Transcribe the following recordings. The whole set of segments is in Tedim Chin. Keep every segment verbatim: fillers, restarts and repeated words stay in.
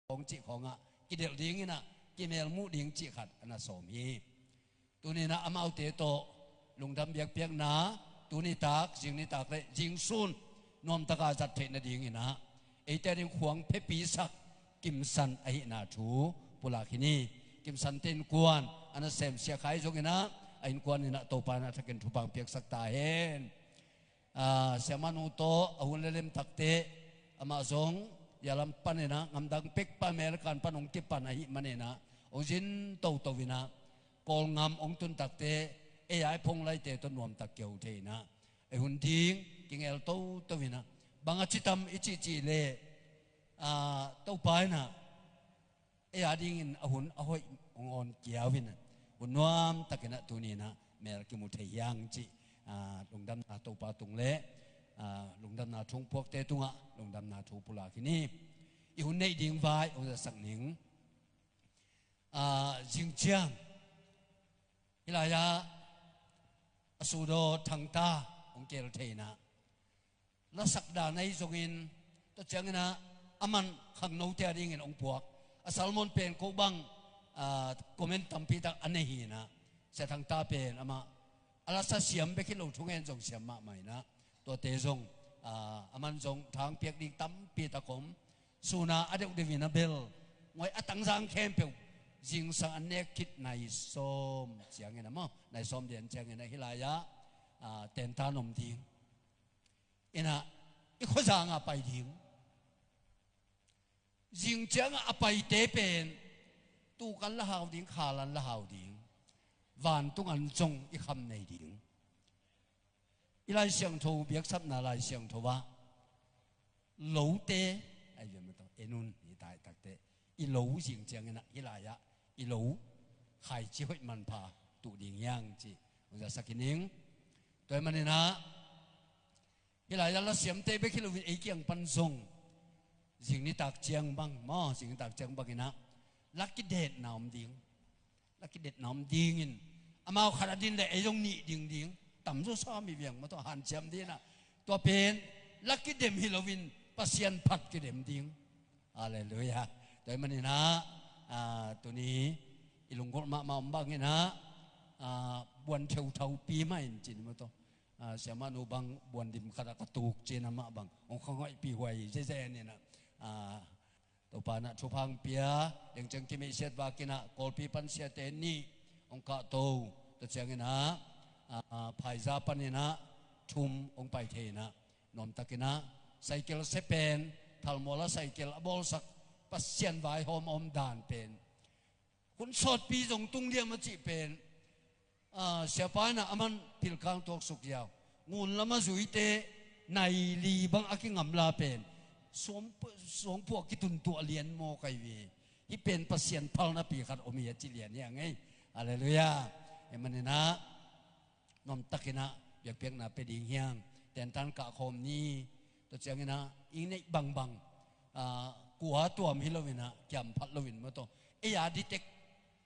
khawng cih khawngah kidelh dinginah kimelmuh ding cih khat a na sawm hi. Tuninah amaute tawh lungdam biakpiakna, tunitak, zingnitak le zingsun nuamtaka zat theih nadinginah eite ding khuang phepisak Kimsan ahihna thu pulak hi ni. Kimsante innkuan a nasem Sia Khai zonginah a innkuan inah Topa inah thakin thupha piaksak ta hen. Siamanu tawh a hun le lemtakte amah zong yalam paninah ngamdang pek pan American pan hong kipan ahih maninah hong zin toto inah Kawlngam hong tuntakte ei ai phonglaite tawh nuamtak kiho thei inah ei hun ding kingel toto inah bang a citam i cihcih le Topa inah ei a dingin a hun a hoih hong awn kiau inah hun nuamtakinah tuninah mel kimu thei hiang cih lungdamna Topa tung le lungdamna thu hong puakte tungah lungdamna thu pulak hi ni. I hun neih ding vai hong zasak ning. Zingciang hih lai-ah a sudaw Thangta hong kel thei inah lasak dan ahi zongin tua cianginah a man khangnote a dingin hong puak a sermon pen ko bang comment tampitak a nei hi inah Sia Thangta pen amah a lasa siam bek hi lo thungen zong siam mahmah inah tuate zong a man zong thangpiak ding tampitak om. Suna a deuhdeuh inah bel ngoi a tangzang khempeuh zingsang a nek khit nai sawm ciangin a maw nai sawm dian ciangin a hih lai-ah tentan om ding. Inah i khuazangah pai ding. Zing ciangah a paite pen tukan la hau ding, khalan la hau ding. Vantung an zong i kham nei ding. I Lai Siangtho biaksapna Lai Siangtho ah lote ai viam maw taw enun hi tai takte i lo zing cianginah hih lai-ah i lo khaici hoih manpha tuh ding hiang ci hong zasak hi ning. Tua hi maninah hih lai-ah lasiamte bek hi loin ei kiang pan zong zing nitak ciang bang maw zing nitak ciang banginah la kidetna om ding. La kidetna om dingin amau khat a din le ei zong nih ding ding. Tamzaw sa mi viang maw taw hanciam dinah tua pen la kidem hi loin Pasian phat kidem ding. Halleluiah. Tua hi maninah tuni i lunggulh mahmah om banginah buan theuthaupi mah in cin maw taw siamanu bang buan dim khatah ka tuk cin amah bang hong khangaihpi huai zezen inah Topa inah thupha hong pia. Lengceng kimeihsiat vakinah Kawlpi pan siate nih hong kahto. Tua cianginah phaiza paninah thum hong pai thei inah nuamtakinah saikel sepen thalmuala saikel a bawlsak Pasian vaihawm a om dan pen hun sawtpi zong tung diam a cih pen siapa inah a man pilkang tuaksuk ziau ngun lam a zuite nai li bang a kingamla pen suangpuah kituntuah lian maw kai ve. Hih pen Pasian phalnapi khat om hi a ci lian hi a ngei. Halleluiah. Hi maninah nuamtakinah biakpiakna pia ding hiang. Tentan kahkhawm ni. Tua cianginah i neih bangbang kua tuam hi loinah kiamphat loin maw taw ei a ditek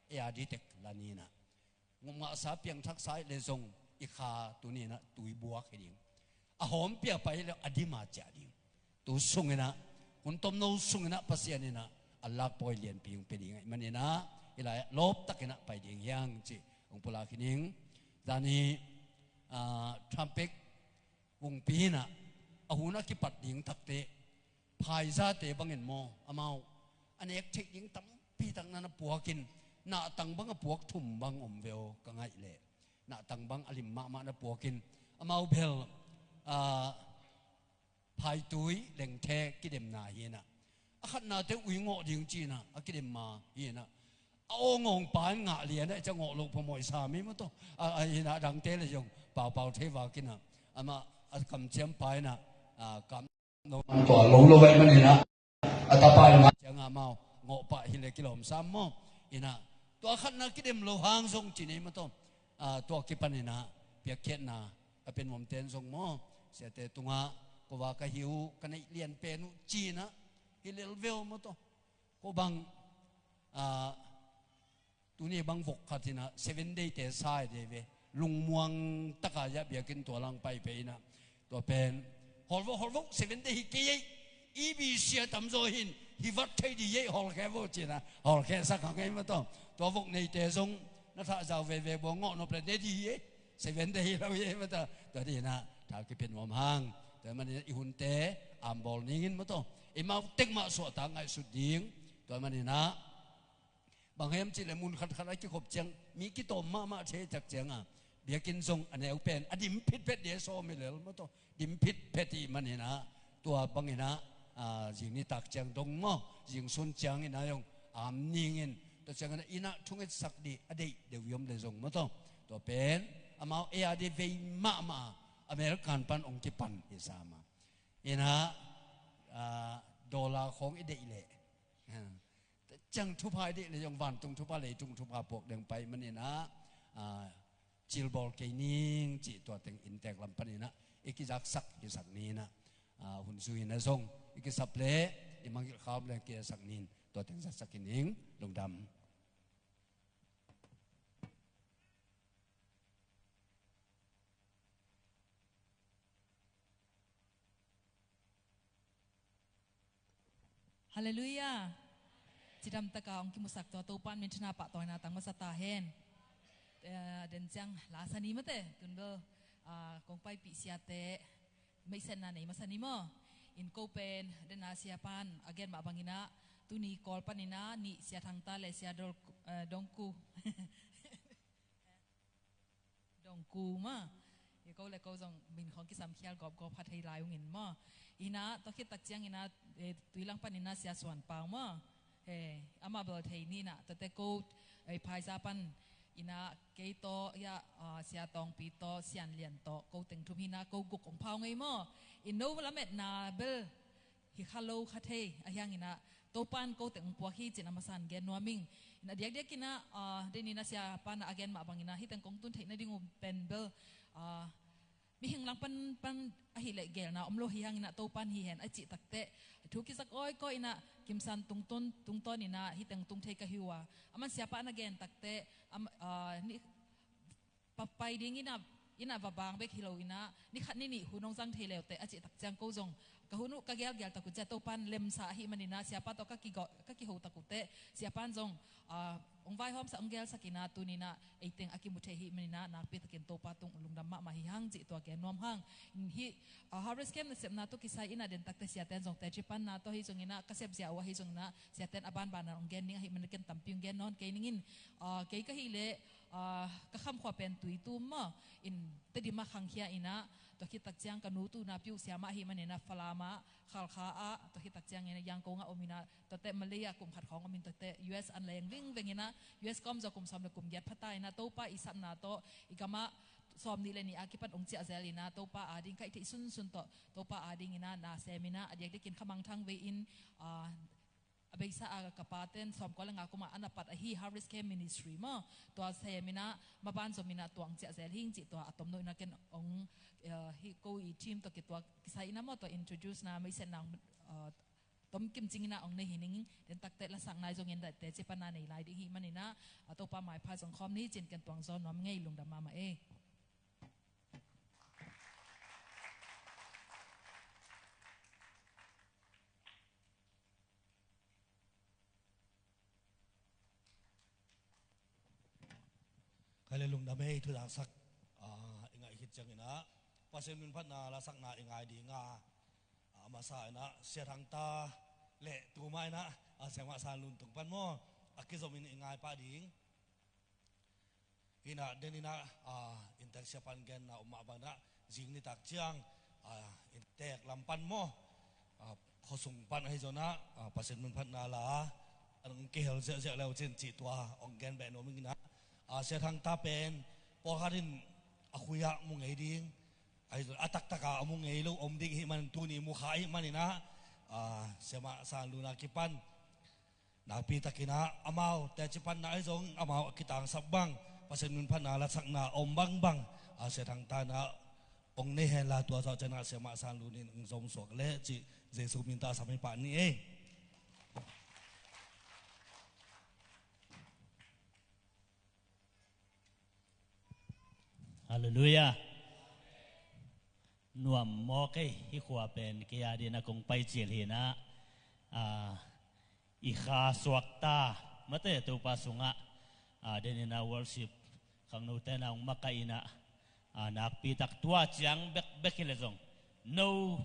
ei a ditek la ninah ngumngahsa piangthaksa ih le zong i kha tuninah tuibuak hi ding. A hawmpia pai le a dima ciah ding. Tu sunginah hun tomno sunginah Pasian inah a lakpawi lianpi hong pia ding ahih maninah hih lai-ah lawptakinah pai ding hiang cih hong pulak hi ning. Zani Trumpek vungpi inah a hun a kipat ding takte phaizate bangin maw amau a nek theih ding tampitak na na puakin nahtang bang a puak thum bang om ve aw ka ngaih leh nahtang bang a lim mahmah na puakin amau bel phaitui lengthe kidemna hi inah a khatnate uingawh ding ci inah a kidemma hi inah a awngawng pa in ngah lianah i ca ngawh loh phamawh i sa mi maw taw a hinah dangte le zong paupau thei vakinah amah a kamciam pa inah kam lo lo vai maninah a tapa in ngah ciangah mau ngawh pah hi le kilawm sam maw inah tua khatna kidem lo hang zong ci nei maw taw tua kipaninah piakkhiatna a pia nuamten zong maw siate tungah kova ka hi uh ka neih lian pen uh ci inah hi lel ve aw maw taw ko bang tuni bang vok khat inah seven day te sa hi dei ve lungmuang taka zah biakinn tua lang pai pei inah tua pen hawlvok hawlvok seven day hi kei ei ibi sia tamzaw hin Hi vat thei di ei, hawlkhia vo ci-in ah, hawlkhia sak hang ei maw taw. Tua vok neite zong na thah zau veve bua ngawh nop le ne di ei. Seven Day hi lo ei maw taw. Tua di-in ah tha kipia nuam hang. Tua manin ah i hunte ambawl ning in maw taw. I mau tek mah suahtak ngaihsut ding. Tua manin ah bang hiam cih leh mun khatkhat a kikhop ciang mi kitawm mahmah thei tak ciang a, biakinn zong a neu pen a dim phitphet di a sawm hi lel maw taw. Dim phitphet ih manin ah tua bangin ah, ah, zing nitak ciang dong maw, zing sun ciangin ah zong am ning in, tua ciangin ah inn ah thungetsak di a deih deuh i om le zong maw taw. Tua pen amau ei a di vei mahmah a, American pan ong kipan hi sa mah. Inn ah, ah, dollar khawng i deih leh, ah, ciang thupha i deih le zong vantung thupha, leitung thupha puak ding pai manin ah, ah, cilbawl kei ning cih tua teng inntek lam panin ah i kizaksak hisak ni in ah, ah, hun zui in ah zong i kisap le i mangngilh kham le kiasak ni in tua teng zatsak hi ning. Lungdam. Halleluiah. Cidam taka hong kimusak tua Topa in minthanna pahtawina tang masa ta hen. Eh, den ciang la sa ni mate, tun bel, ah, kong paipih siate meihsetna nei masa ni maw. In ko pen den a siapan a gen mah bangin ah tuni Kawl panin ah nih, Sia Thangta le Sia Dol-, eh, Dongku. Dongku maw. Hi ko le ko zong min khawng kisam khial gawpgawp kha thei lai ung in maw. Inn ah tua khit tak ciangin ah, eh, Tuilang panin ah Sia Suan Pau maw. Eh, amah bel thei ni in ah tuate ko, eh, Phaiza pan inn ah kei tawh, ya, ah, Sia Tawngpi tawh, Sian Lian tawh, ko teng thum hi in ah ko guk hong pha ung ei maw. In no lametna bel hi kha lo kha thei, ahi hangin ah Topa in ko teng hong puak hi ci-in a masa in gen nuam ing. In a diakdiak in ah, ah, den in ah siapa in ah a gen mah bangin ah hih teng kong tun theih nading uh pen bel, ah, mihing lang pan, pan ahih leh gelna om lo hi hangin ah Topa in hi hen a cih takteh thu kizak awikawi in ah kimsan tungtawn, tungtawn in ah hih teng tung thei ka hi uh a. Aman siapa in a gen takteh, am-, ah, ni, pa-, pai ding in ah, in ah va bang bek hi lo in ah, ni khat ni nih hun hong zang thei leuteh a cih tak ciang ko zong ka hun uh ka gelgel tak uh ciah Topa in lemsa ahih manin ah siapa tawh ka kigo-, ka kiho tak uh teh siapa in zong, ah, hong vaihawmsak, hong gelsak in ah tuni in ah ei teng a kimu thei ahih manin ah nakpi takin Topa tung lungdam mahmah hi hang cih tua gen nuam hang. Hih, ah, Harvest Camp nasepna tawh kisai in ah den takteh siate in zong teci panna tawh ahi zongin ah ka sepzia uh ahi zongin ah siate in a banban ah hong gen ning ahih manin ken tampi hong gen nawn kei ning in, ah, kei ka hih leh, ah, ka khamkhua pen Tuitum maw, in Tedim ah khangkhia in ah, tua khit tak ciang ka nu tu na piu siamah ahih manin ah Falam ah, Khalkha ah, tua khit tak ciangin ah Yangon ah om in ah, tuate Malay ah kum khat khawng om in tuate U S an leng vingveng in ah, U S ka om zawh kum sawm le kum giat pha ta in ah, Topa i sapna tawh i gam ah sawm nih le nih a kipan hong ciah zel in ah, Topa ading ka hih theih sunsun tawh Topa ading in ah na sem in ah, a diakdiakin khamangthang vei in, ah, a beisa a ka paten sawmkua le nga kum ah a na pat ahi Harvest Camp Ministry maw, tua sem in ah maban zom in ah tua hong ciah zel hing cih tua a tomno in ah ken hong, eh, hih ko i team tawh kituak kisai in ah maw, tua introduce na meihsetna hong, eh, tom kimcing in ah hong nei hi ning. Den takteh lasakna i zongin dahteh ci panna nei lai ding hi manin ah, a Topa maipha zong khawm ni ci-in ken tuang zaw nuam ngei, lungdam mahmah ei. Kei le lungdam ei, thudangsak, ah, i ngaih khit ciangin ah Pasian min phatna lasakna i ngai ding a, ah, masa in ah Sia Thangta le tuma in ah, ah, Siamah San Lun tung pan maw, a kizom in i ngai pah ding. In ah den in ah, ah, inntek siapa in genna om mah bangin ah zing nitak ciang, ah, inntek lam pan maw, ah, khuasung pan ahi zongin ah, ah, Pasian min phatna la an hong kihel ziahziah le uh cin cih tua hong gen beh nuam ing in ah, ah, Sia Thangta pen pawlkhat in a khui ah mu ngei ding, ahi zongin a taktak a a mu ngei lo om ding ahih manin tuni mu kha ahih manin ah, ah, Siamah San Lun a kipan nakpi takin ah amau teci panna ahi zong amau a kitangsap bang, Pasian min phatna lasakna om bangbang, ah, Sia Thangta in ah hong nei hen la, tua zawh ciangin ah Siamah San Lun in hong zom suak leh cih Jesu min tawh sam hi pah ni ei. Halleluiah. Nuam mawk ei, hih khua pen kei a dingin ah kong pai cil hi in ah, ah, I kha suakta mate Topa sungah, a, den in a worship khangnote na hong makaih in a, a, nakpitak tua ciang bekbek hi le zong no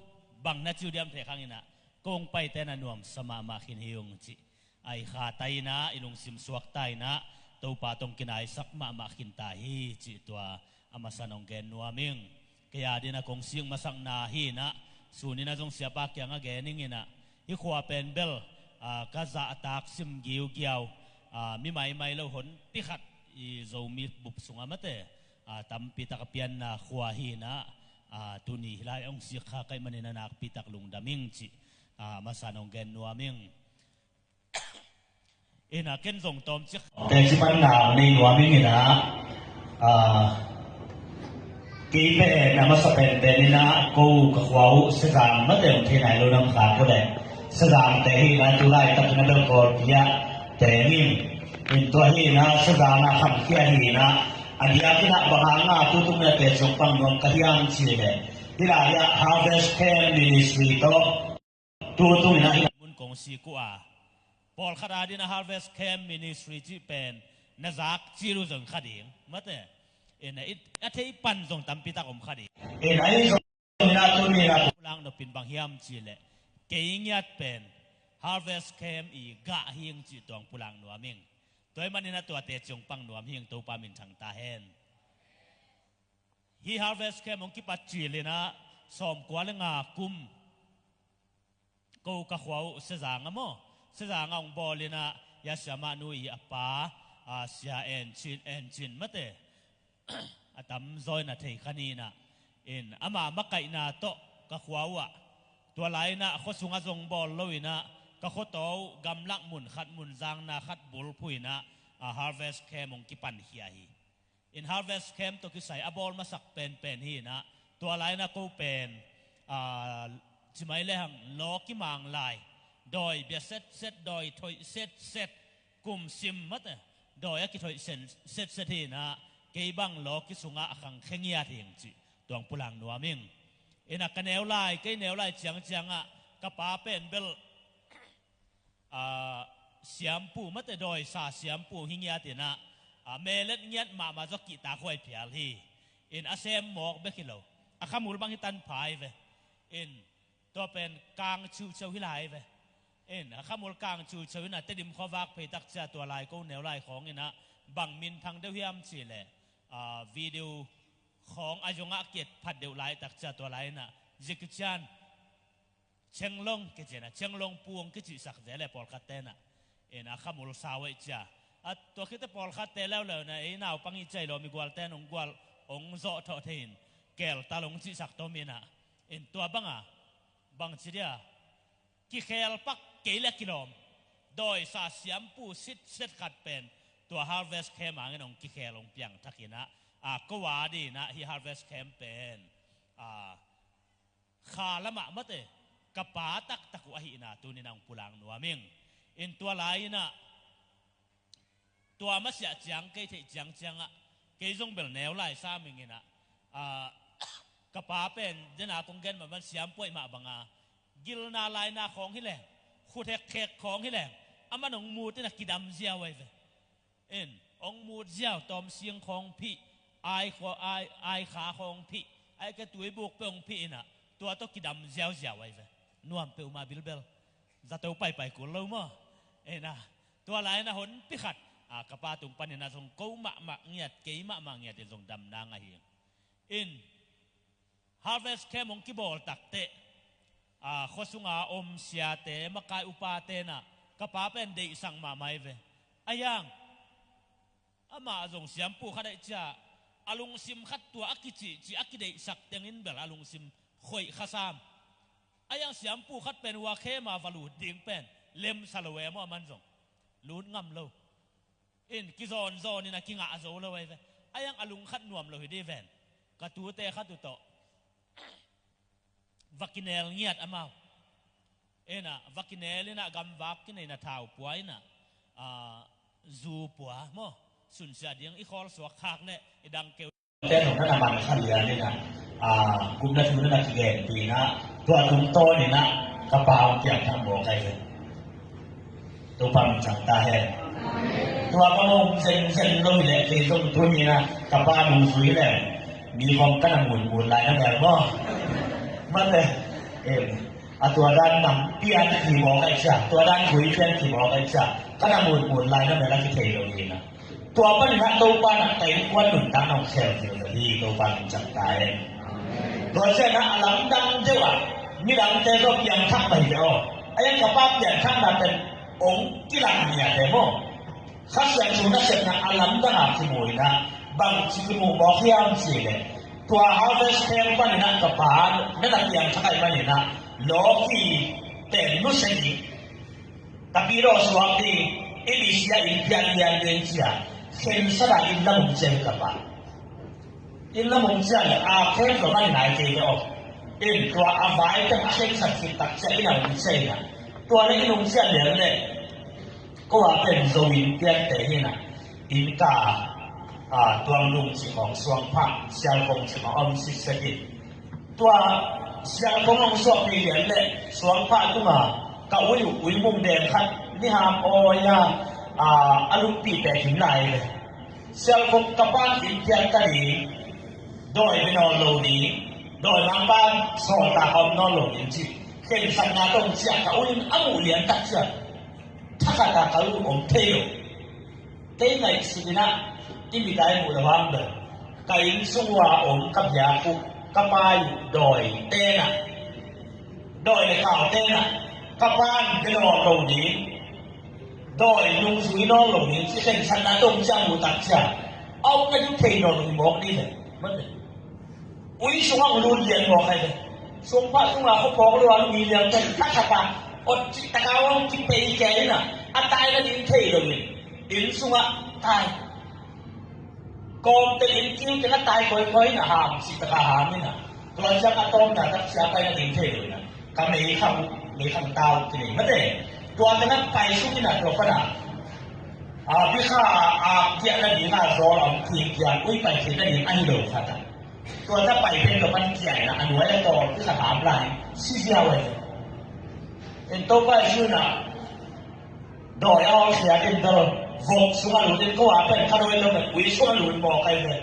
bang na ciu diam thei khang in a, kong paite na nuamsa mahmah khin hi ung cih. A, i kha ta in a, i lungsim suakta in a, Topa tawh kinaisak mahmah khin ta hi cih tua a masa nong gen nuam ing. Kei a ding a kong sing masakna hi in a, sun in a zong siapa kiangah gen ing in a, hih khua pen bel, a, ka zahtak sim giugiau, a, mi maimai lo honpi khat i Zomi bup sungah mate, a, tampi tak a pianna khua hi in a, a, tuni hih lai hong sik kha ka hih manin a nakpi tak lungdam ing cih, a, masa nong gen nuam ing. In a ken zong tawmcik teci panna nei nuam ing in a, a, kei pen a masa penpen in a ko ka khua uh Sezang mate hong thei nai lo nam kha ko le Sezangte hi in a tu laitakin a bel Kawlpi ah teng in, in tua hi in a Sezang a khamkhia hi in a, a diakin a bang hang a tutung in a teci hong pang nuam ka hiam cih le hih lai ah Harvest Camp Ministry tawh tutung in a hih mun kong sik uh a, pawlkhat a ding a Harvest Camp Ministry cih pen na zak cil uh zong kha ding mate. In a, a thei pan zong tampi tak om kha ding. In a, i zong in a tuni in a pulang nopin bang hiam cih le kei ngiat pen Harvest Camp i gah hi ing cih tua hong pulang nuam ing. Tua hih manin a tua teci hong pang nuam hi ing, Topa minthang ta hen. Hih Harvest Camp hong kipat cil in a sawmkua le nga kum ko ka khua uh Sezang a maw, Sezang a hong bawl in a, hia siamah nu i a pa, a, Sia En Cin, En Cin mate a tamzaw in a thei kha ni in a, in ama makaihna tawh ka khua uh ah tua lai in a khua sungah zong bawl lo in a, ka khuataw uh gamlak mun khat, mun zangna khat bulphuh in a, a, Harvest Camp hong kipankhia hi. In Harvest Camp tawh kisai a bawl masak penpen hi in a, tua lai in a ko pen, a, ci mai le hang law kimang lai, dawi bia setset, dawi thoih setset, kum sim mate dawi a kithoih setset hi in a, kei bang law kisungah a khangkhia ngiat hi ing cih tua hong pulang nuam ing. In a ka neu lai, kei neu lai ciangciang ah ka pa pen bel, a, siampu mate dawisa siampu hi ngiat in a, a, melet ngiat mahmah zaw kihtak huai phial hi. In a sem mawk bek hi lo, a khamul bang hi tanpha hi ve. In tua pen kang ciuciau hi lai ve. In a khamul kang ciuciau in a Tedim khua vak phei tak cia tua lai ko neu lai khawng in a bang minthang deuh hiam cih le, a, video khawng a zongah kiet phat deuh lai tak cia tua lai in a Jackie Chan Chenglong kici in a, Chenglong pung kicihsak zel e pawlkhatte in a. In a khamul sau aih cia. A tua khit teh pawlkhatte leuleu in a, ei naupang i cih lo mi gualte in hong gual, hong zawh thawh thei in, keltal hong cihsak tom in a. In tua bang a, bang ci dia, kikhel pak kei le kilawm. Dawisa siampu sitset khat pen tua Harvest Camp hangin hong kikhel hong piangthak in a, a, ko a ding in a hih Harvest Camp pen, a, kha lamah mate ka pa taktak uh ahihna tuni in a hong pulang nuam ing. In tua lai in a, tua masiah ciang kei theih ciangciang ah kei zong bel neu lai sam ing in a, a, ka pa pen den a kong gen mahmah siampuai mah bang a, gilna laina khawng hi leng, khut hekkhek khawng hi leng, aman hong mut in a kidam ziau ahi ve. In hong mut ziau, tawmsing khawng phih, ai kha, ai, ai kha khawng phih, ai ka tuibuk peuh hong phih in a, tua tawh kidam ziauziau ahi ve. Nuam peuhmah bilbel. Zato paipai kul lo maw? In a, tua lai in a honpi khat, a, ka pa tung panin a zong ko mahmah ngiat, kei mahmah ngiat in zong damna ngah hi. In Harvest Camp hong kibawl takteh, a, khuasunga om siate, makai upate in a, ka pa pen deihsak mahmah hi ve. A hiang, amah zong siampu khat aih cia, a lungsim khat tua a kicihcih, a kideihsak tengin bel a lungsim khoih kha sam. A hiang siampu khat pen hua khem a va lut ding pen lemsa lo e maw aman zong. Lut ngam lo. In kizawnzawn in a kingah zo lo ahi ve. A hiang a lung khat nuam lo hi dih ven. Ka tute khat uh tawh va kinel ngiat amau. In a va kinel in a gamvak kinei in a thau pua in a, a, zu pua maw, sunsia ding i khawl suak khak le i dang keu. Ten hong na man kha lian in a, a, kumna thu na kigen pi in a, tua tungtawn in a ka pa hong piang thang bawk ahi ve. Topa min thang ta hen. Tua ka mong zenzen lo hi leh kei zong tuni-in ah ka pa nungzui leh mi khawng ka na munmun lai na mel maw? Mate, em, a tua dan nam pian ki mawk ai cia, tua dan gui pian ki mawk ai cia, ka na munmun lai na mel a kithei lo hi na. Tua panin ah Topa in ah ka innkuan nuntakna hong khel ding hi. Topa min thang ta hen. Tua ciangin ah a lamdang deuh ah midangte zong piangthak mah hi ve aw. A iang ka pa piangthakna pen hong kilang ngiat e maw? Kha Siangtho nasepna a lamdang a kimu in ah bangci kimu mawk hiam cih leh, tua Harvest Camp panin ah ka pa na na piangthak ahih manin ah lawki pen nusia ding, tapidaw suak ding, i misia in pian lian ding cia khensat a inn lam hong ciah hi ka pa. Inn lam hong ciah leh a khempeuh man nai kei ve aw. In tua a vai teng a khensat khit tak ciah inn a hong ciah in ah, tua leh inn hong ciah lian leh ko a pen Zo inn piante hi na, innka, a, tuanglung cih khawng, suangphah, sialkong cih khawng a om sitset in. Tua sialkong hong suak pi lian leh suangphah tungah ka ui uh, ui mung deng khat, niham awi a, a, a luppih pek hi lai ve. Sialkong ka pa'n inn piak ta ding, dawi bia nawn lo ding, dawimangpa sawltak a om nawn lo ding cih khensatna tawh hong ciah ka ui in a muh lian tak ciang thakhat a ka ui uh om thei lo. Kei ngaihsut in ah, i mit a i muh le hang bel ka inn sung ua om ka biak uh ka pa ii dawi ten ah, dawi le kau ten ah, ka pa'n bia nawn lo ding, dawi nungzui nawn lo ding cih khensatna tawh hong ciah muh tak ciang a om na ding thei nawn lo hi mawk ding leh. Mate. Ui sungah hong lut lian mawk ai ve. Suangphah tungah khuaphawk lo a lumi lian pen thakhat a ot cih tak a hong kipei kia in ah, a tai nading thei lo in, inn sungah tai. Kawmte in kiu teng a tai kawikawi in ah, ham cih tak a ham in ah, tua ciang a tawpna tak ciang a tai nading thei lo in ah, ka meikhang, meikhang tau kinei mate. Tua teng a pai suk in ah, tua pan ah, a, bikha a, a kiah nading a zawl a om thing kiang ui pai thei nading ahi lo khat ah, tua ta pai pen ka pan kiai na, a nuai a tawl kisa ham lai si ziau ai. En Topa Jesu na, dawi a aw sia din dal vok sung a lut in ko a pen kha dawi lo na, ui sung a lut mawk ai ve.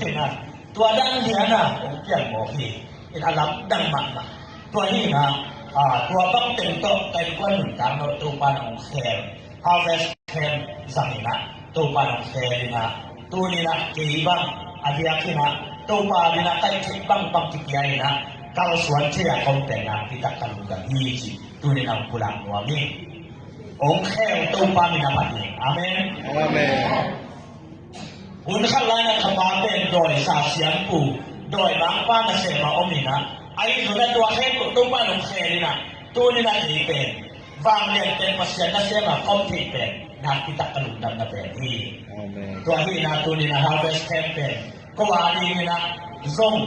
En na, tua dan lian a hong pian mawk hi. En a lamdang mahmah. Tua hi na, a, tua bang teng tawh ka innkuan nuntakna Topa na hong khel. Harvest Camp zang in ah Topa in hong khel in ah, tuni in ah kei bang a diak in ah Topa in ah kaih theih bangbang kipia in ah kalsuan thei a ka om pen nakpi tak ka lungdam hi ci tuni in ah hong pulak nuam hi. Hong khel Topa min a phat hi. Amen. Amen. Hun khat lai-in ah ka pa pen dawisa siampu, dawimangpa nasem a om in ah, ahi zong ah tua khempeuh Topa in hong khel in ah, tuni in ah kei pen vanglian pen Pasian nasem a ka om theih pen nakpi tak ka lungdamna pen hi. Amen. Tua hi in ah tuni in ah Harvest Camp pen ko a ding in ah zong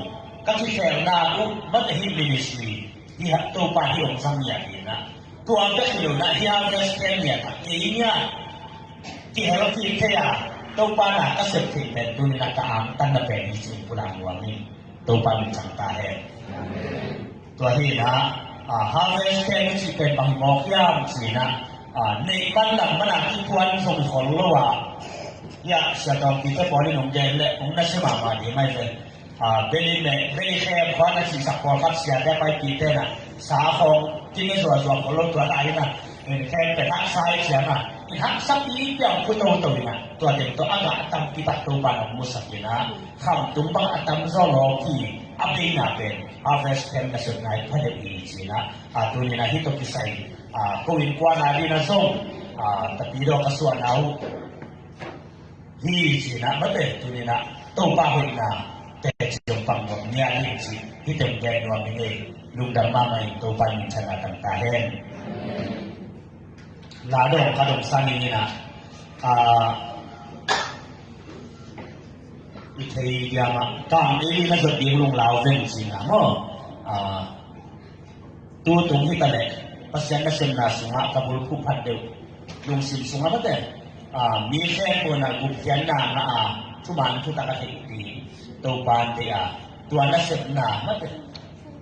ka kikhelna uh mate hi ministry hi, Topa hi hong zang ngiat hi in ah, tua bek hi lo in ah hi Harvest Camp ngiat ah kei ngiat kihel kik thei a, Topa na ka sep theih pen tuni in ah ka angtanna pen hi ci-in pulak nuam ing. Topa min thang ta hen. Tua hi in ah, a, Harvest Camp cih pen bang hi mawk hiam ci in ah, a, neih man lam man a kikuan zong khol lo a, ya, Sia Tawngpi te pawl in hong gen leh hong nasia mahmah ding ahi ve. A, beli me, beli khem khua na cihsak pawlkhat siate a paipihte na, sa khawng kine zuazua khol lo tua ta hi na, in khem pen haksa hi ciang a, in haksa pipi a hong khu toto in ah, tua teng tawh a gah tampi tak Topa in hong musak in ah, khamtung bang a tamzaw lawki a beina pen Harvest Camp nasepna hi pha deuh hi ci in ah, a, tuni in ah hih tawh kisai, a, ko innkuan a ding in ah zong, a, tapidaw ka suahna uh hi ci in ah, mate, tuni in ah Topa hoihna teci hong pang nuam nia ding ci, hih teng gen nuam ing ei. Lungdam mahmah ing. Topa in minthanna tang ta hen. La dong ka dong sa ning in ah, a, i thei diam ah, kam ei na zot ding lunglau veng ci in ah maw? A, tu tung hi ta leh, Pasian nasemna sungah ka bulphuh phat deuh, lungsim sungah mate, a, mi khempeuh in ah gupkhiatna ngah a, thuman thutak a theih ding Topa in deih a, tua nasepna mate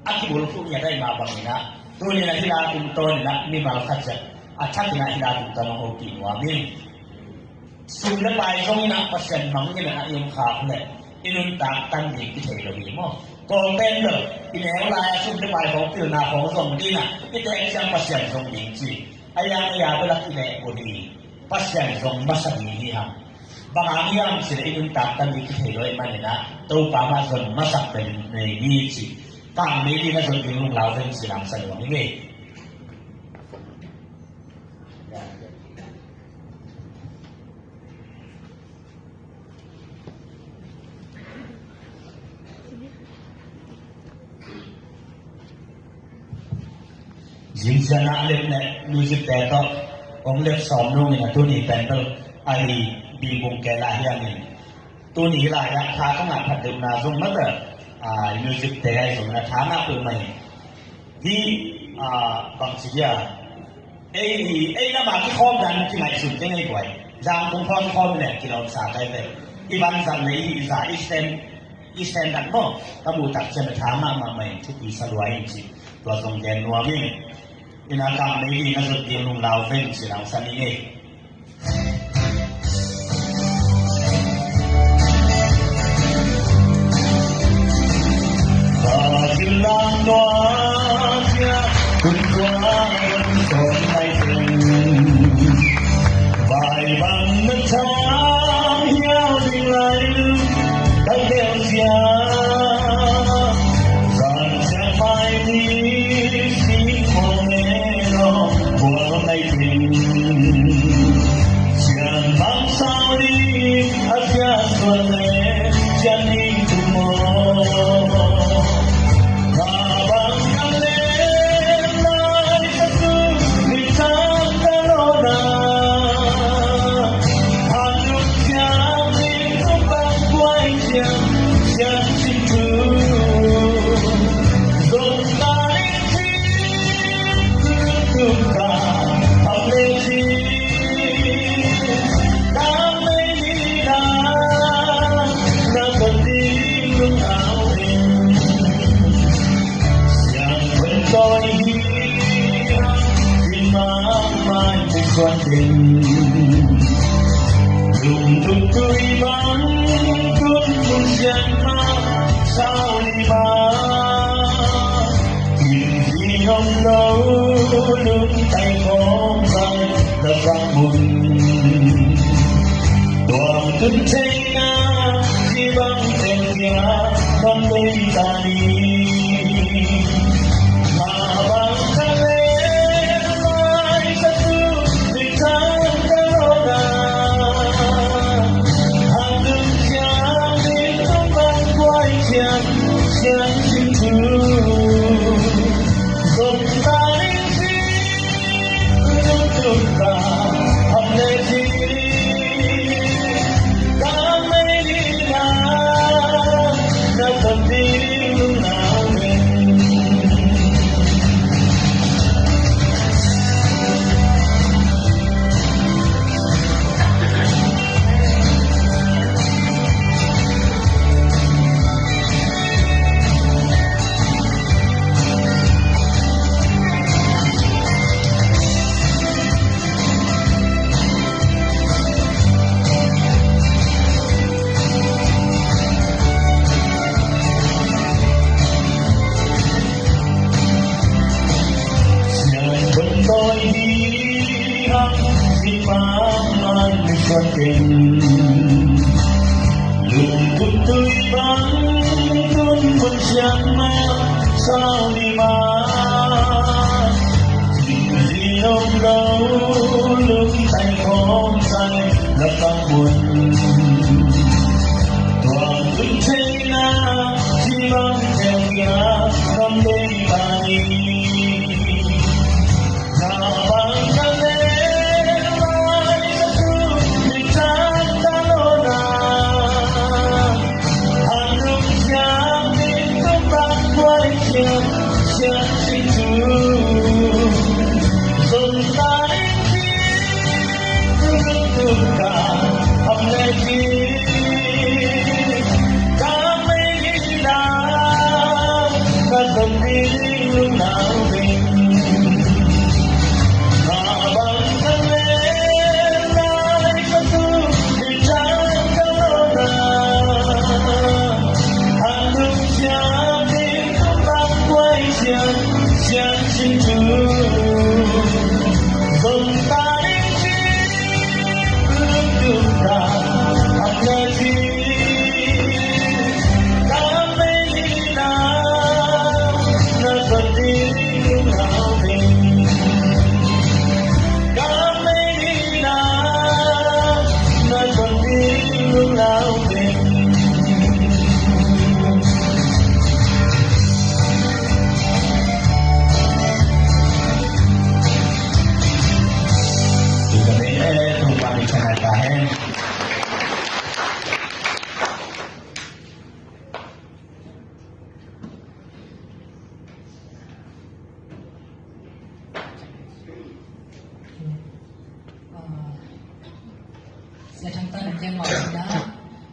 a kibulphuh ngiat ahih mah bangin ah, tuni in ah hih la tungtawn in ah mimal khat ciat A thakin ah hih lai tungtawn hong hopih nuam ing. Sum le pai zong in ah Pasian mangngilh a i om khak leh i nuntak tan ding kithei lo hi maw? Kawlpen bel i neu lai-a sum le pai khawng pilna khawng zong ding ah i teek ciang Pasian zong ding ci. A iang a ia bel ah i leh uh hi. Pasian zong masa ding hi hang. Bang hang hiam cih leh i nuntak tan ding kithei lo ahih manin ah Topa mah zon masak pen nei ni ci. Kang Mei Li na zon ding lunglau ven ci lam sa nuam ing ei. Zingsang a lep le music te tawh hong lep sawm nung in a tuni pen bel a hi bing bung kei lai hiam in. Tuni lai ah tha ka ngah phat deuhna zong mah bel, a, music te ai zong na tha ngah peuhmah hi. Hi, a, bangci dia. Ei, ei lam a kikhawm dan kingaihsun kei ngei guai. Zangkung khawm kikhawm le kilawm sa kai ve. I van zat le i za i stand, i stand dan maw. Ka muh tak ciang a tha mahmah mai thupi sa lua in ci. Tua zong gen nuam ing. Ina Kang Mei Li na zot ding lunglau ven ci lau sa ni ngei. Sian bang sau ding a sian suan le sian ding tung maw? Kha bang kan le lai sa tu ni sang ka lo na. Han lung sian ding tung bang kuai sian sian sin tu. Zong lai Lungtup tui bang tun mun sian ma sau ni ma. Kim zi om lo lung tai khong sai la bang mun. Tuang tun thei na zi bang teng kia bang tei ta ni. Ma bang ka le mai sa tu. Sian bun tawi hi hang, si pang man mi suan keng. Lungtup tui bang tun bun sian ma sau ni ma. Zi om lo lung tai khong sai la pang mun. Tuang tun thei na zi bang teng ya kam tei ta ni. Sana tahen. Sia Thang Tan a kiang mah ina,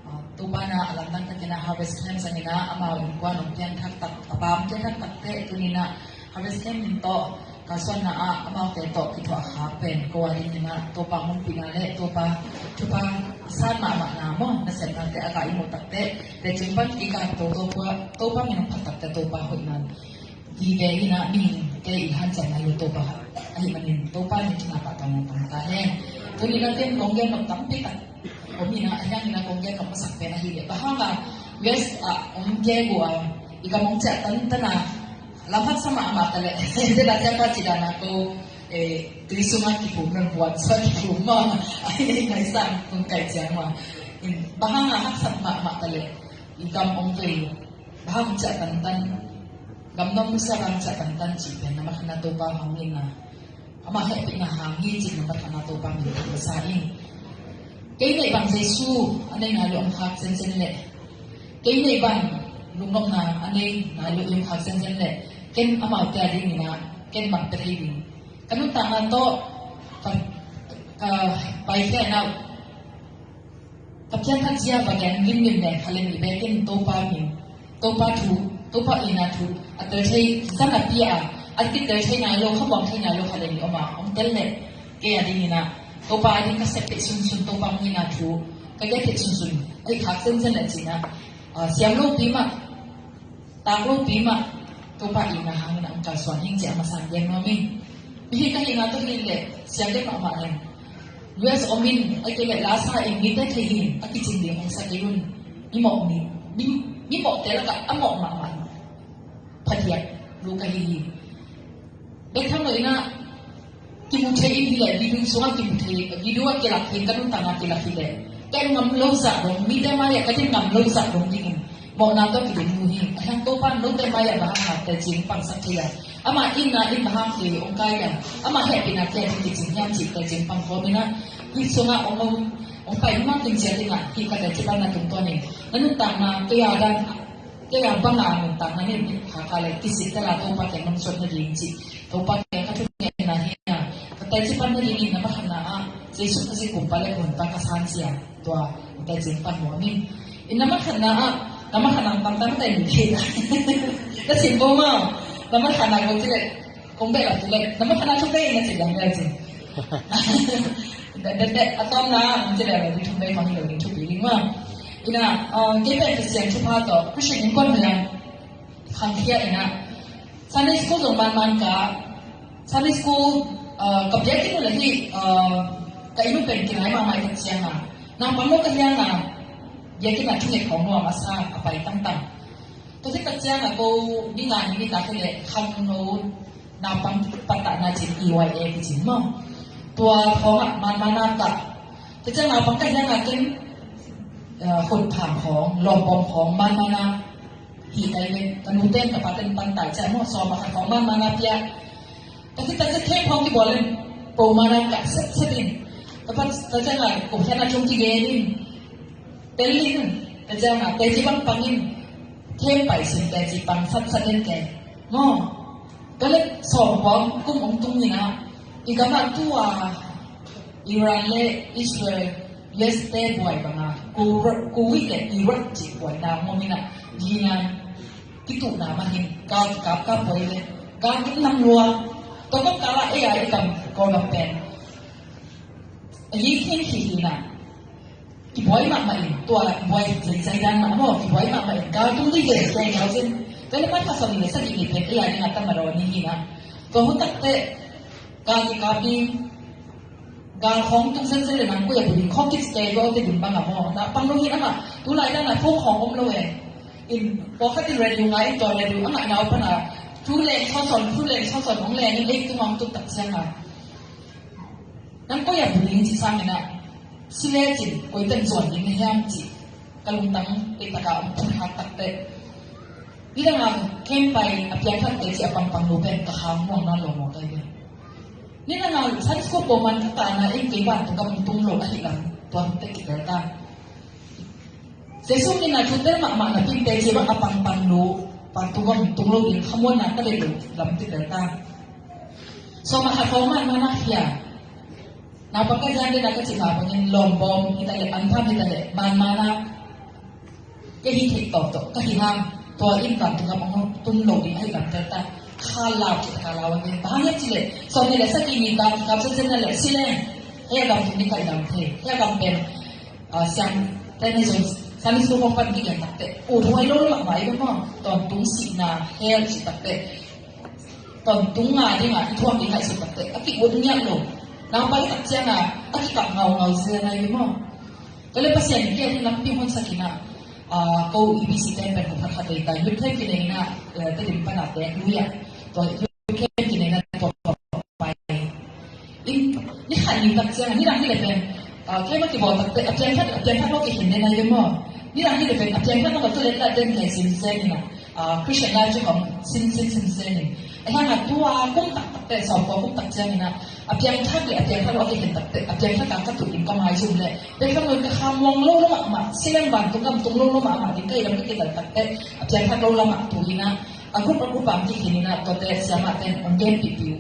ah, Topa na a lamdang takin a Harvest Camp zangin a amau innkuan hong pianthak tak, a pa hong pianthak takte tuni in a Harvest Camp min tawh kalsuanna ah amaute tawh kithuah a khak pen ko a dingin a Topa hongpihna le Topa thupha san mahmahna maw, nasepnate a ka i muh takte, lecing pan kikap to, Topa, Topa min hong phat takte Topa hoihna hi ve in a, mihingte i hanciamna hi lo Topa ahih manin Topa in thupha pahtawi na tam ta hen. Tuni in a ken kong gen nop tampi tak om in a, a hiang in a kong gen nop masak pen ahih leh, bang hang a U S ah om gegu a, i gam hong ciah tantan a, lam haksa mahmah ta leh, te la ciang pa ci dan a ko, eh, tui sungah kiphum, nan buan sa kiphum mah, ahih leh ngaisang kong kai ciang mah. In, bang hang a haksa mahmah ta leh, i gam hong vei, bang hang ciah tantan, gam nuam nusia bang ciah tantan cih pen na mah khan a Topa hong in a, amah hehpihna hang hi cih na mah khan a Topa min thang masa in. Kei neih bang Jesu a nei nai lo om khak zenzen leh, kei neih bang lungnopna a nei nai lo om khak zenzen leh, ken amaute a dingin a, ken bang pia thei ding. Ka nuntakna tawh ka, ka paikhia in a, ka pianthak zia va gen limlim leng kha leng i bekin Topa min, Topa thu, Topa itna thu a tel thei, zan a pia a, a kitel thei nai lo, khamuang thei nai lo kha leng i om a, hong tel leh kei a dingin a, Topa a ding ka sep theih sunsun, Topa hong itna thu ka gen theih sunsun, a i khak zenzen leh cih in a, ah, siam lopi mah, tak lopi mah, Topa itna hangin a hong kalsuan hing cih a masa in gen nuam ing. Mihing ka hihna tawh hi leh siam deuh mahmah leng, U S om in, ahih kei leh la sa in, mite thei in a kicing ding hong sa kei un. Mi mawh mi, mi, mi mawhte lakah a mawh mahmah, phadiak lo ka hi hi. Bek tham lo in a, kimu thei in hi leh, video sungah kimu thei, video ah kilak hi, ka nuntakna kilak hi leh, ka en ngam lo zah dong, mite mai ah ka din ngam lo zah dong dingin mawhna tawh kiding mu hi. A hiang Topa in note mai ah bang hang a teci hong pangsak thei a, amah itna in bang hang thei hong kai a, amah hehpihna thei a ding kicing hiam cih teci hong pang khawm in a, hih sungah hong, hong, hong pai hong mah kim ciat in a, hih ka teci panna tungtawn in na nuntakna kei a dan, kei a bang a nuntakna nih nih kha kha leh kisik tel a, Topa kiang nong suan nading cih Topa kiang ka thungetna hi a, ka teci pan nadingin na mah khanna ah Jesu Khazih Kumpa le Honpa ka san cia, tua ka teci pan nuam ing. In na mah khanna ah, na mah khanna tamtam ka teci hi. Ka sim bo maw, na mah khanna ko ci leh, kong beh la tu leh, na mah khanna thum beh in na ci leh, na ci. Beh, beh, beh, a tawmna, ci leh, na di thum beh, kong hi lo di thum beh ding maw. In a, uh, kei pen Khristian thupha tawh, Khristian innkuan hiam, khangkhia in a, Sunday school zong manman ka, Sunday school, uh, ka biakinn uh le hi, uh, ka inn uh pen kinai mahmah i tak ciang a, naupang lo ka hiang a, biakinn a thunget khawng nuam a sa, a pai tamtam. Tua khit tak ciang a ko, ni nga ni ni tak hi leh, khangno naupang pattahna cin, E Y A kicin maw. Tua khawng ah manman a ka, tua ciang naupang ka hiang a ken, uh, hunphang khawng, lawmbawm khawng manman a, hi kai ve, ka nute ka pate pan tai ciang maw, sawm a khat khawng manman a pia. Tua khit tak ciang camp khawng kibawl in, po manman a kah sepsep in. Tua pa, tua ciang a, ko hian a tung kigen in. Tel in, tua ciang a, teci bang pang in. Camp pai sin teci pang satsat in ke. Maw. Tua leh sawm khawng kum hong tung in a, i gam ah tua Iran le Israel, U S te buai bang a, Ku-, Kuwait le Iraq cih buaina hong om in a, dina kituhna mah hi in, gal kikap kap buai leh, gal kikap nam lua. Tua kong kal ah ei a i gam Kawlgam pen a hi khin hi hi in a, kibuai mahmah in, tua buai zeizai dan mah maw, kibuai mahmah in, gal tung ding zen zen ngiau zen. Tua leh March kha sawmnih le sagih ni pen ei a ding a tamadaw ni hi in a. Tua hun tak teh gal kikap ding, gal khawng tung zenzen leh nang koi a bu ding, khawng kici kei lo te ding bang a maw. Naupang lo hi in amah, tu lai dan a phone khawng om lo e. In, pawlkhat in radio ngai in, tua radio a ngaihna uh pan a, thu leng sawtsawn, thu leng sawtsawn hong leng in, ei tung hong tuk tak ciang a, nang koi a bu ding ci sangin a, si lecin koi teng zuan ding na hiam ci, ka lungtang pek tak a hong phun khak tak teh, nidang a camp pai a piangthak teci a pangpang lo pen ka khang muang na lawm mawk ai ve. Ni na ngal Sunday school pawlkhat ka kahna in kei vantung gam tung lo ahih lam tua hun teh kitel ta. Jesu min a thutel mahmah napi in teci bang a pangpang lo, vantung gam tung lo ding khamuanna ka deih lo lam kitel ta. Sawm a khat khawng man man a hia. Naupang ka zan den a ka cih mah bangin lawmbawm hi ta leh, anpham hi ta leh, man man a kei hih theih tawh tawh ka hi hang, tua in vantung gam hong tung lo ding ahih lam tel ta. Kha lau cih taka lau a, bang hang hiam cih leh sawm nih leh sagih ni ta kikap zenzen na leh si leng, hih a gam tung ding ka hi lam thei. Hih a gam pen, ah, siam te ni zong Sunday school khawng pan kigen tak teh, uh, huai lo lo mahmah i ve maw. Tawntung sihna hell cih tak teh, tawntung nga ding a i thuak ding ngaihsut tak teh a ki-ut ngiat lo. Naupai tak ciang a a kikap ngaungau zel na i ve maw. Tua leh Pasian in kei a ding lampi hon sak in a, ah, ko E B C te pen ko phat khat vei ta, youth camp kinei in a, eh, Tedim pan a tek lui a. Tua youth camp kinei in a tua pai. In, ni khat ni tak ciang a, ni dang hi leh pen, ah, kei mah kibawl tak teh, a piang khat, a piang khat lo kikhen den a i ve maw. Ni dang hi leh pen, a piang khat lo ka tu leh la den kei sim zen in a, ah, Christian life cu hong sin sin sin sin in. A hiang a tua kum taktak teh, sawm kua kum tak ciangin a, a piang thak le a piang thak lo a kikhen tak teh, a piang thak a ka tuh in ka maizum le, pek ka mun ka kha muang lo lo mahmah, si leng vantung gam tung lo lo mahmah ding ka hi lam ka kitel tak teh, a piang thak lo lamah tu in a, a group a group a kikhen in a, tuate siamah ten hong gen pihpih uh.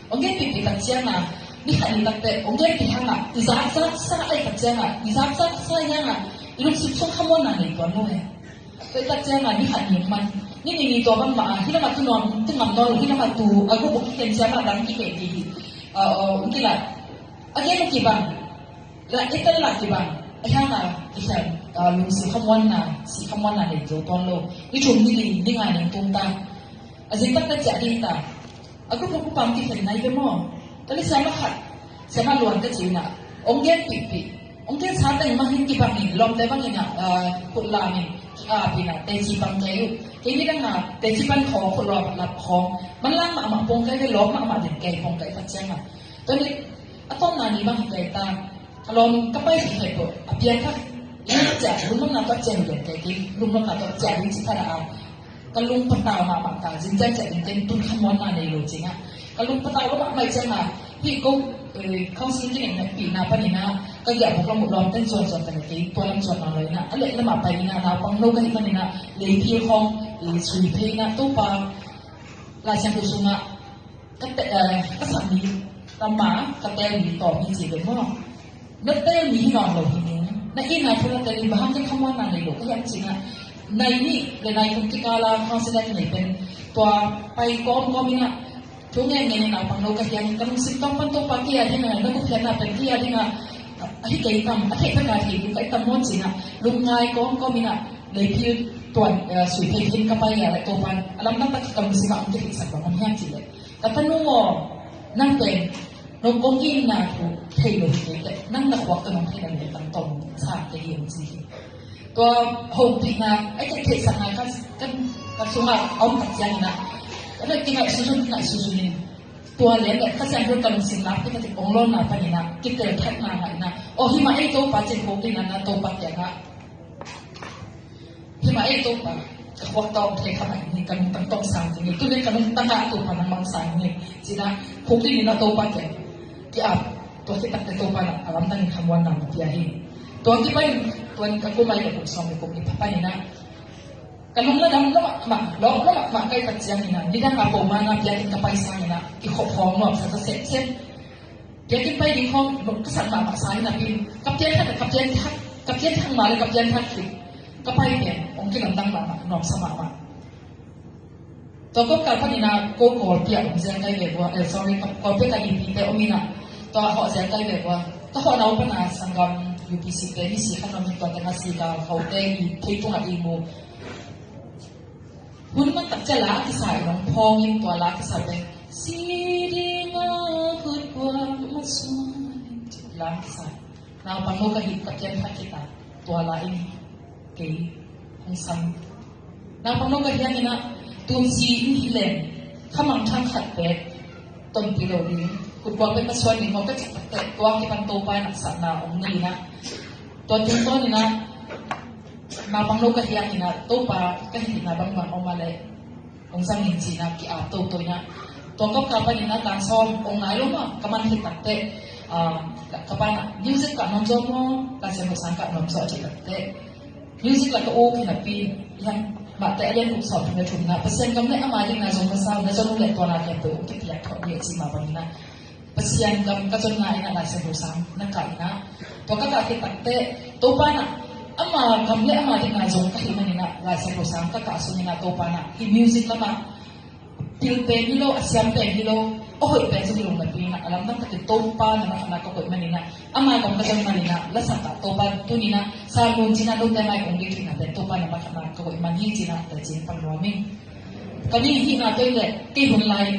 Hong gen pihpih tak ciang a, ni khat ni tak teh, hong gen pih hang a, i zak zak sa ai tak ciang a, i zak zak sa hiang a, i lungsim sung khamuanna nei tuan lo e. Tua i tak ciang a, ni khat ni man. Ni ni ni tua bang mah a, hi lamah tu nuam, tu ngam nawn lo, hi lamah tu, a group uh kikhen siamah dang kikhen ding hi. A, a, ung kila. A gen uh kibang. La, i tel lah kibang. A hiang a, kikhen, a, lungsim khamuanna, si khamuanna nei zo tuan lo. Ni thum ni li, ni nga ning tung ta. A zing tak ta ciah ding ta. A group a group a kikhen na i ve maw. Tua leh siamah khat, siamah luan ka ci in a, hong gen pihpih. Hong gen sa teng mah hi kibang in, lawmte bang in a, ah, khut lam in, ki-ap in a, teci pang kei uh. Kei ni dang a, teci pan khawng, khut lawm lap khawng. Manlang mahmah pong kei ve, lawm mahmah den kei pong kei tak ciang a. Tua ni, a tawpna ni bang hi kei ta. Ka lawm ka pai khit khit peuh, a piang kha, i ciah, lungdamna tawh ciah hi den kei, kei lungdamna tawh ciah ding ci kha a. Ka lung patau mahmah ta, zingciang ciah ding ken tun khamuanna nei lo cih a. Ka lung patau lo mahmah ciang a, hih ko, eh, council kinei na pihna panin a, ka giah buk lam uh lawmten zuan zuan ta le kei, tua lam zuan nawn lo in a, a leh lamah pai in a, naupang lo ka hih panin a, leiphil khawng, eh, sui phei in a, Topa, Lai Siangtho sungah, ka te-, eh, ka sak mi, ka ma, ka teel mi tawh mi ci ve maw. Na teel mi hi nawn lo hi ning. Na itna thu na teel in bang hang kei khamuanna nei lo ka hiam cih a. Nai nih le nai thum kikal a council a kinei pen tua pai kawmkawm in a. Thu ngen ngen in naupang lo ka hiang in ka lungsim tawng pan Topa kei a ding a, na gupkhiatna pen kei a ding a. A hi kei tam, a theih pek a thei ding ka hi tam maw cih a. Lungngai kawmkawm in a. Leiphil tuan, eh, sui phei phei in ka pai a le Topa in. A lamdang tak ka lungsim ah hong kitheisak bang om hiam cih leh. Ka tanu aw, nang pen, nong kong itna thu thei lo hi kei teh, nang na khuak tawh nong theihna lungtang tawh sa kei hi hong ci hi. Tua hopihna, ai kei theihsakna ka, ka, ka sungah a om tak ciangin a, ka na kingaih sunsun, kingaih sunsun in, tua lian le Kha Siangtho ka lungsim lak, ka ti ong lawmna panin a, kitel thatna ngah in a, aw hi mah ei Topa cin kong itna na Topa kiangah. Hi mah ei Topa, ka khuak tawh thei kha mah ni, ka lungtang tawh sang ding hi. Tuni ka lungtang ah Topa nangmah sang hi. Cih a, khuk ding in a Topa kiang ki-ap, tua khit tak teh Topa in a lamdang in khamuanna na pia hi. Tua kipan, tua in ka kum a le kum sawm le kum nih pan in a, ka lung na dam lo mahmah, lawp lo mahmah ka hih tak ciangin a, nidang a pawlkhat na piak in ka pai sangin a, kikhop khawng nuamsa ka sepsep. Biakinn pai ding khawng ka sak mahmah sa hi napi in, ka pianthak, ka pianthak, ka pianthak mah le ka pianthak khit, ka pai pen hong kilamdang mahmah, nuamsa mahmah. Tua kawmkal panin a ko Kawlpi ah om zel kai ve vua, eh, sorry, Kawlpi ah ka innpite om in a, tua hawh zel kai ve vua. Ka hawhna uh pan a sanggam U P C te ni si khat om in, tua teng a si ka hote i thei tungah i mu. Hun man tak ciang la a kisa in hong phawng in, tua la a kisa pen, si ding a khut kuang masuan in, la a kisa. Naupang lo ka hih, ka pianthak khit a, tua la in kei hong sam. Naupang lo ka hiang in a, tun si in hih leng, khamang thang khat pek tonpih lo ding, khut kuang pek masuan ding, hong pek tak teh, tua kipan Topa in a sakna hong nei in a. Tua tungtawn in a, naupang lo ka hiang in a, Topa ka hihna bangbang om a leh hong zang in ci in a, ki-ap toto in a. Tua kawmkal panin ah dan sawm ong nai lo mah ka man khit takteh, ah, ka pa in ah music kah nuam zaw maw, Laisiangtho sang kah nuam zaw a cih takteh, music lah ka uk hi napi, i hang mahte a lian guk sawm thum le thum na, Pasian gam le ama ding na zong masa na zon uh leh tua na khempeuh ong kipiak thawh dih a cih mah bangin ah Pasian gam ka zonna in ah Laisiangtho sang na kah in ah, tua ka kah khit takteh Topa in ah ama gam le ama ding na zong ka hih manin ah Laisiangtho sang ka kah sungin ah Topa in ah hih music lamah pil pen hi lo, a siam pen hi lo, a hoih pen zong hi lo napi in ah, a lamdang takin Topa na makhatna ka koih manin ah, ama gam ka zon manin ah, lasak ah Topa tuni in ah, sa nun cin ah note mai kong ding thei na pen Topa na makhatna ka koih man hi cin ah, ta cin pan nuam in. Ka ni hih na tawh in leh, kei hun lai in,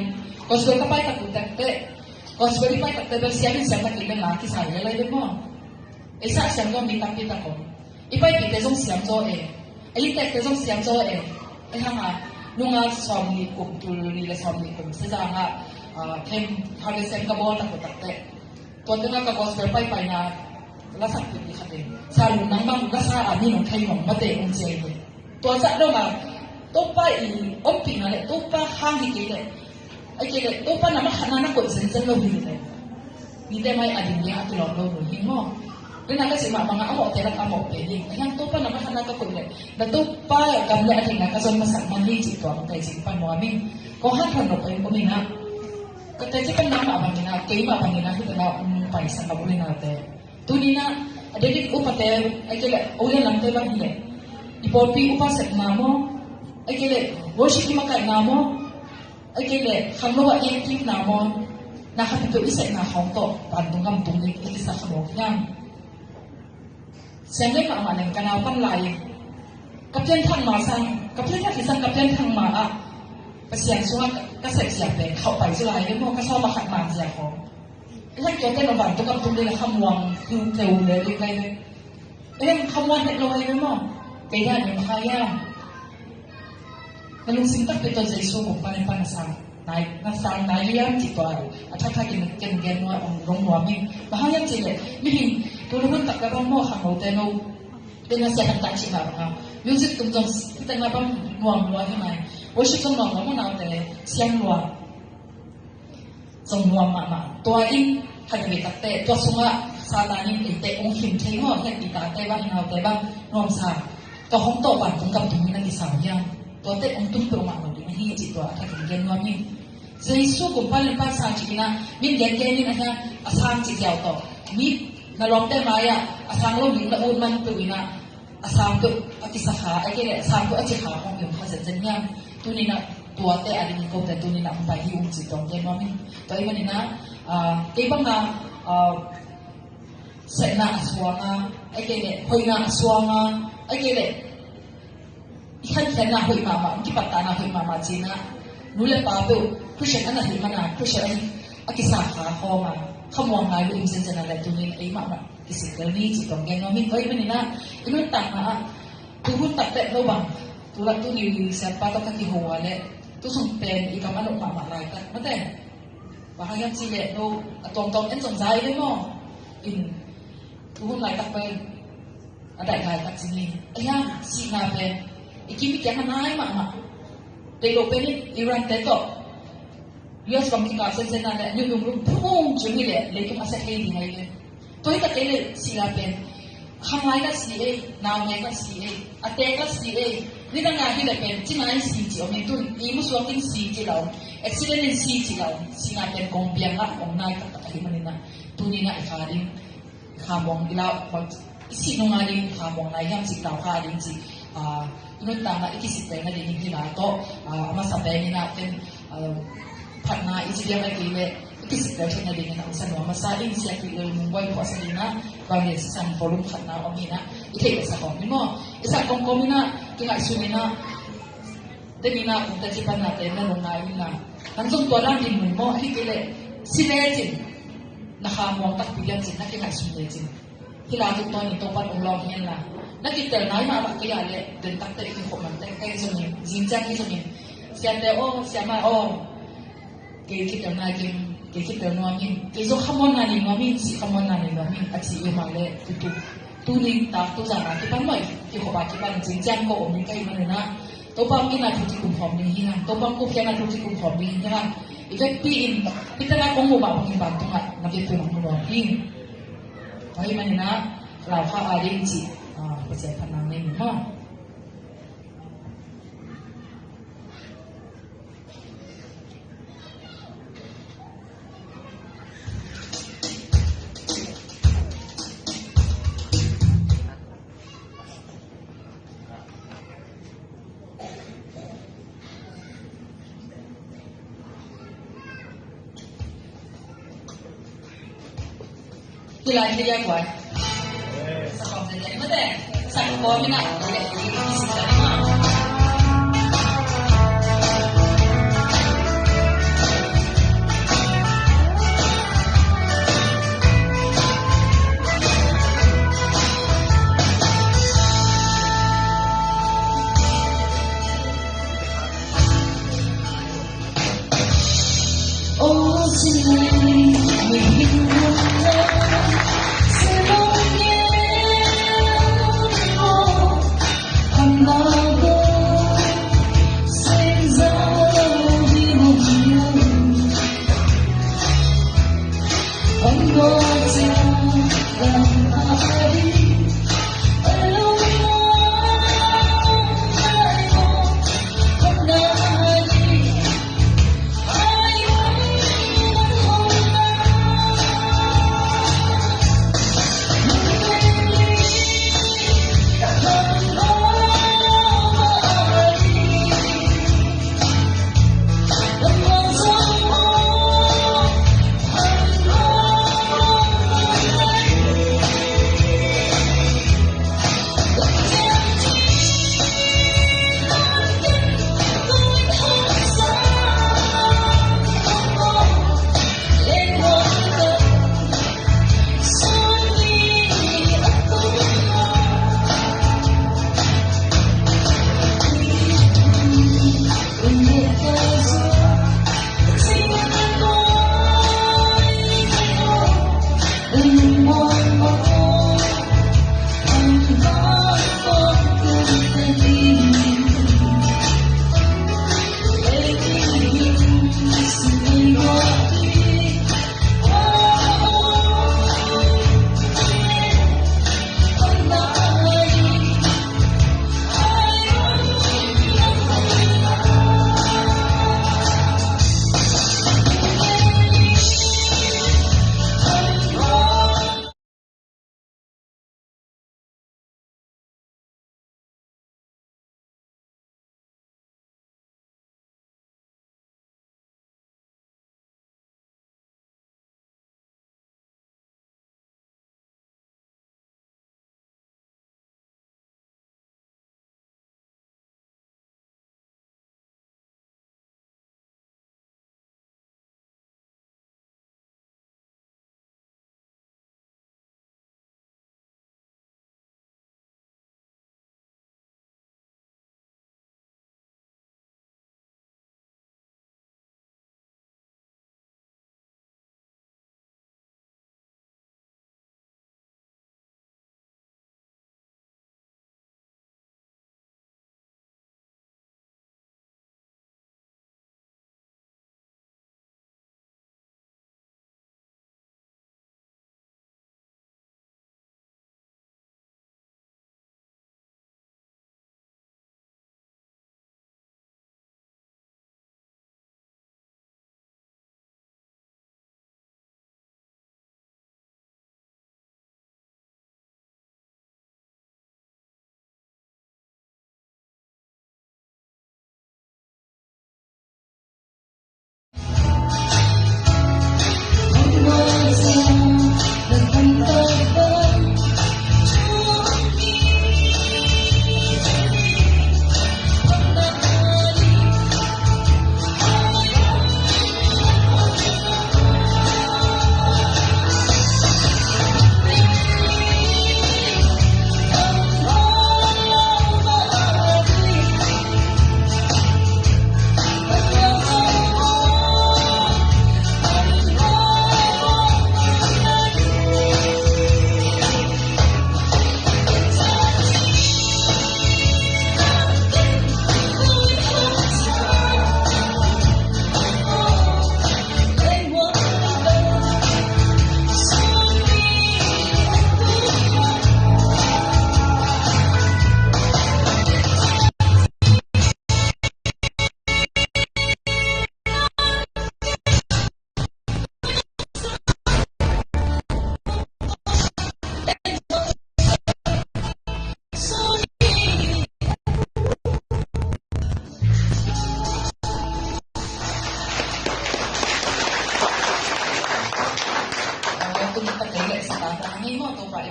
gospel ka pai tak uh takteh, gospel i pai takteh bel siam in siam tak in leh na kisa hi le lai bel maw. Ei sa siam lo mi tampi tak om. I paipihte zong siam zaw e. A inntekte zong siam zaw e. Ei hang a, nunga sawm nih kum, tul nih le sawm nih kum Sezang ah, ah, camp, harvest camp ka bawl tak uh takteh, tua teng ah ka gospel paipaina lasak pih dih khat in, sa lun nang bang lasa a mi nong thei nong mate ong ci hi. Tua zah dong a, Topa i ompihna le Topa hang hi kei leh, ahih kei leh Topa na makhatna na koih zenzen lo hi leh, mite mai a ding liang a kilawm lo lo hi maw. Tua na ka cih mah bangin a mawhte lak a mawh pen hi. A hiang Topa na makhatna ka koih leh, na Topa gam le a theihna ka zon masak man hi cih tua mah tei cih pan nuam in. Kong hanthawn nop pen om in ah, ka teci pan na mah bangin ah, kei mah bangin ah, hih teng ah, um, paisan a ul in ah te. Tuni in ah, a David upate, ahih kei leh, a ulian lamte bang hi leh, i pawlpi upa sepna maw, ahih kei leh, worship i makaihna maw, ahih kei leh, khangno ah i active na maw, na khat peuh i sepna khawng tawh vantung gam tung ding i kisa kha mawk hiam? Siang deuh mahmah leng ka nau pan lai in, ka pianthak ma sang, ka pianthak hi sang, ka pianthak ma ah Pasian sungah ka sepsia pen khauh pai ci lai in maw, ka sawm a khat man zia khawng. Ei hang tuate na vantung gam tung ding a khamuang tung teu le ding lai le. Ei hang khamuang het lo lai le maw. Kei dan in kha ia. Na lungsim takpi tawh Jesu kong pan in pan na sang nai, na sang nai liam cih tua a thakthak in ken gen nuam, ong dong nuam in. Bang hang hiam cih leh, mihing tu lungmun tak ka bang maw, khangnote no. Ken na sian tak cih mah bang a, music tum zong hih teng ah bang nuam lua hi mai. Worship zong nuam lua maw, naute siam lua. Zong nuam mahmah. Tua in, khat vei takteh, tua sungah Satan in eite ong khim thei maw, hian i tate bang, i naute bang, nuamsa. Tua hong tawh vantung gam tung in a kisau hiam? Tuate ong tung peuhmah lo ding ahi cih tua a thak in gen nuam in. Jesu kum pan in pan sang cih in ah, min gen gen in a hian, a sang cih ziau tawh. Mi na lawmte mai ah, a sang lo ding na ut man peuh in ah, a sang peuh a kisa kha, ahih kei leh a sang peuh a ci kha hong i om kha zenzen hiam? Tuni in ah tuate a ding in kote tuni in ah hong pai hi ung ci tawh gen nuam in. Tua ahih manin ah, ah, kei bang a, ah, sepna a suang a, ahih kei leh hoihna a suang a, ahih kei leh i khankhiatna hoih mahmah, i kipattahna hoih mahmah ci in ah, nu le pa peuh Christian a na hih man a, Christian a kisa kha khawng a, khamuang ngai lo in zenzen a leh tuni in ei mahmah kisik lel ni cih tawh gen nuam in. Tua ahih manin ah, i nuntakna ah, tu hun takteh lo bang, tu lak tuni siapa tawh ka kiho a leh, tu sung pen i kam a nop mahmah laitak mate. Bang hang hiam cih leh lo, a tuamtuam en zong za i ve maw. In, tu hun laitak pen, a daih laitak ci ni. A hiang, sihna pen, i kim i kiang a nai mahmah. Deih lo pen in, Iran te tawh U S bang kikap sensen a leh, nunung lum phung ciang hi leh, leitung a sia thei ding ahi ve. Tua hi tak kei leh sihna pen, khanglai khat si ei, naungek khat si ei, a teek khat si ei, nidang a hi leh pen, ci nai si ci om in tun, i musuak in si ci lo, accident in si ci lo, sihna pen kong biang ah, kong nai taktak ahi manin ah, tuni in ah i kha ding, i kha muang i lau, i sih nung a ding, i kha muang nai hiam cih lau kha ding ci, ah, i nuntakna i kisik pen nading in hi la tawh, ah, a masa pen in ah ken, ah, phatna i ci diam ahih kei leh i kisik pen theih nading in a masa nuam masa in Sia Khrih lel mung buai phuahsa ding in ah, Bangladesh sang volume khatna om in ah, i theih leh sak om ni maw. I sak kawmkawm in ah, kingaihsun in ah, den in ah, kong teci panna te na lung ngai in ah, nang zong tua dan din mun maw, ahih kei leh si lecin, na kha muang takpi diam cin, na kingaihsun lecin. Hih la tungtawn in Topa'n ong lawng hen la. Na kitel nai mahmah kei a leh, den takte i kikhop man teh, kei zongin, zing ciang hi zongin. Siate aw, siama aw. Kei kitel nai kei, kei kitel nuam in. Kei zong khamuanna nei nuam in, sih khamuanna nei nuam in. A ci i mah leh, tutu. Tuning tak, tuzan a kipan mah, kikhop a kipan, zing ciang ko om in ka hih manin ah. Topa min a thu kikum khawm ding hi hang. Topa kukhiatna thu kikum khawm ding hi hang. I vekpi in, hih tengah kong muh mah bangin vantungah na biakpiak mah mu nuam ing. Tua ahih manin ah, lau kha a ding cih, ah, Pasian phatna nei ni maw. Kilai thei dia kuai. Sakawm thei dia mate. Sakawm ina.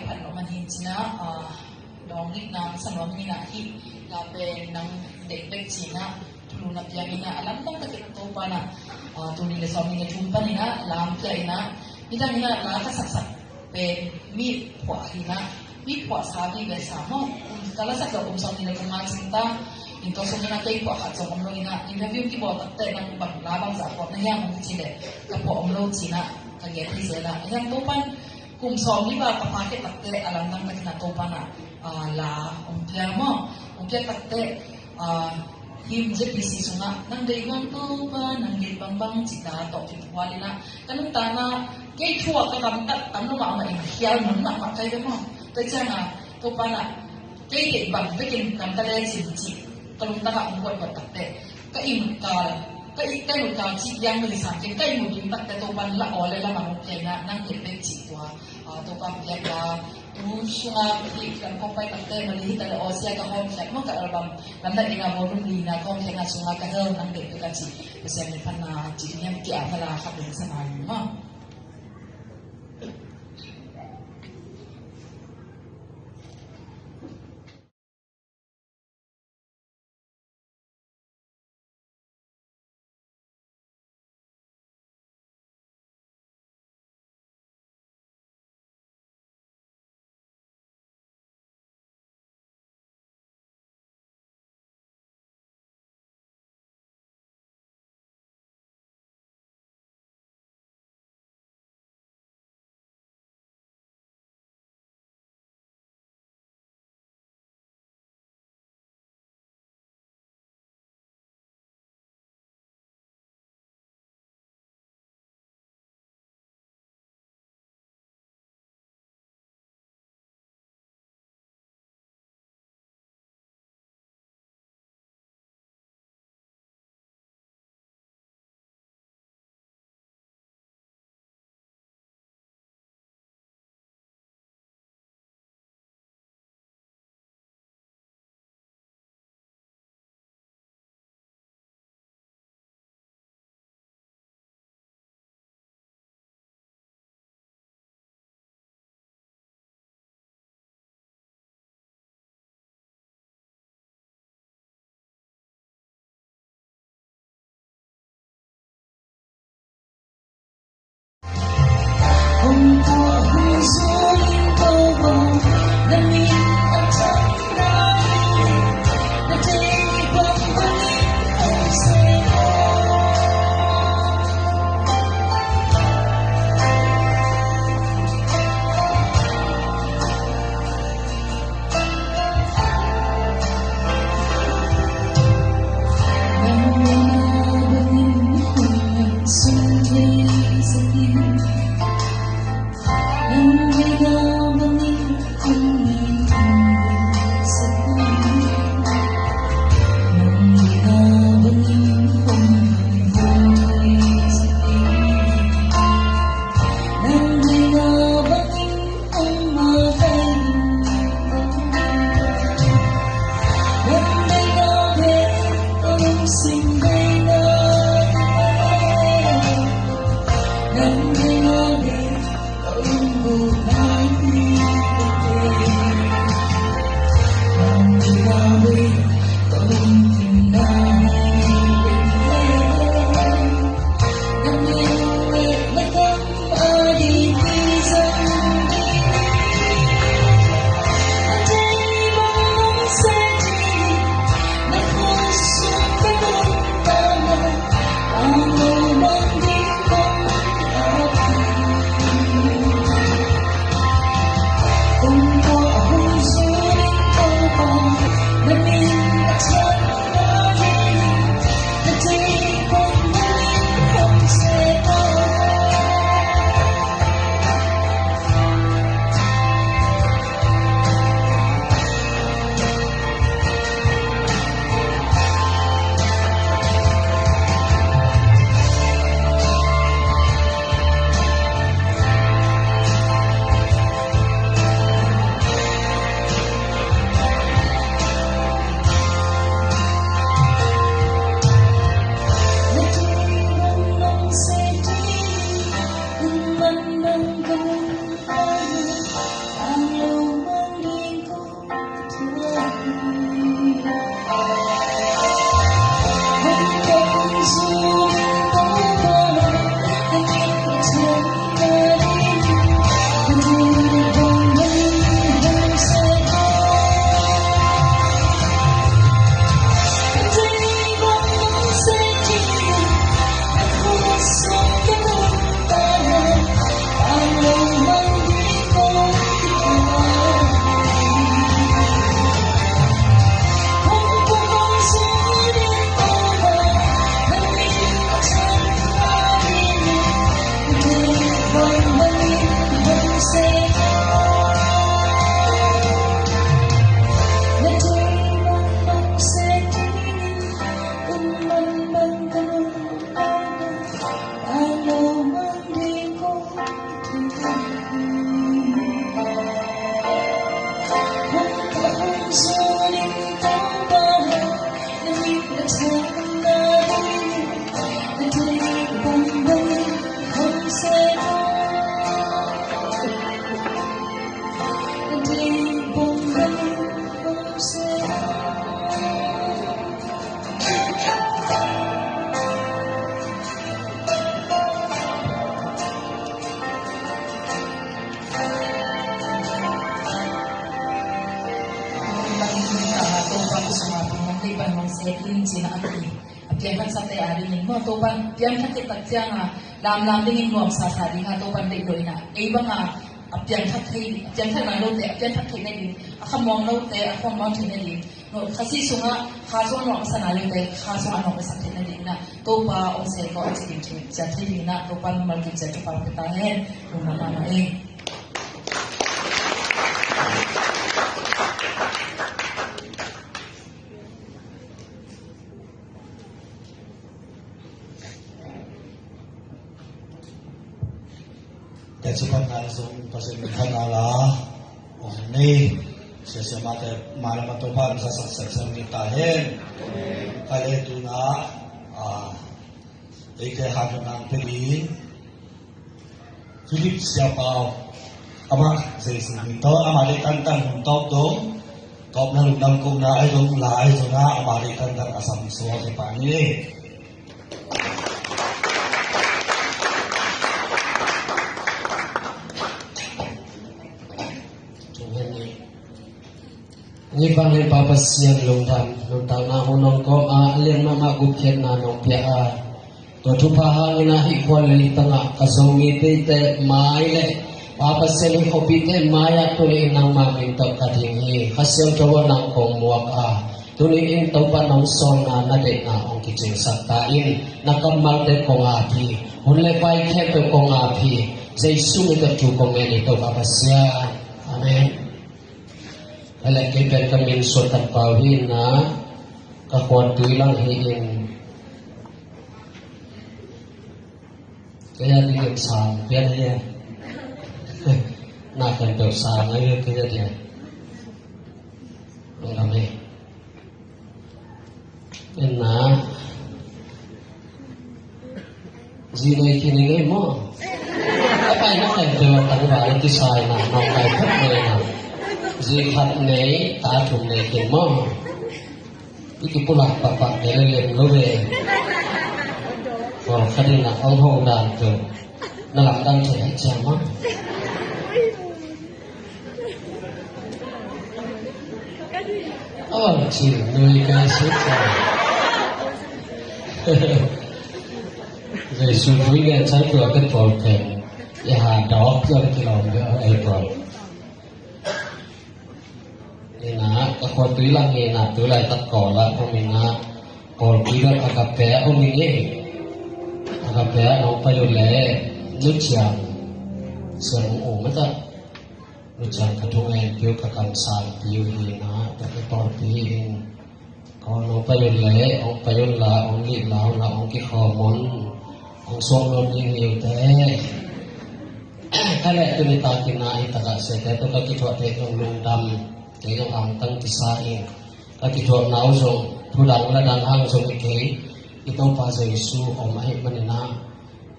Phat lo man hi cinah, ah, dawng nih nang sa nuam inah hih la pen nang deih bek cinah thulu na piang inah a lamdang takin Topa nah, ah, tuni le sawm ni le thum pan inah lam pia inah midang inah la ka saksak pen mi phuah hi inah mi phuah sa mi ve sa maw. Ka la sak lo kum sawm ni le kum nga cing ta in tua sung inah kei phuah khat zong om lo inah interview kibawl takte nang bang la bang zah phuah na hiam hong ci le ka phuah om lo cinah ka nget hi zel ah hiam Topan kum sawm ni ba ka pha khia takte a lamdang takin a Topa nah, ah, la hong pia maw. Hong pia takte, ah, him Z P C sungah nang deih nuam Topa nang deih bangbang cih ta tawh kitual inah ka nuntakna kei thu ah ka gamtat tam lo mahmah in khial mun mahmah kai ve maw. Tua ciangah Topa nah kei deih bang bekin gamta le cin cih ka lungtangah hong buatbuat takte ka i mutkal ka i ka i mutkal cih liang mili sang kei ka i mut ding takte Topan la aw le la man hong pia inah nang deih bek cih tua, ah, Topa hong piak la tu sungah ka i kan kong pai takte mali hita le aw sia ka hawm khiat maw ka album lamdang inah volume lina ka hawm khiatna sungah ka hel nang deih bek a cih Pasian min phatna cih ding hiam ki a phala khat ding sa nai maw. Hong sep in cih a, a piangthaksate a dingin maw, Topa'n piangthak khit tak ciangin lamlam dingin nuamsa sa ding a, Topa'n deih lo in a, ei bang a a piangthak thei, a piangthak nai lote a piangthak theih nading, a khamuang lote a khamuang theih nading, no, Khazih sungah kha sungah nuamsa nai lote kha sungah nuamsa theih nading in a, Topa hong sep ko a ci ding, ciat theih ding in a, Topa'n mimal kim ciat thupha pia ta hen. Lungdam mahmah e. Tua ciang pan ngai zong Pasian min thang a la ong nei. Sia sia mate mai lam a Topa min sa sak sak sak ni ta hen. Ka le tu na a, eite han nang pe ding. Philip Siapau, amah Jesu min tawh, amah deih tantan hun tawp dong, tawpna lungdam kohna ahi zong, la ahi zong a, amah deih tantan a sam suak hi pah ni. Tung hen ni. Ngipan le Pa Pasian lungdam, lungdamna hun nong kawm a, a lian mahmah gupkhiatna nong pia a, tua thupha hangin a hih khua le tangah ka Zomite te mai le Pa Pasian hih khuapite mai ah tuni in nangma min tawh ka ding hi. Kha Siangtho aw nang kong muak a, tuni in Topa nong sawlna na deihna hong kicingsak ta in, na kammalte kong ap hi, hun le pai khempeuh kong ap hi. Jesu min tawh thu kong ngen hi Topa Pasian. Amen. Hale, kei pen ka min Suan Tan Pau hi na, ka khuan Tuilang hi in. Kei a ding in sang pian hi a. Na kan tawh sang a hi kei a ding. Lungdam hi. Ina. Zi nei khin ing ei maw? Ka pai na kai tawh tangval kisai na nong kai thak nei na. Zi khat nei, ta thum nei khin maw? I kipulak pakpak nei le lem lo ve. Kol khat in a ong ho dan tawh na lamdang thei hai ciang maw? Aw, ci nui ka sut ka. Jesu tui ngen sang tua ka tol pen. Ya ha dawk tua kilawm tua ei tol. Ina, ka khua Tuilang ina, tu laitak Kawl ah om ina, Kawlpi bek Agape ah om ina. Agape ah nong pai uh leh, Nu Ciang, Siang U mata. Nu Ciang ka thungen piu ka kamsang piu hi na, ka ka tawlpi hi in. Ka hong pai un le, hong pai un la, hong lih la, hong la, hong kikhawm un. Hong suak lo ding hi uh te. Ka leh tuni takin na hi takah siate tawh ka kithuah te zong lungdam, te zong angtang kisa in. Ka kithuahna uh zong, thudang ladang hang zong hi kei, i Topa Jesu om ahih manin ah.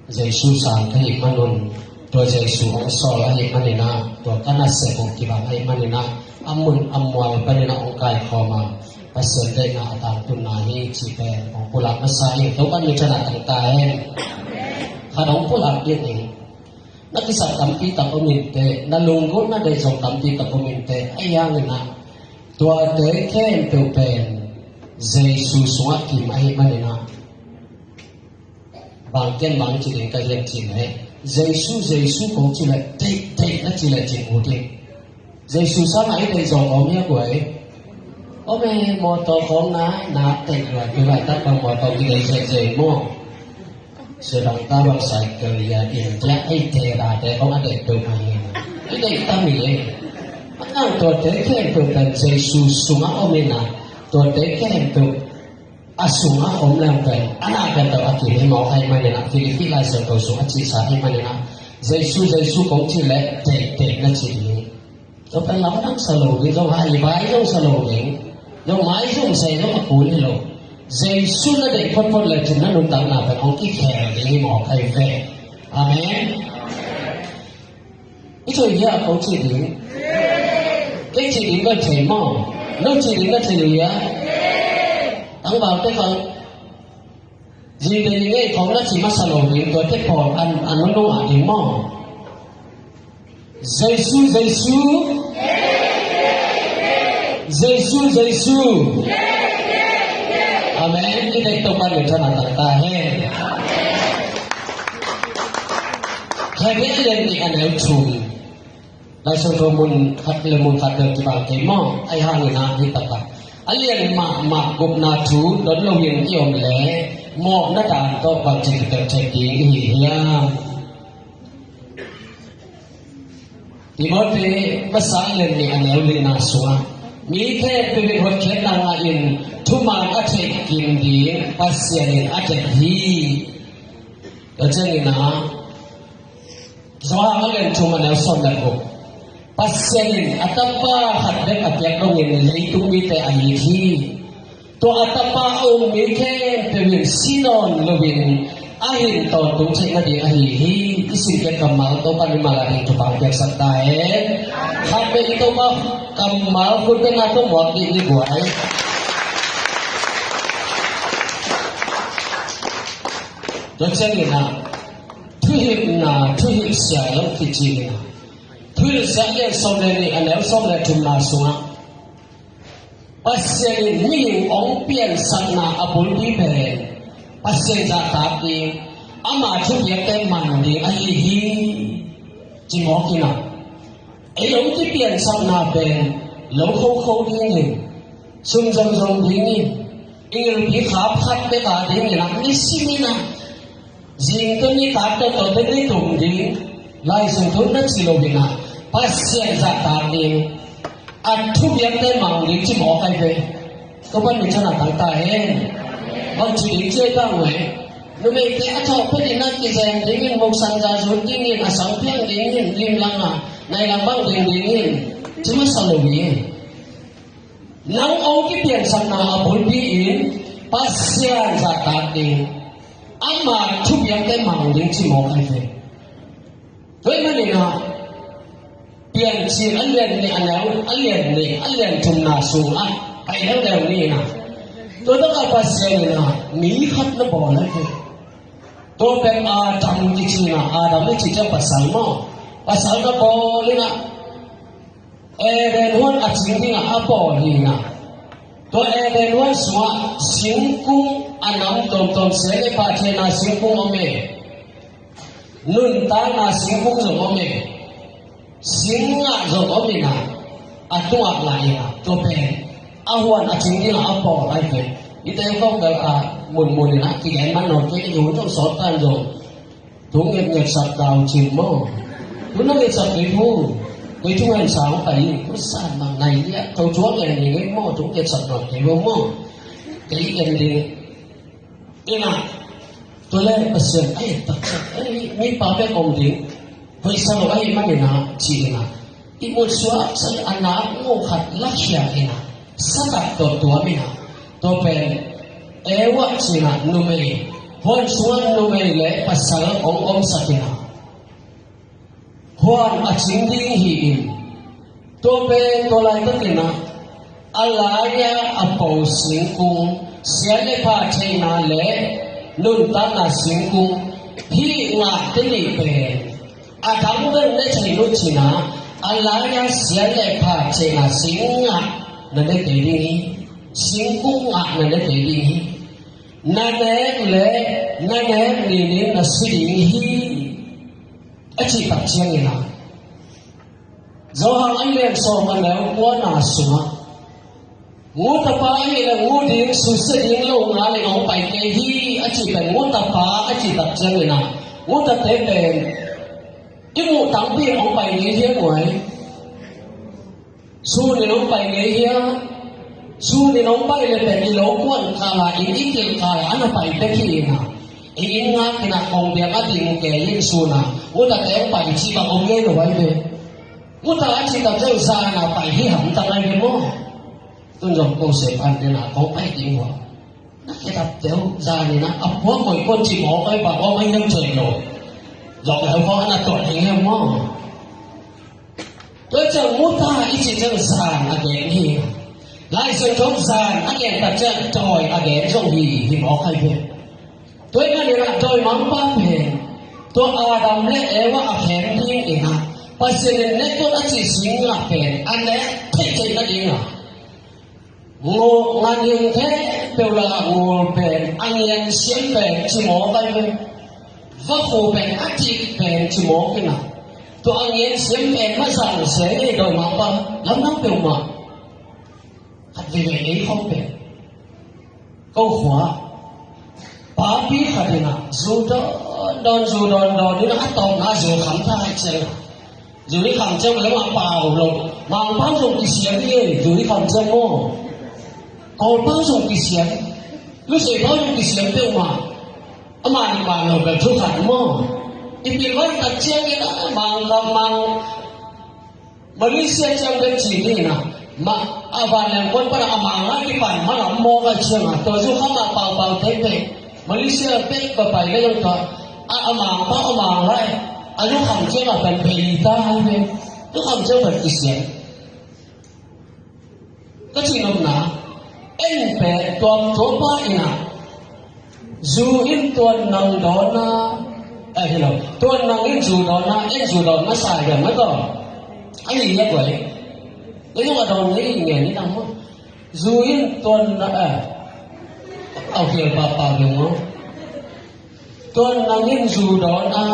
Jesu sang ka hih manun, tua Jesu hong sawl ahih manin ah, tua ka nasep uh kibang ahih manin ah, a mun a mual panin ah hong kaikhawm a, Pasian deihna a tangtunna hi cih pen hong pulak masa hi. Topa min thang a tang ta hen. Khat hong pulak ding hi. Na kisap tampi tak om inteh, na lunggulh na deih zong tampi tak om inteh, ahi hangin ah, tuate khempeuh pen Jesu sungah kim ahih manin ah, bang ken bang ci ding ka hiam cih leh, Jesu, Jesu kong cih leh, deih, deih na cih leh cih ut hi. Jesu sangah i deih zawng om hia guai? Om e, mawtaw khawng na, na deih luat, tu laitak bang mawtaw kideih zeizei maw? Sia dang ta bang cycle ya, India ei te da te khawng a deih peuhmah hi. I deih tam hi e. A nang tuate khempeuh pen Jesu sungah om hi na, tuate khempeuh a sungah om leng pen, a na pen tawh a kim hi mawk ahih manin ah, Philippi Lai Siangtho sung a cihsa ahih manin ah, Jesu, Jesu kong cih leh, deih, deih na cih ding. Tua pen lamdang sa lo ding, zong hai vai zong sa lo ding, zong maizum sa zong a kun hi lo. Jesu na deih photphot lecin na nuntakna pen hong kikhel ding hi mawk ahi ve. Amen. I thei hia, ko cih ding? Kei cih ding ka thei maw? No cih ding ka thei hia? Tangvalte khang. Zi ding ngei khong na ci masa lo ding, tuate pawl an, an nunung ah ding maw? Jesu, Jesu. Jesu, Jesu. Tek Topa min thang a tangta hen. Hebru a lian nih a neu thum. Lai Siangtho mun khat le mun khat bel kibang kei maw? Ahi hangin ah hi taktak a lian mahmah gupna thu dot loin i om leh mawhna dan tawh bangci kitel thei ding i hi hiam? Timoti masa a lian nih a neu lina sungah mi khempeuh in hotkhiatna ngahin thuman a theih kim ding Pasian in a deih hi. Tua ciangin ah Johan a lian thum a neu sawm le guk. Pasian in a Tapa khat bek a piak dongin leitung mite a it hi. Tua a Tapa a um mi khempeuh in si nawn loin a hin tawntung theih nading ahi hi. I simkhiat kammal Topa in i mal a ding thupha piaksak ta hen. Khat bek i Topa kammal khut bengah tawh muak dih ni guai. Tua ciangin ah thuhilhna, thuhilhsia lo kici in ah, thuhilhsia lian sawm le nih a neu sawm le thumna sungah Pasian in mihing hong piansakna a bulpi pen Pasian zahtak ding, ama thupiakte mang ding ahi hi. Ci mawk in ah, ei hong kipiansakna pen lo khokho dingin, sum zongzong dingin, i ngilpi khap khat bek a dingin ah, nisim in ah zing tawh nitak, tawh tawh tawh ni tum ding, Lai Siangtho na ci lo in ah, Pasian zahtak ding, a thupiakte mang ding ci mawk ai ve. Topa min thang a tangta hen. Bangci ding ci ai bang ve. Numeite a thawh phet in ah kizem dingin, muksan za zut dingin, a sang piang dingin, limlang a nailang bang ding dingin ci masa lo hi. Nang hong kipiansakna a bulpi in Pasian zahtak ding, ama thupiakte mang ding ci mawk ai ve. Tua ahih manin ah Piancil a lian nih a neu, a lian nih, a lian thumna sungah pai leuleu ni in ah, tua takah Pasian in ah mi khat na bawl ai ve. Tua pen Adam kici in ah, Adam i cih ciang pasal maw? Pasal na bawl in ah Eden huan a cing dingah a bawl hi in ah, tua Eden huan sungah singkung a nam tuamtuam, sia le pha theihna singkung om e, nuntakna singkung zong om e, sing ngah zong om in ah, a tungah ngah in ah, tua pen a huan a cing dingah a bawl ai ve. I te kong bel a munmun in ah kigen man nawn kei, i hun zong sawt tan zong Thu ngetnget sak kau cin maw? Thu na ngetsak kei thu. Kei thu ngen sang pai in. Thu san mang nai liak. Tho chuak ngen ni ngen maw? Thu ngetsak nong kei maw maw? Kei ngen ding. Ina. Tua le Pasian ai taktak. Ai, mi pa bek om ding. Hoih sa lo ai man ina ci ina. I mut suak sa a nak mu khat lakhia ina. Satak tawh tuam ina. Tua pen Eva cina numei, huan sungah numei le pasal hong omsak ina, huan a cing ding hi in. Tua pen tua laitak ina a lai-a a po singkung, sia le pha theihna le nuntakna singkung, hih ngahte nih pen a dang bel ne thei lo cina, a lai-a sia le pha theihna sing ngah na ne kei ding hi. Singkung ngah na ne kei ding hi. Na nek le na nek ninin na si ding hi. A cih tak ciangin ah Johan a lian sawm a neu kuana sungah, ngu tapa ahih leh ngu ding, susia ding lo ngal in hong pai kei hi a cih pen ngu tapa a cih tak ciangin ah, ngu tate pen i muh tangpi in hong pai ngei hiam uai? Sun in hong pai ngei hiam? Sun in hong pai leh pen i lo kuan kala in i kilh kala a na pai bek hi in ah, i inn ngak in ah kong biak a ding kei in sun ah, ngu tate hong pai cih bang om ngei lo ai ve. Ngu ta a cih tak ciang zan a pai hi hamtang ai ve maw? Tun zong ko sep an den a kong pai ding uh a, na khedap teu zan in ah a pua koih ko cih mawk ai bang om ai hiam, coi lo. Zong leu kong a na tuat hi hiam maw? Tua ciang ngu ta i cih ciang zan a gen hi. Lai Siangtho zan a gen tak ciang dawi a gen zong hi, hi mawk ai ve. Tua ahih manin ah dawimangpa pen tua Adam le Eva a khem ding in ah, Pasian in ne tuan a cih sing ngah pen a ne theih theih nading ah, ngawh ngan hing khempeuh Peuh la ngul pen a ngian siam pen ci mawk ai ve. Vakhu pen a cik pen ci mawk ina. Tua a ngian siam pen ma zang se ei dawimangpa lamdang peuhmah. Khat veve ei khawng pen ko khua papi khat ina zu dawn dawn zu dawn dawn ina a tawpna zu kham thai ciang. Zu i kham ciang lemah pau lo. Mangpau zong kisian hi ei zu i kham ciang maw. Kawlpau zong kisian. Luseipau zong kisian peuhmah. Amah nih mah lo bel thu khat maw. I pilvan tak ciangin a mang mang mang Malaysia ciang bek ci ni na. Ma a van leng kuan pana a mang a kipan mana maw ka ciang a tua zu kham a pau pau tei tei. Malaysia bek ka pai le zong tua a a mang pa a mang lai. A zu kham ciang a pan pei ta hai ve. Zu kham ciang pan kisian. Ka cih nopna en pe tuam tuam pa ina zu in tuan nang dawn na. Eh, hi lo. Tuan nang in zu dawn na, en zu dawn na sai gan ma taw. A hi hiat vai. Ei zong a dawn ngei ngen ni nang maw. Zu in tuan na, eh. Au hial pa pa dong maw. Tuan nang in zu dawn a.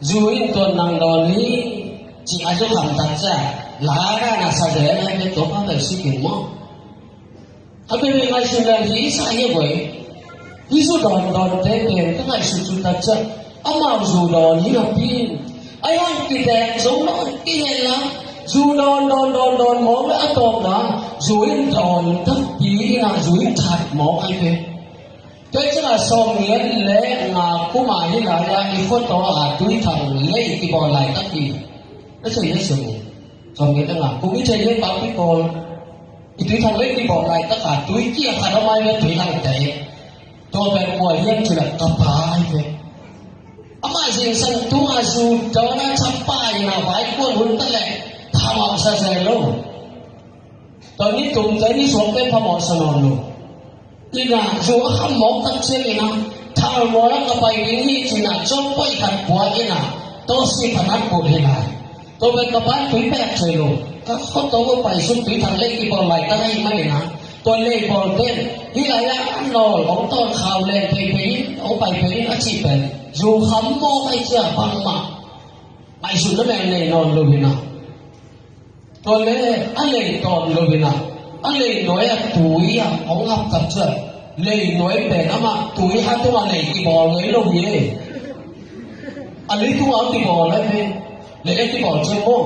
Zu in tuan nang dawn hi. Ci a zu kham tak cia. La ra na sa de na hi tua pa bel si kin maw. A bebe ngaihsun leng hi sa hi a guai. Hi zu dawn dawn te pen ka ngaihsun sun tak cia. Amau zu dawn hi na pin. A yang ki dek zo lo ki hen la. Zu dawn dawn dawn dawn maw a tawpna. Zu in dawn tak pi na zu in that maw ai pe. Tua ciangin a sawmngiat le nga kum a hi lai-a i khuataw a tuithang lei kibawl laitak hi. Na thei le sawm. Sawmngiat le nga kum i thei le pau kibawl. I tuithang lei kibawl laitak a tui kia khat a mai le tuithang te. Tua pen kua hiam cih leh ka pa hi ve. Amah zingsang tung a zu dawn a chapa in a vai kuan hun ta leh phamawh sa zel lo. Tua ni tum tua ni suak te phamawh sa nawn lo. Ina zu a kham mawk tak ciang ina thal maw la ka pai ding hi cina cawk poi khat pua ina tawsi phanat put hi lai. Tua pen ka pan tui pek thei lo. Ka khot tawh ka pai suk tui thang lei kibawl lai ka ngai man ina tua lei bawl pen hi lai a nawl ong tawn khau len pei pei in ong pai pei in a cih pen zu kham mawk ai cia bangmah. Ngaihsutna mel nei nawn lo ina. Tua le a lei tawn lo ina a lei nuai a tui a hong ngap tak ciang lei nuai pen amah tui ha tungah lei kibawl ngei lo hi. A lei tungah a kibawl lai pen lei a kibawl ciang maw.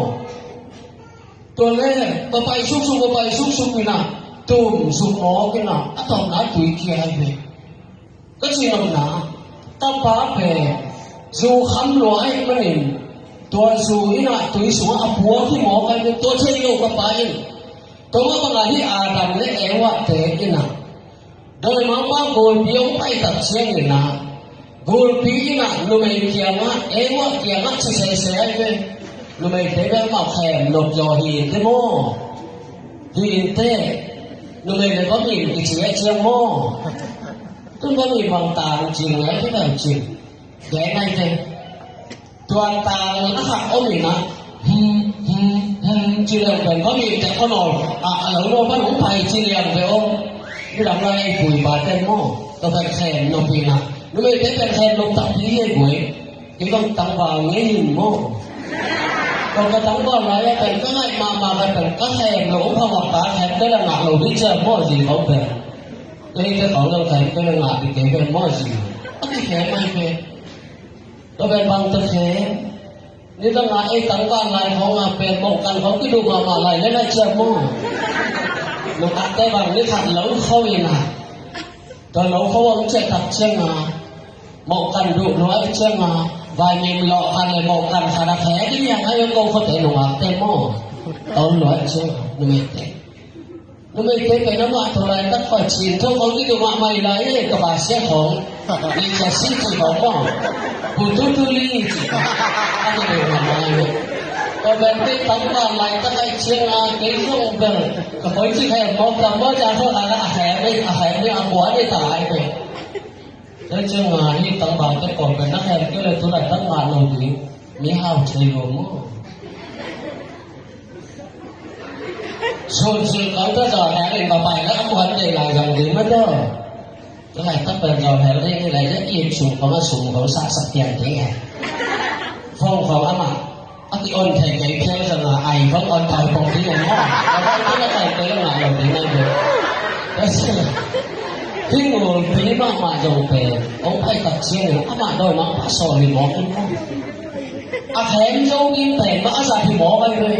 Tua le papai suksuk papai suksuk ina tum suk mawk ina a tawpna tui kia hi. Ka cih nopna, ka pa pen zu kham lua ahih manin tua zu ina tui sungah a puak hi mawk ahih manin tua thei lo ka pa in. Tua mah bangah hi Adam le Eva te ina dawimangpa gulpi hong pai tak ciangin ah gulpi ina numei kiangah Eva kiangah ci sese ahih manin numeite bel mah khem nop zaw hi te maw? Hi in te numei le bangin kici a ciang maw? Tun bangin bang tang cing ngai te bang cing. Dai ngai te. Tua tang na khat om in ah. Hmm, hmm, hmm, ci leng pen bangin te kho nawl. A, a lo nawl bang hong pai ci leng ve om. Ni lam lai pui ba ten maw. Tua pen khen nop in ah. Numei te pen khen nop tak pi hi buai. Kei bang tangval ngei in maw. Kong ka tangval lai a pen ka ngaih mahmah ka pen ka khem lo ong phamawh ta khem te la ngah lo ding ciang maw zi kong pen. Kei te kong lo khem te la ngah ding kei pen maw zi. A kikhem ai pen. Ka pen bang te khem. Ni ka ngah ei tangval lai kong a pen mawh kan kong kiduh mahmah lai le lai ciang maw. Nungak te bang ni khat lo kho in a. Tua lo kho a hong ciah tak ciang a, mawh kan duh luat ciang a, vaimim lawh khat le mawh kan khat a khe ding hiam a, ko khuate nungakte maw. Tawn luat ciang a, numeite. Numeite pen amah thaw laitak pa cin tho khong kiduh mahmah lai e, ka ba sia khong. Ni cia si ci khong maw. Pu tu tu li ci. A kiduh mahmah lai e. Tua pen kei tangval laitak ai ciang a, kei zong bel. Ka koi ci khem mawk tam maw, cia kho lai a khem e, a khem e, a kua e ta lai e. Tua ciang a hih tangvalte kawm pen na khem kei le tu laitak ngah lo ding mi hau thei lo maw. Sun sun kau ta zawh hel in ka pai la a kuan dei lai zang ding ma taw. Ka lai tak pen zawh hel ding ni lai la it sum kau ma sum kau sa sak pian ding e. Phone kau ama a ki on thei kei phial zang a ai phone on thai pong ding e maw. A phone tu na kai kei la ngah lo ding nai ding. Ka si hi ngul pi mahmah zong pen ong pai tak ciang in ama dawi mah pa sawl hi mawk in maw. A khem zo ding pen mah a zat hi mawk ai ve.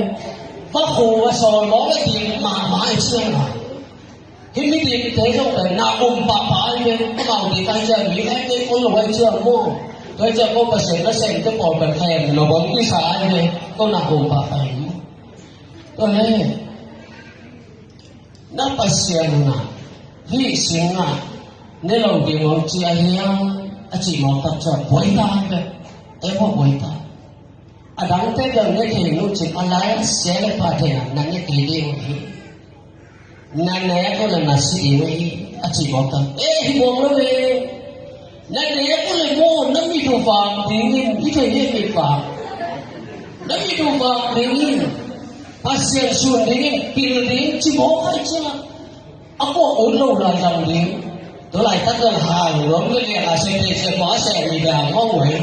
Pa khu a sawl mawk a dik mahmah ai ciang a. Hih mi dikte zong pen na um pahpah ai ve. Amau dik ai ciang mi ai ve, ong lo ai ciang maw. Tua ai ciang ko Pasian na sem te pawl pen khem lo bang kisa ai ve. Ko na um pahpah ai maw. Tua le na Pasian na hih sing a ne lo ding ong ci a hiam a cih mawk tak ciang buai ta ai ve. E maw buai ta. A dangte bel ne thei nu cin a lai a sia le pha thei na ne thei ding uh hi. Na nek uh le na si ding uh hi a ci mawk ta. E hi buang lo ve. Na nek uh le maw na mit uh vak dingin i thei hi mit vak. Na mit uh vak dingin Pasian sun dingin pil ding ci mawk hai ciang a kua ut lo lai zang ding. Tua laitak zong hang luang ve liang a se te se kua se mi bia ngong ve.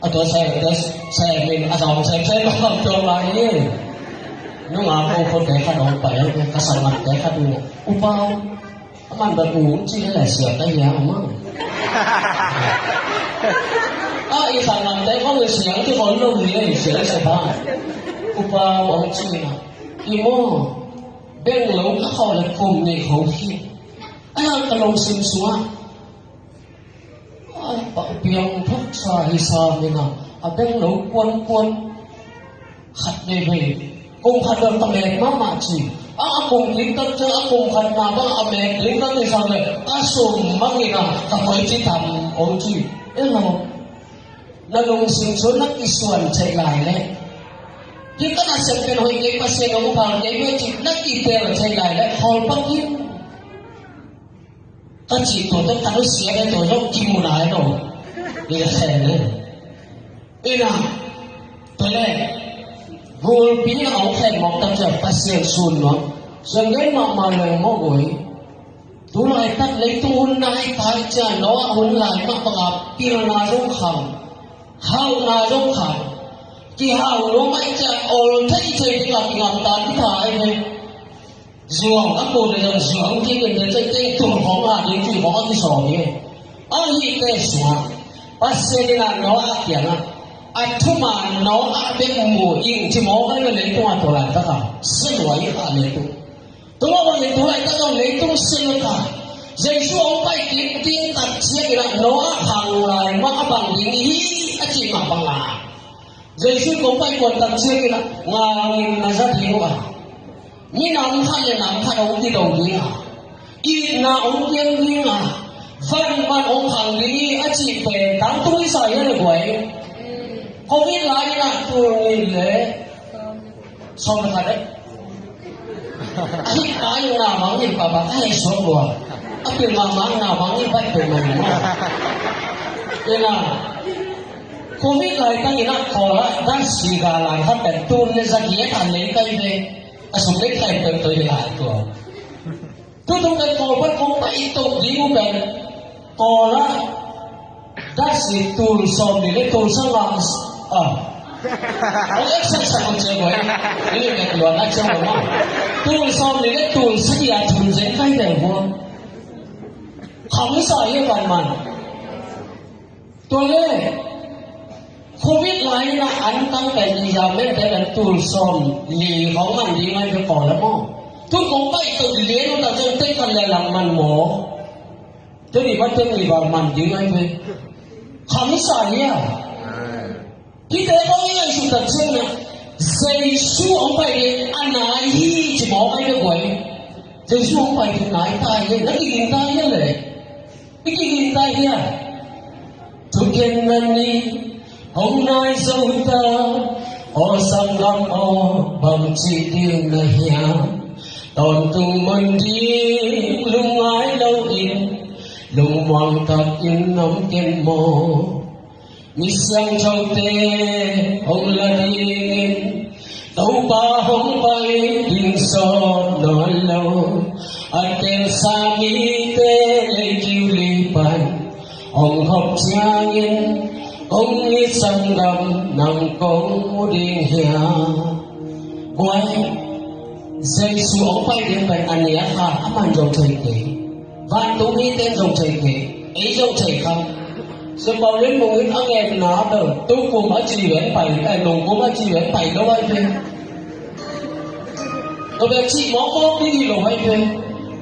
A tua se tua se min a zong se se kua tuang lai ni. Nung a ko ko te khat ong pai ka sang man te khat ni. Upa a man ba ku ci le lai sia ta ya ma. A i sang man te ko ve sia ki ko lo ni le sia se ba. Upa ong ci na. I mo. Beng lo ka khawh le kum nei ho hi. A hiang ka lungsim sungah a piang thuk sa hi sa mina a beng lo kuankuan khat nei vei. Kum khat dong ka mek mahmah ci. A a kum ding tak ciang a kum khat na bang a mek ding tak ni sa le ka sum bangin a ka koi ci tam ong ci. E lo. Na lungsim cu na kisuan theih lai le hi ka nasem pen hoih kei Pasian hong phal kei ve cih na kitel theih lai le khawl pakin ka cih tua te ka nusia le tua zong kimu nai lo. Ni ka khen le ina tua le gulpi na hong khen mawk tak ciang Pasian sun nuam. Zong gen mahmah leng mawk ui. Tu laitak leitung hun nai tai ciang Noah hun lai mah banga pilna zong khang, hauhna zong khang, kihau nuam ai ciang ol thei thei ding a kingamta ding tha ai ve. Zuang a kul le zong zuang kik in te tei tei tul khong a ding tui khong a kisawm hi. Ahi te sungah Pasian in a Noah kiangah a thuman Noah bek mu ing ci mawk ai ve leitung a tu laitak a. Siluai a leitung. Tua bangin tu laitak zong leitung sil ka Jesu hong pai kik ding tak ciangin ah Noah khang lai mah a bang ding hi a cih mah bang a Jesu kong pai kuan tak ciangin ah ngangin na za ding uh a minam khat le nam khat hong kido ding a itna hong piang ding a vanman hong khang ding hi a cih pen tangtung i sa hi a le guai. Covid lai in ah tul nih le sawm le khat eh. Ahi kai na mang in papa ka hei suak lua. A pil ma mang na mang in bai pil ma ni ma. Ina Covid lai tang ina kola dan si ga lai khat pen tun le za gi a tan lei kai ve. A sum lei kai pen toi lai tua. Tu tung pen kol bai kong bai tuk ding u pen kola. Dasi tul sawm ni le tul sanga a. Ong exercise ong cia boy. Ini mek luan a cia boy ma. Tul sawm ni le tul sagi a tul zen kai del bo. Kham sa ye ban man. Tua le Covid lai na an tang pen i ya men te kan tul sawm ni khong man ding ai ke ko le mo. Tu kong bai tuk ding ai no ta zen te kan le lang man mo. Tuni ma teng ni bang man ding ai ve. Kham sa hia. Hite kong i ngaihsut tak ciang na Jesu hong pai ding a nai hi ci mawk ai ve guai. Jesu hong pai ding nai ta hia, na kiging ta hia le. I kiging ta hia. Thugen na ni hong nai zo ta aw sanggam aw bang ci ding na hia. Tawntung mun ding lungngai lo in lungmuang takin om ken maw. Mi siangthote hong la dingin Topa hong pai ding sawn nawn lo. A telsa mite lei kiu li pan hong khop ciangin, kong i sanggam nang kong mu ding hiam? Guai, Jesu hong pai ding pen a nia kha, aman zong thei kei. Vantung mite zong thei kei, ei zong thei kha. Sia Pauline Mung in a ngetna bel, tu kum a ci ven pai, eh, nung kum a ci ven pai lo ai pen. Tua bel cih mawkmawk ding hi lo ai pen.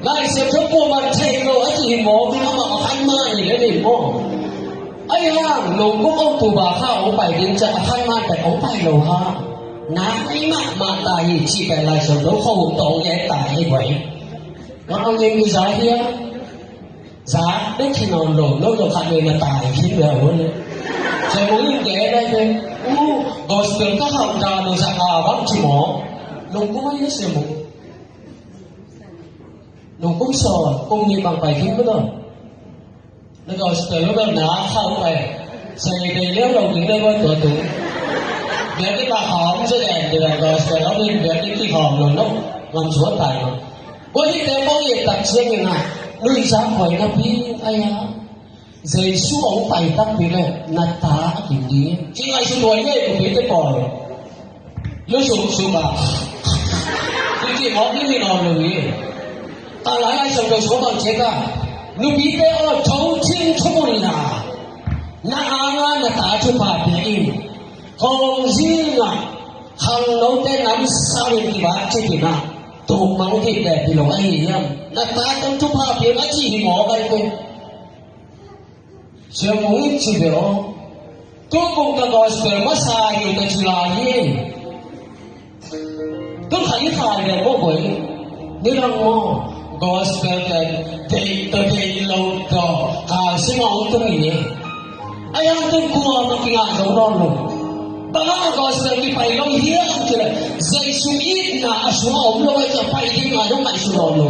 Lai Siangtho kuaman thei lo a cih hi mawk ding, amah a khan mah hi le ding maw. Ai hang, nung kum October kha hong pai ding ciang a khan mah pen hong pai lo ha. Na ai mahmah ta hi cih pen Lai Siangtho khuahun tawh hong gen ta hi guai. Nang hong gen mi za hiam? Za bek hi nawn lo, no lo khat nei na tai khin ve a hun. Sia Mung in gen ai pen, uh, gospel ka hauh dan lo za ka bang ci maw. Nung kum a hi Sia Mung. Nung kum sawm, kum nih bang pai khin maw. Na gospel lo bang na khauh pai. Sia Mung dei liau lo ding dei maw tua tung. Biakinn ah khawm zaw den, gospel lo ding biakinn kikhawm lo no. Ngam suak tai maw. Tua hihte kong et tak ciangin ah, nuihzak huai napi, ai a, Jesu hong pai takpi leh na ta a kim ding. Ci ngaihsut huai ngei nupite pawl. Lu suk suk a. Ci ci mawk ding hi nawn lo hi. Ta lai lai sawm lo sawm bang ciat a. Nupite aw, tho cing thumun la. Na anga na ta thupha pia in. Kawng zing a khangnote namsau in kivak cih in ah, tuk mang dih bek hi lo ahi hiam? Na ta tawh thupha pia in a ci hi mawk ai pen. Sia Mung in ci ve aw. Tu kum ka gospel masa hi ta ci lai hi. Tu kha i kha le maw guai. Nidang maw, gospel pen dei tawh dei lo tawh kal sim a hong tung hi. Ai hang tun kuamah kingah zo nawn lo. Bang hang a gospel kipai lo hiam cih leh, Jesu itna a sungah om lo ahih ciang pai ding a zong ngaihsun nawn lo.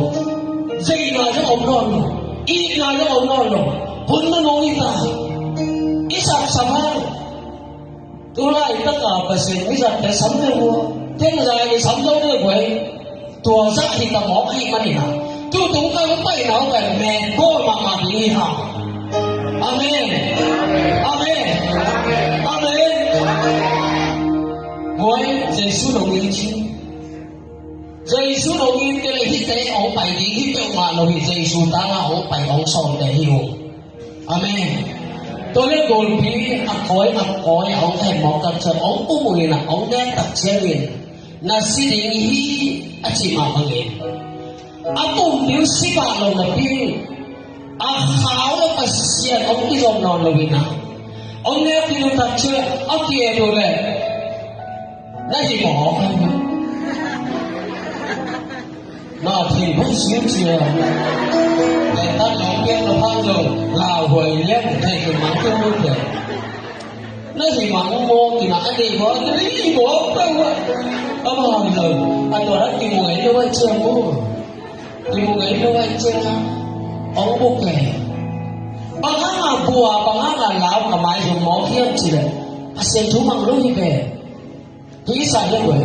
Zeihna zong om nawn lo. Itna zong om nawn lo. Hun nunung hi ta. I sapsap hang. Tu laitak a Pasian mizatte sam deuh uh, teng zai le sam zo deuh uh ei. Tua zah hi ta mawk ahih manin ah, tu tung ka hong paina uh pen meh bawl mahmah ding hi hang. Amen. Amen. Amen. Guai, Jesu nong it ci. Jesu nong it te leh hihte hong pai ding hi peuhmah lo hi, Jesu tang a hong pai hong sawmte hi uh. Amen. Tua leh gulpi a kawi a kawi a hong khen mawk tak ciang hong pum uh in a hong nek tak ciangin na si ding hi a cih mah bangin a pumpi uh si pah lo napi a khau le Pasian hong kizom nawn lo in a hong nek ding uh tak ciang a ki-et uh leh na hi mawk. Na thei bang sim cia. Pen tan nong piak na phang lo, lauhuai lian thei kei mang tung lut le. Na hi mang maw, kina a nei maw, na hi maw, peuh a. A bang lo, a tua rat kimu ngei lo a cia maw. Kimu ngei lo a cia na. Ong buk kei. Bang hang a bua, bang hang a lau, ka mai zong maw hiam ci le. A sian thu mang lo hi pen. Hi sa le guai.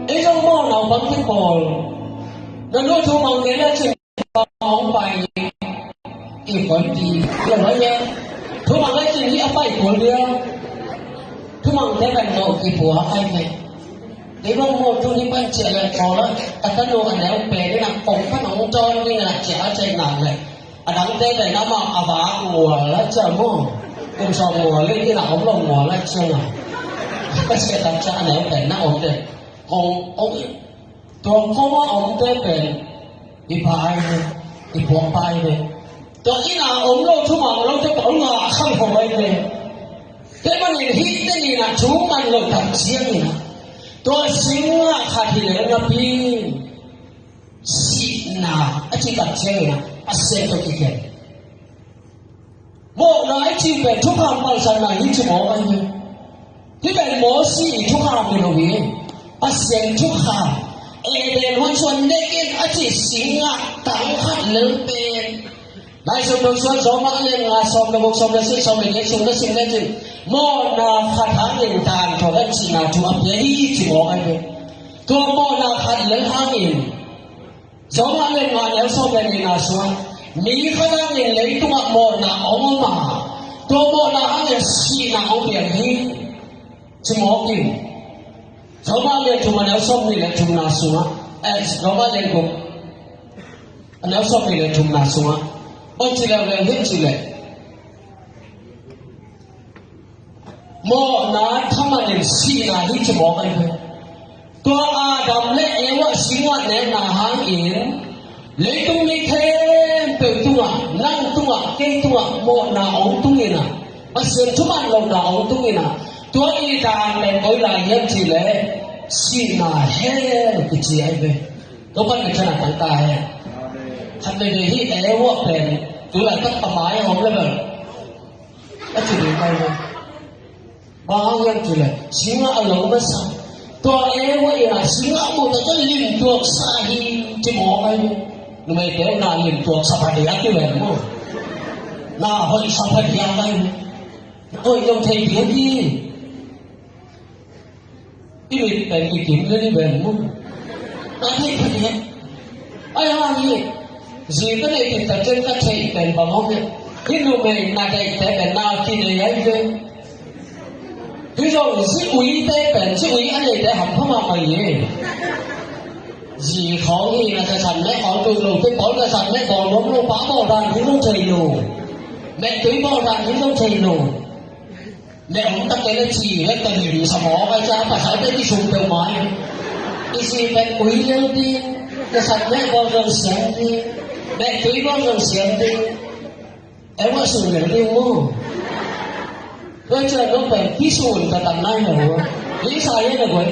Ei zong maw naupangte pawl. Na nu thu mang ngei le cin hong pai. I koi pi. Lo hoi le. Thu mang le cin hi a pai kul dia. Thu mang te kan maw ki pua ai me. Ei zong maw tu ni pan cia le kawl a. Ka ta nu a neu pe ni na kong pan hong ton ni na cia a cai na le. A dangte pen amah a vak ngual a cia maw. Kum sawm ngual le inn ah om lo ngual a cia na. Ka sia tak cia a neu pen na om te. Kong, kong, tua kong a om te pen i pai ve, i puak pai ve. Tua inn ah om lo thumang lo te pawl ngah khang khong ai ve. Te manin hih te ni na thu man lo tak ciangin a. Tua sing ngah khat hi le napi. Sihna a cih tak ciangin a, Pasian tawh kikhen. Mawhna i cih pen thukham palsanna hi ci mawk ahi hi. Hih pen Mosi i thukham hi lo hi. Pasian thukham. Eden huan suan nekin a cih singah tang khat lel pen. Lai Siangtho suan sawm a lian nga, sawm le guk, sawm le sagih, sawm le giat sung na sim lecin mawhna khat hangin dan tawh a cihna thu a pia hi ci mawk ahi hi. Tua mawhna khat lel hangin Rom a lian nga neu sawm le nihna sungah, mi khat hangin leitungah mawhna hong om a, tua mawhna hangin sihna hong piang hi, ci mawk in. Rom a lian thum a neu sawm nih le thumna sungah, eh, Rom a lian guk a neu sawm nih le thumna sungah, bang ci leuleu hiam cih leh, mawhna thaman in sihna hi ci mawk ahi ve. Tua Adam le Eva singah nekna hangin leitung mi khempeuh tungah, nang tungah, kei tungah mawhna hong tung in a, Pasian thuman lohna hong tung in a, tua i dan le koi lai hiam cih leh sihna hell kici ahi ve. Tua pan i thanak tangta he. Khat veivei hi Eva pen tu laitak a mai a om le bel a ci ding pai ve. Bang hang hiam cih leh singah a lo masa. Tua Eva in a singah muh tak a limtuak sa hi ci mawk ahi ve. Numeite uh na limtuak sa phadiak hi ven maw. Na hoih sa phadiak ahi ve. Na hoih zong thei ding hi. I mit pen i kim le ni ven maw. Na theih phadiak. Ai hang hi. Zi ka neih kik tak ciang ka theih pen bang hong hi. Hih numei na deihte pen na kinei ahi ve. Hih zong zi uite pen, zi ui a neite hampha mahmah hi. Zi khawng hi na, ka san meh khawng tuk lo, te pawl ka san meh bawl nuam lo, pa bawl dan hi lo thei lo. Meh tui bawl dan hi lo thei lo. Meh om tak kei le ci, le ka lim sa mawk ai cia, pasalte kisum peuhmah hi. I zi pen ui lel ding, ka san meh bawl zong siam ding, meh tui bawl zong siam ding. Eva sun lel ding maw. Tua ciang nong pen kisun ka tam nai lo. Hi sa ye na guai.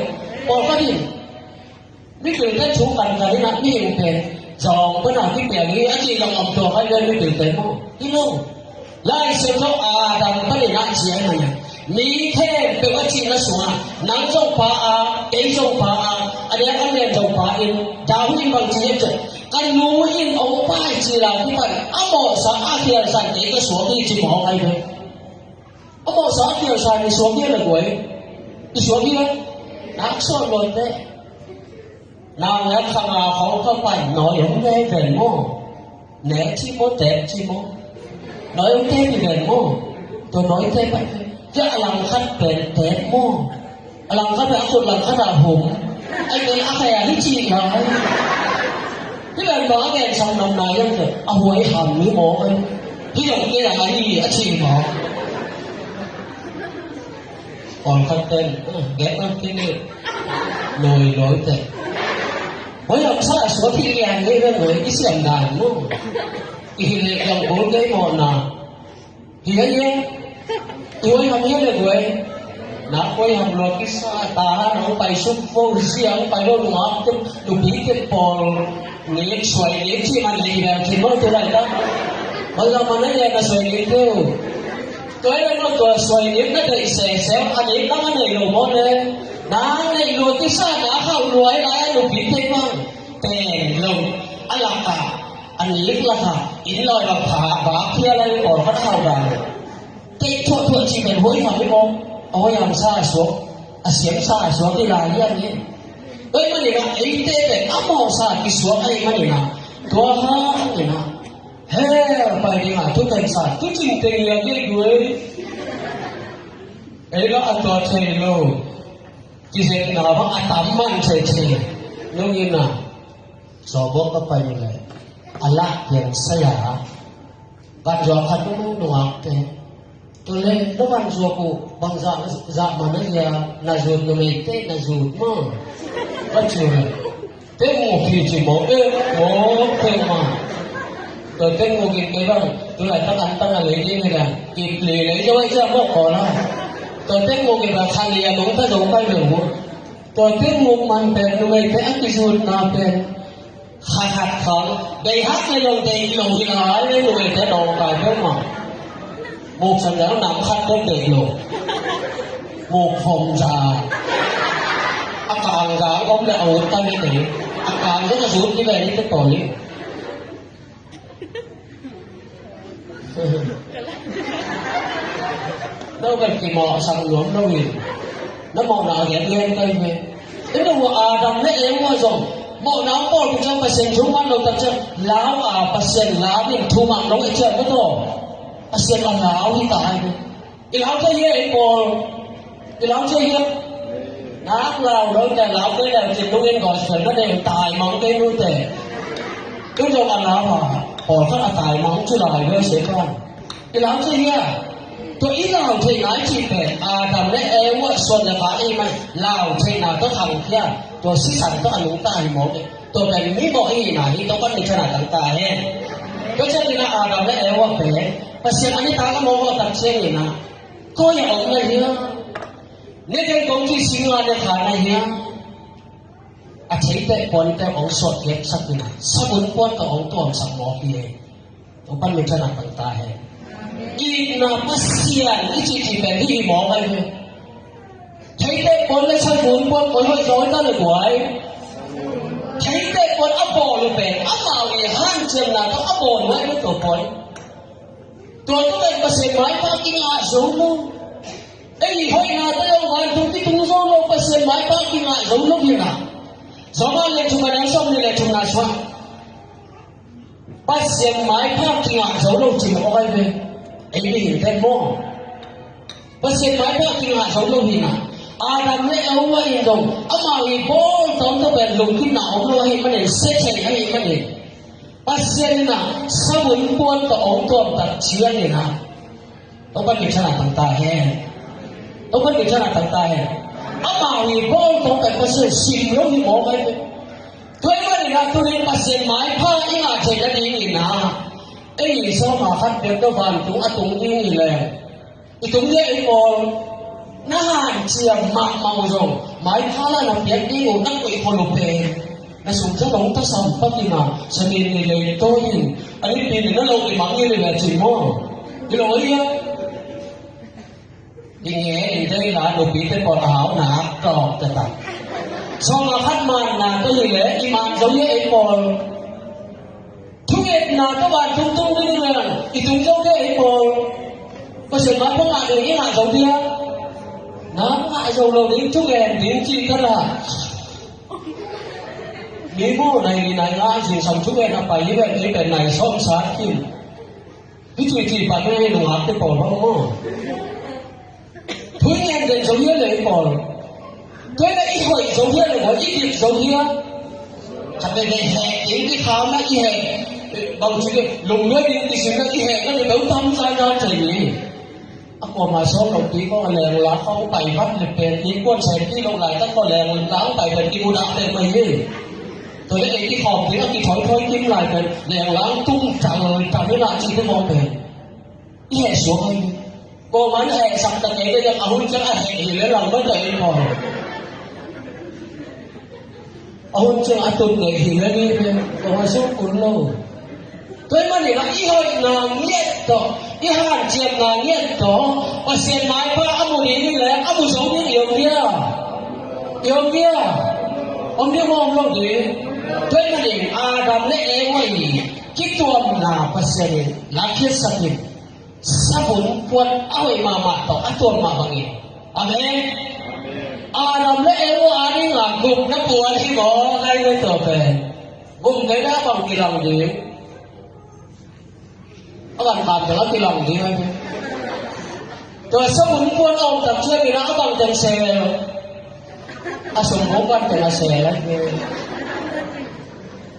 Pawlkhat in, mipilte thu kankan in a, mihing pen zawng pan a kipiang hi a ci zong om tua khai ven mipilte maw. Hi lo. Lai Siangtho Adam panin a ci ahi mah hi. Mi khempeuh a cihna sungah, nang zong pa a, kei zong pa a, a diak a lian zong pa in, David in bang ci hiam cih leh, ka nu in hong pai cil a kipan a mawhsa a khialsa in kei ka suak hi ci mawk ahi ve. A mawhsa a khialsa in i suak hi a le guai. I suak hi a. Nak suak lawm teh. Nang le khang a khawng ka pai nawi hong ne ven maw. Ne ci maw, tek ci maw. Nawi hong tek hi ven maw. Tua nawi tek pai ven. Tua a langkhat pen tek maw. A langkhat pen a khut langkhat a hum. Ai pen a khai a hi ci ngai. Hi ven maw a gen sang nam nai yang tua. A huai ham ni maw ai. Hi yang kei a hi a ci maw. Pawlkhat pen, ah, get on tini. Loi, loi te. Huai hamsa a suak hi lian ni le loi, i siam dan mu. I hi le yang bol kei mawhna. Hi a ye. Huai ham hi le huai. Na huai ham lua kisa ta na pai suk fo siang pai lo nungak te, nupi te pawl. Nik suai nik ci man li dan ci mawk tu lai ta. Bang zaman a ye na suai nik tu. Tua hi leh tua suai nik na deih sese, a nik na neih lo maw le. Na neih lua kisa na khauh lua hi lai a nupi te bang. Pen lo. A lak ah, a nik lak ah, inn lak ah pha, bak khia lai pawlkhat khauh dan lo. Tei thuahthuah cih pen huai ham hi maw. A huai hamsa a suak, a siamsa a suak hi lai hiam hi. Tua ahih manin ah eite pen a mawhsa kisuak ahih manin ah. Tua hangin ah. He, pai ding a, tu pen sa, tu cing teng lian ding duai. Ei lo a tua thei lo. Kizekna bang a tam man thei thei. Nung in a. Sawbawk ka pai ni le. A lak pian saya. Van zuak khat nung nungak te. Tua leh na van zuak uh bangzah, zah man a hia, na zut numeite na zut maw. Ka ci uh leh. Tengmuk hi ci maw, eh, maw, tengmuk. Tua tengmuk in kei bang, tu laitak antang a lei ding hi dan. Kip lei lei zo ai cia maw kaw la. Tua tengmuk in bang khat lei a nong ta zo kai leng maw. Tua tengmuk man pen, numeite a kizutna pen. Khat khat khawng, bei hak le lo dei lo hi lai le lo te lo kai peuhmah. Muk sam le nam khat peuh dei lo. Muk vom za. A kang za om le a ut ta le dei. A kang za ka zut ki le ni te to ni. No bel kimawhsak nuam lo hi. Na mawhna a gen lian kai ve. Ina hua Adam le Eva zong Mawhna hong pawl pi ciang Pasian thu man lo tak ciang lau a, Pasian lam in thu man lo i ciang maw taw. Pasian a lau hi ta ai. I lau thei hia ei pawl? I lau thei hia? Nak lau lo te lau kei leh cin lungin gospel na deng tai mang kei nu te. Tung zong a lau a, pawlkhat a tai mang cu lai ve se kan. I lau thei hia? Tua i lau theihna i cih pen Adam le Eva suan le ka ei man lau theihna tawh khang hia? Tua sisan tawh a nungta hi mawk e. Tua pen mi mawh i hihna hi, tua pan mi thana tangta hen. Tua ciang ina Adam le Eva pen Pasian a nitak a mawk a tak ciang ina koi a om na hia? Neten kong ci singa ne kha na hia? A theite puante ong suak kepsak ina sabun puan ka ong tuamsak mawk hi e. Tua pan mi thana tangta hen. Itna Pasian i cih cih pen hi hi mawk ai hi. Theite puan le sabun puan koi hoih zaw ta le guai. Theite puan a bawl uh pen amau i hanciamna tawh a bawl uh ai hi tua puan. Tua tawh pen Pasian maipha kingah zo lo. Ei hoihna tawh lo vantung kitung zo lo Pasian maipha kingah zo lo hi na. Zawma le thum a neu sawm ni le thumna suah. Pasian maipha kingah zo lo cin a aw ai ve. Ei mihingte maw? Pasian maipha kingah zo lo hi na. Adam le Eva in zong amau i bawl tawm tawh pen lungkimna om lo ahih manin, sia thei ahih manin. Pasian in a sabun puan ka ong tuam tak ciang in a. Tua pan mi thana tangta hen. Tua pan mi thana tangta hen. Amau i bawl tawm pen Pasian sim lo hi mawk ai ve. Tua ahih manin a tunin Pasian maipha i ngah theih nading in a. Ei sawma khat piak tua vantung a tung ding hi leh. I tung dia ei pawl na hanciam mahmah uh zong maipha la na piak ding uh na koih khol uh pen na sum tha dong tasam pakin a sanin ni lei tawi in a nipi ni na lo i mang ni lei a cin maw? I lo a ia i nge in dei la nupi te pawl a hau na tawk te ta. Sawma khat man na te hi leh i man zong ia ei pawl. Thungetna ka van tungtung ding leng i tung zo dia ei pawl. Pasian mah pha ngah ding i ngah zo dia. Na ngah zo lo ding thungen ding ci ka la. Mi mu nai ni nai ngah zingsang thungen a pai hi ven ei pen nai sawm sat kim. Hi cui ci pai hi nungak te pawl bang mu. Thu i ngen den zo hial le i pawl. Tua le i hoih zo hial le maw, i dik zo hial. Khat le le heh ding i khau na i heh. Bang ci le lungnuai ding i sim na i heh na le beu tam zan zan thei ni. A kuama sawm lo pi kong a leng la kong pai vat le pen i kuan sai pi lo lai tak ko leng la pai pen i mudah pen mai hi. Tua le ei i khawm ding a kithoi thoi kim lai pen leng la tung tang tang ni la ci te maw pen. I heh suak hi. Ko man heh sak ta kei te a hun ciang a heh hi le lang mah ta in ko. A hun ciang a tun nei hi le ni ko man suk kun lo. Tua ahih manin a i hoihna ngiat tawh i hanciamna ngiat tawh Pasian maipha a mu ding hi le a mu zo ding i om dia. I om dia. Om dia maw om lo ding. Tua ahih manin Adam le Eva i kituamna Pasian in lakhiatsak in. Sabun puan a hoih mahmah tawh a tuam mah bangin. Amen. Adam le Eva a ding a gupna puan hi maw ngai ngai tawh pen. Gupna a bang kilang ding. A bang kam teng a kilang ding ai pen. Tua sabun puan a om tak ciangin a bang teng sel. A sum hong kan teng a sel ai pen.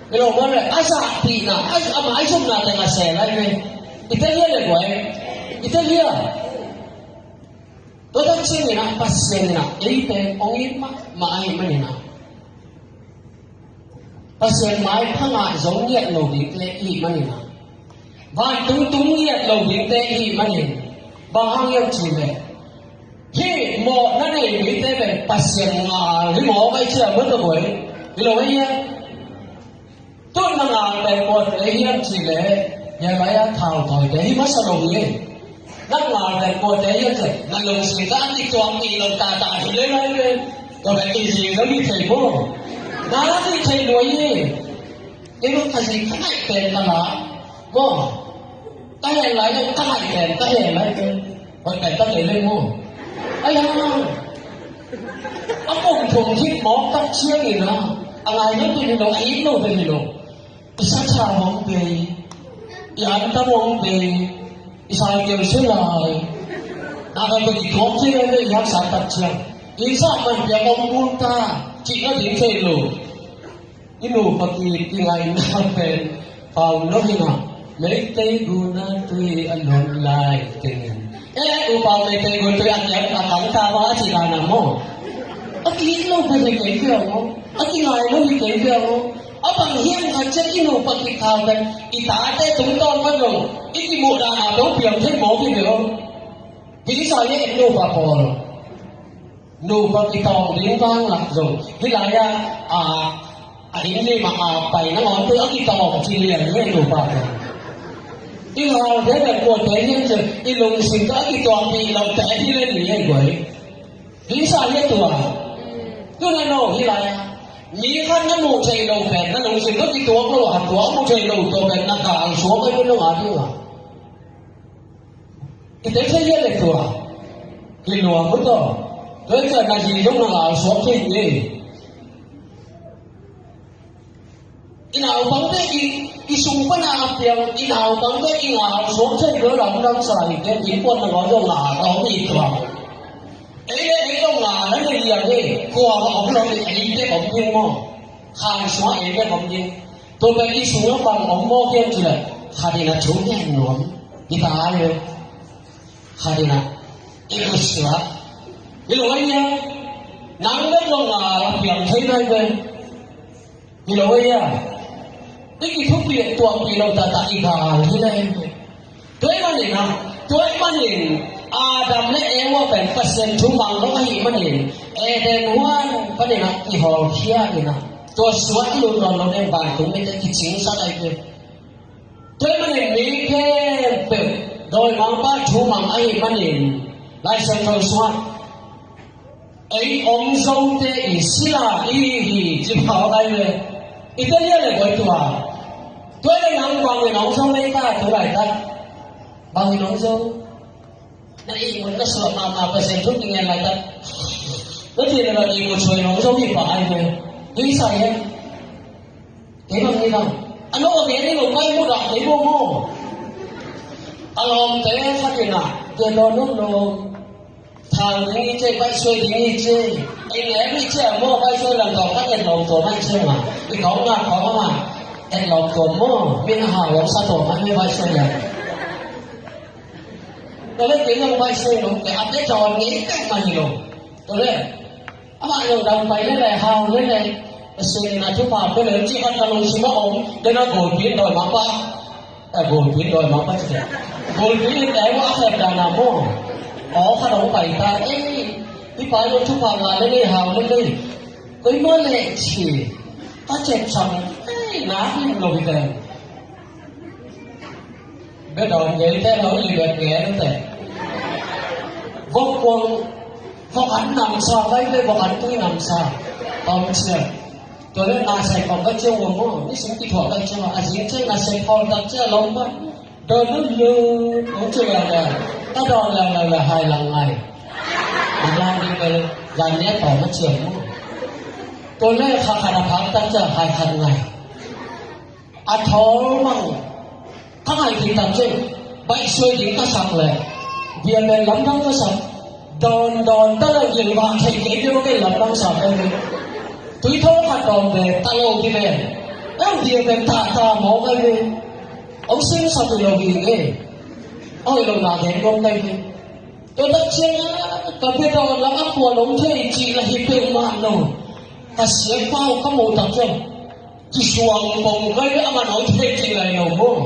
Milo man le a zahpihna a mai zumna teng a sel ai ve. I tel hia le guai. I tel hia. Tua tak ciangin a Pasian in a ei pen ong it mahmah ahih manin a Pasian maipha ngah zo ngiat lo dingte ihih manin a vantung tung ngiat lo dingte ihih manin bang hang hiam cih leh hih mawhna nei mite pen Pasian ngal hi mawk ai cia mawk a buai. Hi lo ai hiam? Tun na ngal pen kuate hiam cih leh hia lai a thau tawite hi masa lo hi. Na ngal pen kuate hiam cih leh na lungsim ka an dik tuak pi lo ta ta hi le lai le. Tua pen i zi lo hi thei maw? Na zi thei luai hi. Kei bang ka zi ka ngaih pen ka la maw? Ka heh lai le ka ngaih pen ka heh lai pen. Hoih pen ka heh le maw? Ai ha. A kum thum hit mawk tak ciangin a A ngai lo pen hi lo, a it lo pen hi lo. I sa cha hong bei, i an tam hong bei, i sa keu se lai. Na ka ko ki kop se le i hak sa tak chiang. I sa man pia kong bul ta, ki ka ding se lo. I nu pa ki, ki ngai na pen pau lo hi na. Meitei gu na tui a lon lai tengin. Eh, u pa Meitei gu tui a kiam a kang ta ma a ci la na mo. A ki lo pe hi kei kei mo. A ki ngai lo hi kei kei mo. A bang hiam khat ciat i nu pa ki khau pen i tate tung tawn ma lo. I ki mu da na lo piam thei mo ki lo. Hi sa ye i nu pa pawl. Nupa kitawng ding vang lak zong hih lai-ah a, a inn lim ah a pai nangawn tu a kitawng ci lian hi nupa tawh. I hau te pen kuate hian cun i lungsim tawh a kituakpih lote hi le ni hei guai. Hi sa hi a tua. Tu na no hih lai-ah mi khat na muh theih lo pen na lungsim tawh kituak lo a tua muh theih lo tua pen na kang suak ai nung a ding a. I te thei hian le tua hi nuam uh tawh. Tua hi ciah na hi zong na ngal suak thei hi. I naupang te i, i sung pana a piang i naupang te i ngal suak thei lo lam dang sa hi te i puan na ngal zong ngal a om hi tua. Ei le ei zong ngal a nei liang hi kua a om lo hi ei te om hi maw. Khan suak ei te om hi. Tua pen i sung a pang om maw hian ci le khat in a thu ngen nuam. I ta ai lo. Khat in ah i kusia hi lo ahi a, nang bek lo ngal a piang thei nai ve. Hi lo ahi a, i kithupi tuahpih lo taktak i gal hi nai ve. Tua ahih manin ah, tua ahih manin Adam le Eva pen Pasian thu mang lo ahih manin Eden huan panin ah i hawlkhia in ah, tua suak i lut nawn lo nen vantung mite kicingsak ahi ve. Tua ahih manin mi khempeuh dawimangpa thu mang ahih manin Lai Siangtho sungah ei ong zote i sila i hi ci phawk ahi ve. I tel hian le guai tua. Tua le nang bangin ong zo nei ta tu laitak. Bangin ong zo. Na ihmut na suak mahmah Pasian thu kingen laitak. Na ti le bang ihmut suak in ong zo hi pah ahi ve. Tui sa hian. Kei bang ni bang. A no a ve ni lo kai mu dah kei bo mo. A lawmte khat in ah tua dawn lo lo. Thau ding i ci, baihsuai ding i ci. Ei neu i ci a mo baihsuai lam tawh khat et lawm tua mai ci ma. I kawng ngak kawng a ma. Et lawm tua mo. Min a hau lam sa tua mai baihsuai lam. Tua le kei lam baihsuai lo kei a te cawn ngei kei ma hi lo. Tua le. Amah zong dang pai lel le hau lel le. Pasian in a thupha pia le ci khat ka lungsim a om. Dena golpi in dawimangpa. A golpi in dawimangpa ci te. Golpi in dawimangpa a khat dan a maw. Aw khat hong pai ta ei. Hih pa in thupha ngah lel le hau lel le. Koi maw le ci. Ka cep sam ei na him lo hi te. Bia dawn ngei te lo li bek ngei te. Vok kuang vok an namsa vai ve vok an tui namsa. Tom cia. Tua le na sai pom vai cia uang mo. Ni sing ki thuak vai cia a zing cia na sai pom tak cia lo ma. Dawn lu lu. Ong cia ya ya. Ta dawn la la la hai lang ngai. Lang ding le zan nia pom ma cia mo. Tua le kha kha na phak tak cia hai khat ngai. A thawl mang. Ka ngaih thei tak ciang baihsuai ding ka sak leh bia pen lamdang ka sak. Dawn dawn ta leng gilvah thei kei deuh a ken lamdang sak ka hi. Tui thawl khat dawn ve ta lo hi ve. Em bia pen ta ta mawk a hi. Hong sing sak hi lo hi nge. A hoih lo na gen gawm ka hi. Tua tak ciang a ka bia dawn lam a kuan hong thei cih la hi peuhmah lo. Ka siapa uh ka muh tak ciang. Kisuang pong kai a man hong thei cih lai lo maw?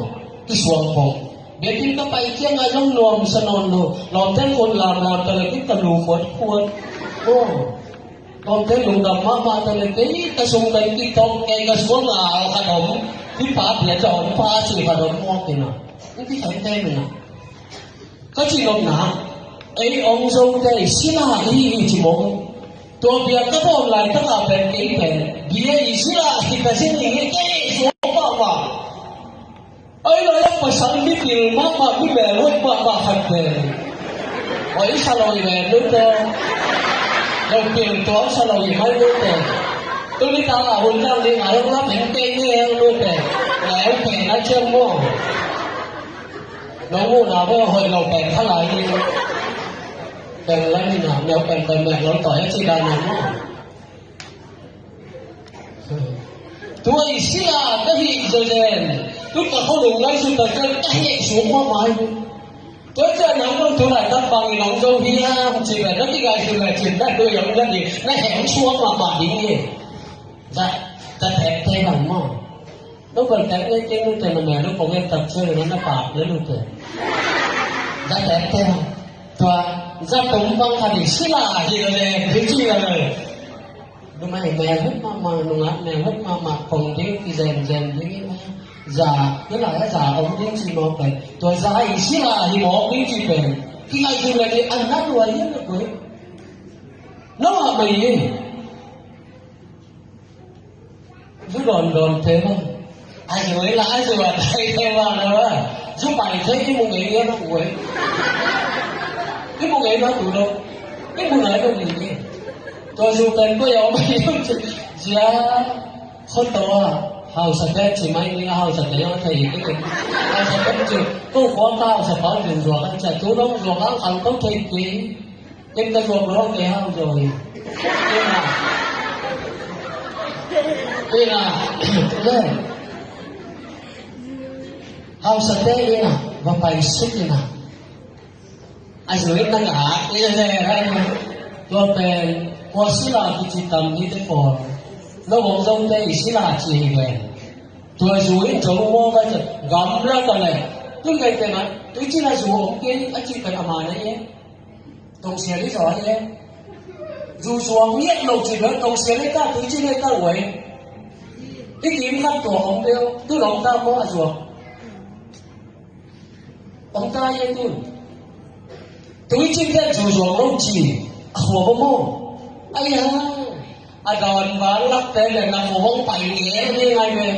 Kisuang pong. Biakinn ka pai kiang a zong nuam sa nawn lo. Lawmte khun lam lam ta le kik ka lu khuat khuat. Maw? Lawmte lungdam mahmah ta le kei ka sung kai kik tawng kei ka suang a ka dom. Kik pa bia ka om pa si ka dom maw kina. Kik ka te mina. Ka cihnopna, ei ong zote i sila i hi i ci mawk. Tua bia ka dawn laitakah pen kei pen bia i sila hi ka zin i hi kei suak pahpah. Ei lai a pasal mi pil mahmah mi mel hoih mahmah khat pen. Oi sa lo i mel lute. Lo pil tuam sa lo i mai lute. Tuni taka hun zang ding a, hong lam en kei ni, hong lut pen. Neu pen a ciang maw. Nong muhna bek hoih lo pen kha lai ni. Pen lai ni na, neu pen pen mek lo tawi a ci dan na maw. Tua i sila ka hih zawzen. Tu ka khualung ngaihsut tak ciang ka heh suk mahmah hi. Tua ciang nang zong tu laitak bangin hong zo hiam cih pen na kingaihsun leh cin na tui hong na ding, na heh hong suak mahmah ding hi. Za, za tepte bang maw. Nong bang tep ngai kei nute na mel nong kong en tak ciang na na pak na nute. Za tepte bang. Tua, za tum bang khat i sila hi lo le, hi ci lo le. Numei mel het mahmah, nungak mel het mahmah, kong ding kizenzen ding. Za, hi lai a za om ding ci mawk pen. Tua za i sila hi mawk ding ci pen. Kingaihsun leh ding a na lua hi a na koi. Nong ah mei in. Zu dawndawn te bang. A zu ei la, a zu a tai te bang la bang. Zu pai te i mu ngei ngei na uai. I mu ngei na tu lo. I mu ngei na ni ni. Tua zu pen ko yau mai yau ci. Zia. Khot to a. Hausa te ci mai ni a hausa te yau te i te. Hausa te ci. Ko ko ta hausa pa zin zua kan ca tu lo zua kan kan ko te ki. Ken ka zuak lo, kei hau zaw hi. Ina. Ina. Le. Hausate ina. Va pai suk ina. A zui na ngak ina le ra ina. Tua pen kua sila kici tam ni te pawl. Lo bawng zong te i sila ci hi ven. Tua zui in zong maw ka ci gamla ka le. Tun kai te na. Tui ci na zu om kei a ci pen a ma na ye. Tongsia li zaw a hi e. Zu zuang miat lo ci bel tongsia li ta tui ci li ta uai. I kim khat tua om bel tu nong ta maw a zuang. Om ta ye tu. Tui ci bel zu zuang lo ci. A hua ba maw. Ai ha. A dawn bang lak te le na ko hong pai nge ni ngai me.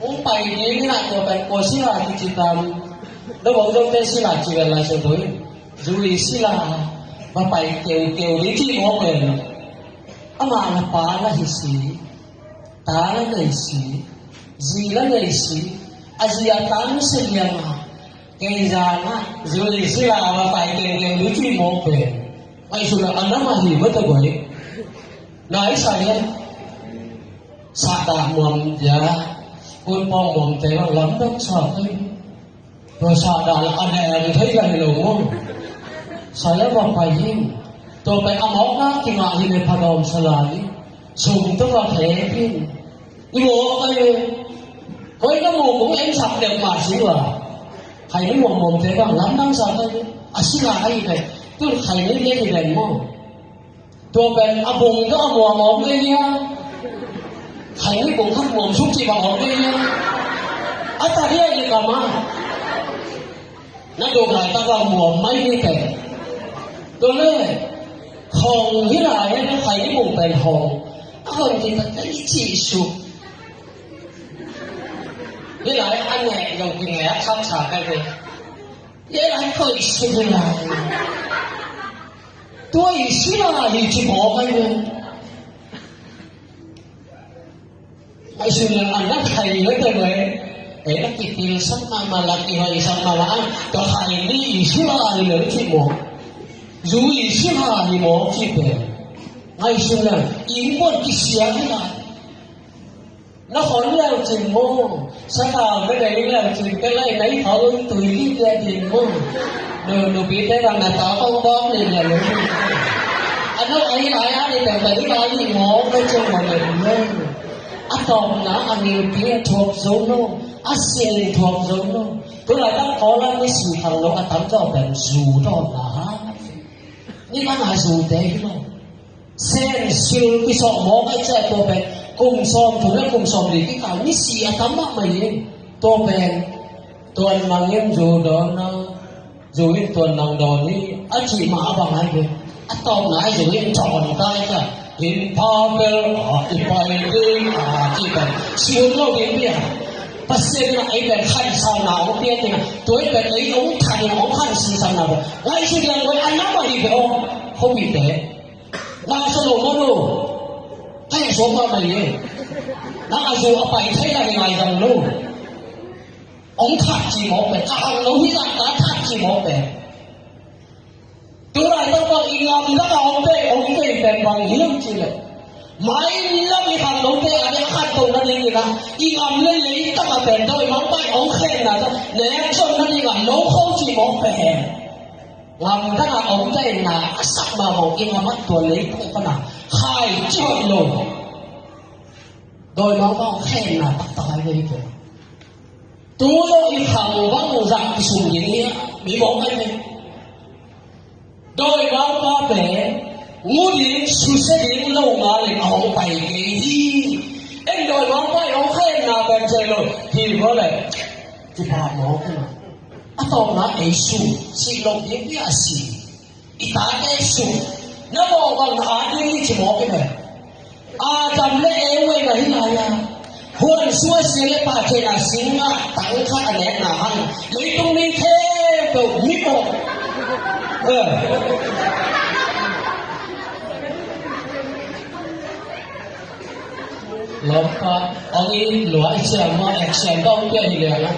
Hong pai ni ni na ko pai ko sila kici tam. Na bawng zong te sila ci bel lai so doi. Zui sila. Ba pai keu keu ni ci mo pen. Ama na pa na hi si. Ta na nei si. Zi na nei si. A zi a tam si liang a. Kei zan a, zui sila va pai kengkeng lu ci mawk pen. Ngaihsun a, a nam a hi va ta guai. Nai sa ya. Sa da muam ya. Kun pawng muam te va lam dam sa pen. Tua sa da la a ne a thei la hi lo maw. Sa ya va pai hi. Tua pai a mawk na ki ngah hi le pha dawm sa la hi. Sum tua va the hi. I mawk a hi. Koi ka mawk kong en sak deuh mah si ua. Khai ni mawk mawk te bang lam dang sa ta hi. A si la a hi pen. Tun khai ni le hi pen maw. Tua pen a bung dah a muam a om ve nia. Khai ni bung khat muam suk ci bang om ve nia. A ta ria i kam a. Na duk lai tak a muam mai ni pen. Tua le. Hong hi lai a na khai ni bung pen hong. A hong ki ta ta i ci suk. Hi lai a ne yong ki ne a kham sa kai ve. Ye lai khoi suk hi lai. Tua i sila hi ci mawk ai ve. Ai sila a na khai ve te ve. E na ki pil sak ma ma la ki hoi sak ma ma. Tua khai ni i sila hi lo ci mawk. Zu i sila hi mawk ci te. Ai sila i muat ki sia hi lai. Na khon leu cin maw, sakau na nei leu cin, ka lai na i thau tui li tia din maw. Nu, nupi te bang na ta kong bawng ni leu. A no ai lai a ni teng ta di lai ni maw, ka cong maw ni maw. A tawpna a ngilpi a thuak zo lo, a sin thuak zo lo. Tu lai tak Kawlgam ni si thang lo a tam zaw pen zu tawpna ha. Ni bang a zu te hi lo. Sen sil kisawh mawk a i ciah tua pen kum sawm thum le kum sawm li kikal ni si a tam mahmah hi. Tua pen tuan mangin zu dawn a, zu in tuan nang dawn hi a cih mah a bang ai ve. A tawpna ai zu in cawn ta i ciah hin pha bel a i pai ding a cih pen si hun lo ding bia. Pasian in a ei pen khansanna hong piak in a tua i pen ei hong that in a hong khansisanna pen ngaihsut liang pen a nam a hi ve aw. Khuapite. Nang sa lo maw lo. Hei, suak mahmah hi. Nang a zu a pai thei la hi ngai zang lo. Hong that ci mawk pen, a hang lo hi zang ta that ci mawk pen. Tulaitak bang i ngam dang a hong bei, hong bei pen bang hiam cih leh, mailam i khangnote a ding a khantoh nadingin ah, i ngam le leitang a pen dawimangpa in hong khenna tawh nek zon nading a lo kho ci mawk pen. Ngam dang a hong bei na a sak mahmah i ngam ah tua leitang pan a khai ci hoih lo. Dawimangpa hong khenna taktak ai ve hi pen. Tu zong i khang bang zang kisum ding hi a, mi mawk ai ve. Dawimangpa pen ngu ding, susia ding lo ngal in a hong pai kei hi. En dawimangpa in hong khenna pen zai lo hi, bro le. Ci pha mawk hi na. A tawpna ei su, si lo ding hi a si. I tate su. Na mawh bang na at ding hi ci mawk hi ve. Adam le Eva in a hi lai a, huan sua sia le pahtheihna sing ah tang khat a nekna hang leitung mi khempeuh mi mawh. Eh. Lawmpa, hong it lua i ciam maw, action tawh hong pia hi liang a.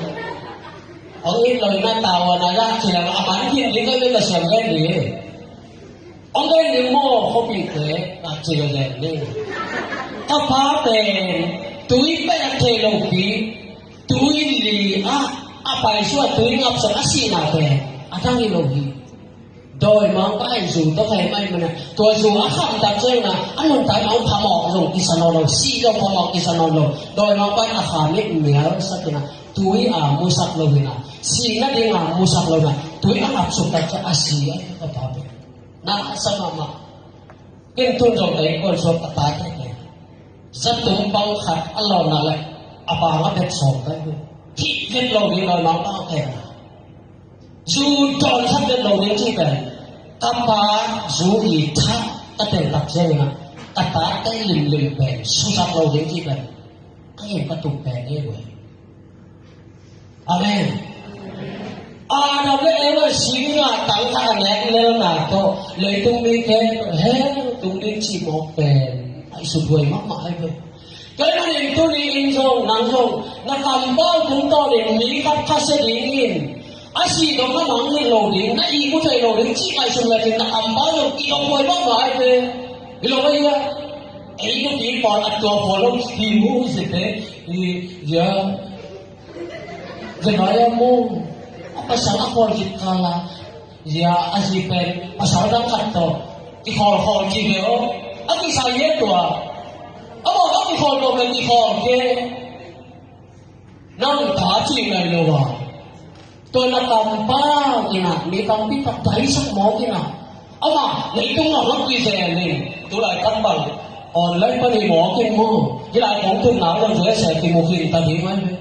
Hong it lo in a tavuan a lak ci liang a, a man khin ding ka le ka siam ven ding. Hong gen ding maw, khuapite, a ci liang ding. Ka pa pen tui pek thei lo pi, tui li ah a paisuak, tui ngap suak a sihna pen a dang hi lo hi. Dawimangpa in zu tawh khek mah ahih manin ah, tua zu a kham tak ciangin ah, a nuntak in ah hong phamawh zong kisa nawn lo, sih zong phamawh kisa nawn lo. Dawimangpa in a kham in mialsak in ah, tui a musak lo in ah, sih nading a musak lo in ah, tui a ngap suk tak ciang a si a, ka pa pen. Na sa mahmah. Ken tun zong ka innkuan suak ka tate pen, zatum bang khat a lawnna le a bang a bet sawm kai hi. Hih vet lo ding, Dawimangpa a pen. Zu dawn khat vet lo ding cih pen, ka pa zu i thah ka tel tak ciangin ah, ka tate limlim pen susak lo ding cih pen, ka gim ka tuk pen hi ve. Amen. Adam le Eva sing ah tang khat a nek lelna tawh leitung mite hell tung ding cih mawk pen a i suthuai mahmah ahi ve. Tua ahih manin tuni in zong, nang zong na kampau tungtawn in mi khat khasia dingin, a sih dong kha mang hi lo ding, na ihmu thei lo ding cih ngaihsun le in na kampau zong i dong huai mahmah ahi ve. Hi lo ahi a, ei nupi pawl a tua pawl lo hi mu hi se te, hi, ya. Zenai a mu, a pasal a khawl khit kal a, ya, a zi pen pasal dang khat tawh kikhawlkhawl ci ve aw. A kisa ye tua. Amau a kikhawl lo pen kikhawl ke. Nang ta ci ngai lo a. Tua na kampau in ah, mi tampi tak daisak mawk in ah. Amah leitung a hong pi zel in, tulaitak bang online pan i mawk in mu. Hih lai kong tun nau lo zua se kimu khin ta ding mai ve.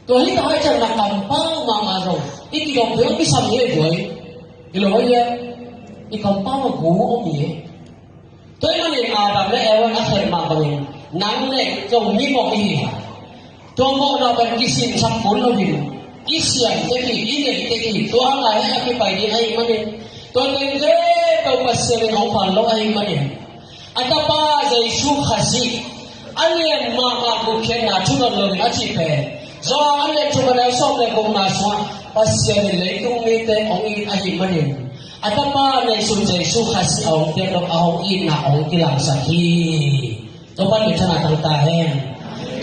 Tua hi ta hai ciang na kampau mahmah zong i kidong peuh a kisam hi a buai. I lo hi a, i kampau a gu om hi. Tua ahih manin Adam le Eva in a khelh mah bangin nang le zong mi mawh i hi a. Tua mawhna pen kisinsak kul lo hi. I siam tek hi, i neih tek hi, tua lai a kipai ding ahih manin. Tua teng khempeuh Pasian in hong pal lo ahih manin. A tapa Jesu Khazih a lian mahmah gupkhiatna thu nawn lo in a cih pen, Johan a lian thum a neu sawm le gukna sungah Pasian in leitung mite hong it ahih manin, a tapa neihsun Jesu Khazih a hong piak lo a hong itna hong kilangsak hi. Tua pan minthanna tang ta hen.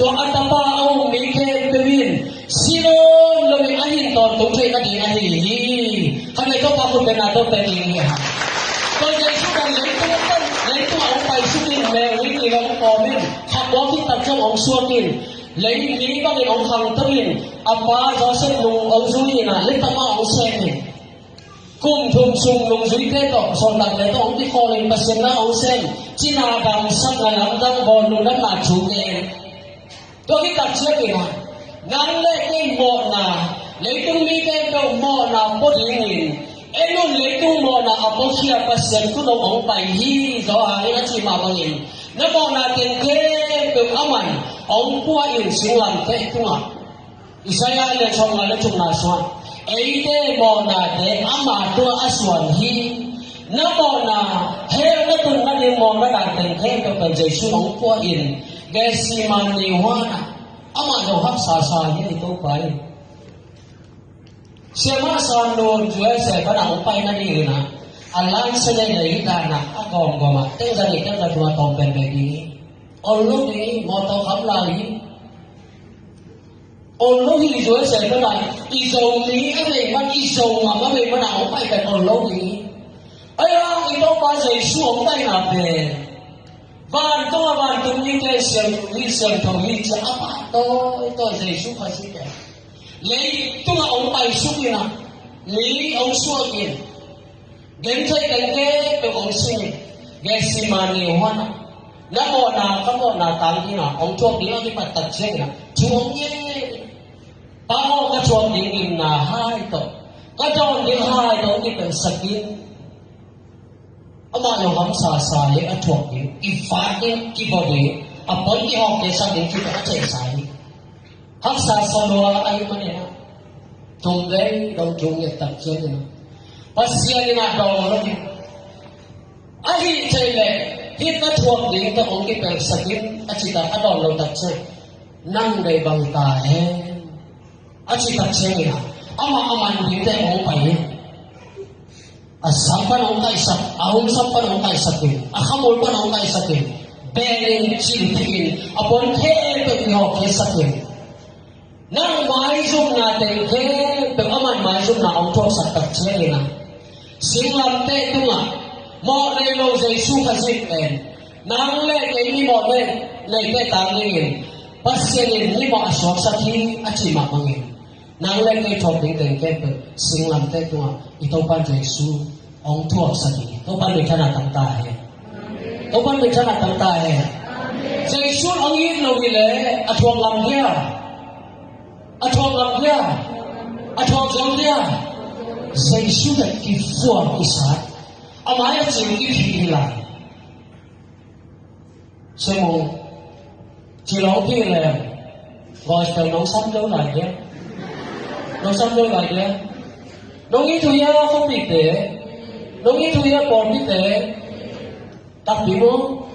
Tua a tapa a um mi khempeuh in si nawn lo in a hin tawntung theih nading ahi hi. Khatvei tawh pa khut bengna tawh pek ding hi a. Tua Jesu bang leitung a pan, leitung a hong paisuk in, Mary in hong kawm in, kha kua khit tak ciang hong suak in, lei mi bangin hong khangto in, a pa Joseph nung hong zui in a, leitama hong sem in. Kum thum sung nungzuite tawh, sawltakte tawh hong kikhawl in Pasian na hong sem, cina damsakna lamdang bawl, lungdamna thu gen. Tua khit tak ciangin ah, nang le kei mawhna, leitung mite peuh mawhna pua dingin, en un, leitung mawhna a puakhia Pasian khut nong hong pai hi, Johan in a cih mah bangin, na mawhna teng khempeuh amah in hong pua in singlamteh tungah. Isaiah a lian sawmnga le thumna sungah, eite mawhnate ama tungah a suan hi. Na mawhna, hell na tun nading mawhna dan teng khempeuh pen Jesu in hong puah in, Gethsemane huan ah amah zong haksa sa hi a, i Topa in. Siamah Sam nun Jerusalem pan a hong pai nading in ah, a lansia nei nei hi dan ah, a gawmgawm ah teng za nih teng za thum a tawm pen bei ding hi. Ol lo ding hi, mawtaw kham lai hi. Ol lo hi, Jerusalem pan a i Zomi a bei man, i Zongam a bei man a hong pai pen ol lo ding hi. Ahi hang i Topa Jesu hong paina pen vantung a vantung mite siam, mi siamtho hi ci a, a pah tawitawi Jesu Khazih pen leitungah hong paisuk in ah, mi hong suak in, gentheih teng khempeuh hong sin in, Gethsemane huan ah, na mawhna ka mawhna tang ding a hong thuak ding a kipat tak ciangin ah thu hong ngen in, Pa aw, ka thuak ding gimna hai tawh, ka dawn ding hai tawh hong kipelsak in. Amah zong hamsa sa hi, a thuak ding, kivak ding, kibawh ding, a pon kihawkkhiatsak ding, kipelsak sa hi. Haksa sa lua ahih manin ah, thum vei dong thu nget tak ciangin ah, Pasian in ah dawng lo ding. Ahih theih leh hih ka thuak ding tawh hong kipelsak in, a cih tak a dawn lo tak ciang, nang deih bang ta hen, a cih tak ciangin ah, amah a man dingte hong pai in. A sam pan hong kaihsak, a hun sam pan hong kaihsak in, a khamul pan hong kaihsak in, beng in, cin pih in, a pon khempeuh kihawkkhiatsak in. Nang maizumna teng khempeuh, a man maizumna hong thuaksak tak ciangin ah, singlamteh tungah mawh nei lo Jesu Khazih pen, nang le kei mi mawh nei, neite tang dingin Pasian in mi mawh a suaksak hi a cih mah bangin, nang le kei thuak ding teng khempeuh singlamteh tungah i Topa Jesu hong thuaksak hi. Topa minthanna tang ta hen. Topa minthanna tang ta hen. Jesu hong it lo hi leh a thuak ngam dia? A thuak ngam dia? A thuak zo dia? Jesu pen kivuan kisat, a mai a cing kiphih hi lai. Semong, ci lo pi le, gospel nong sam lo lai dia? Nong sam lo lai dia? Nong it uh hia, khuapite? Nong it uh hia, pawlpite? Takpi maw?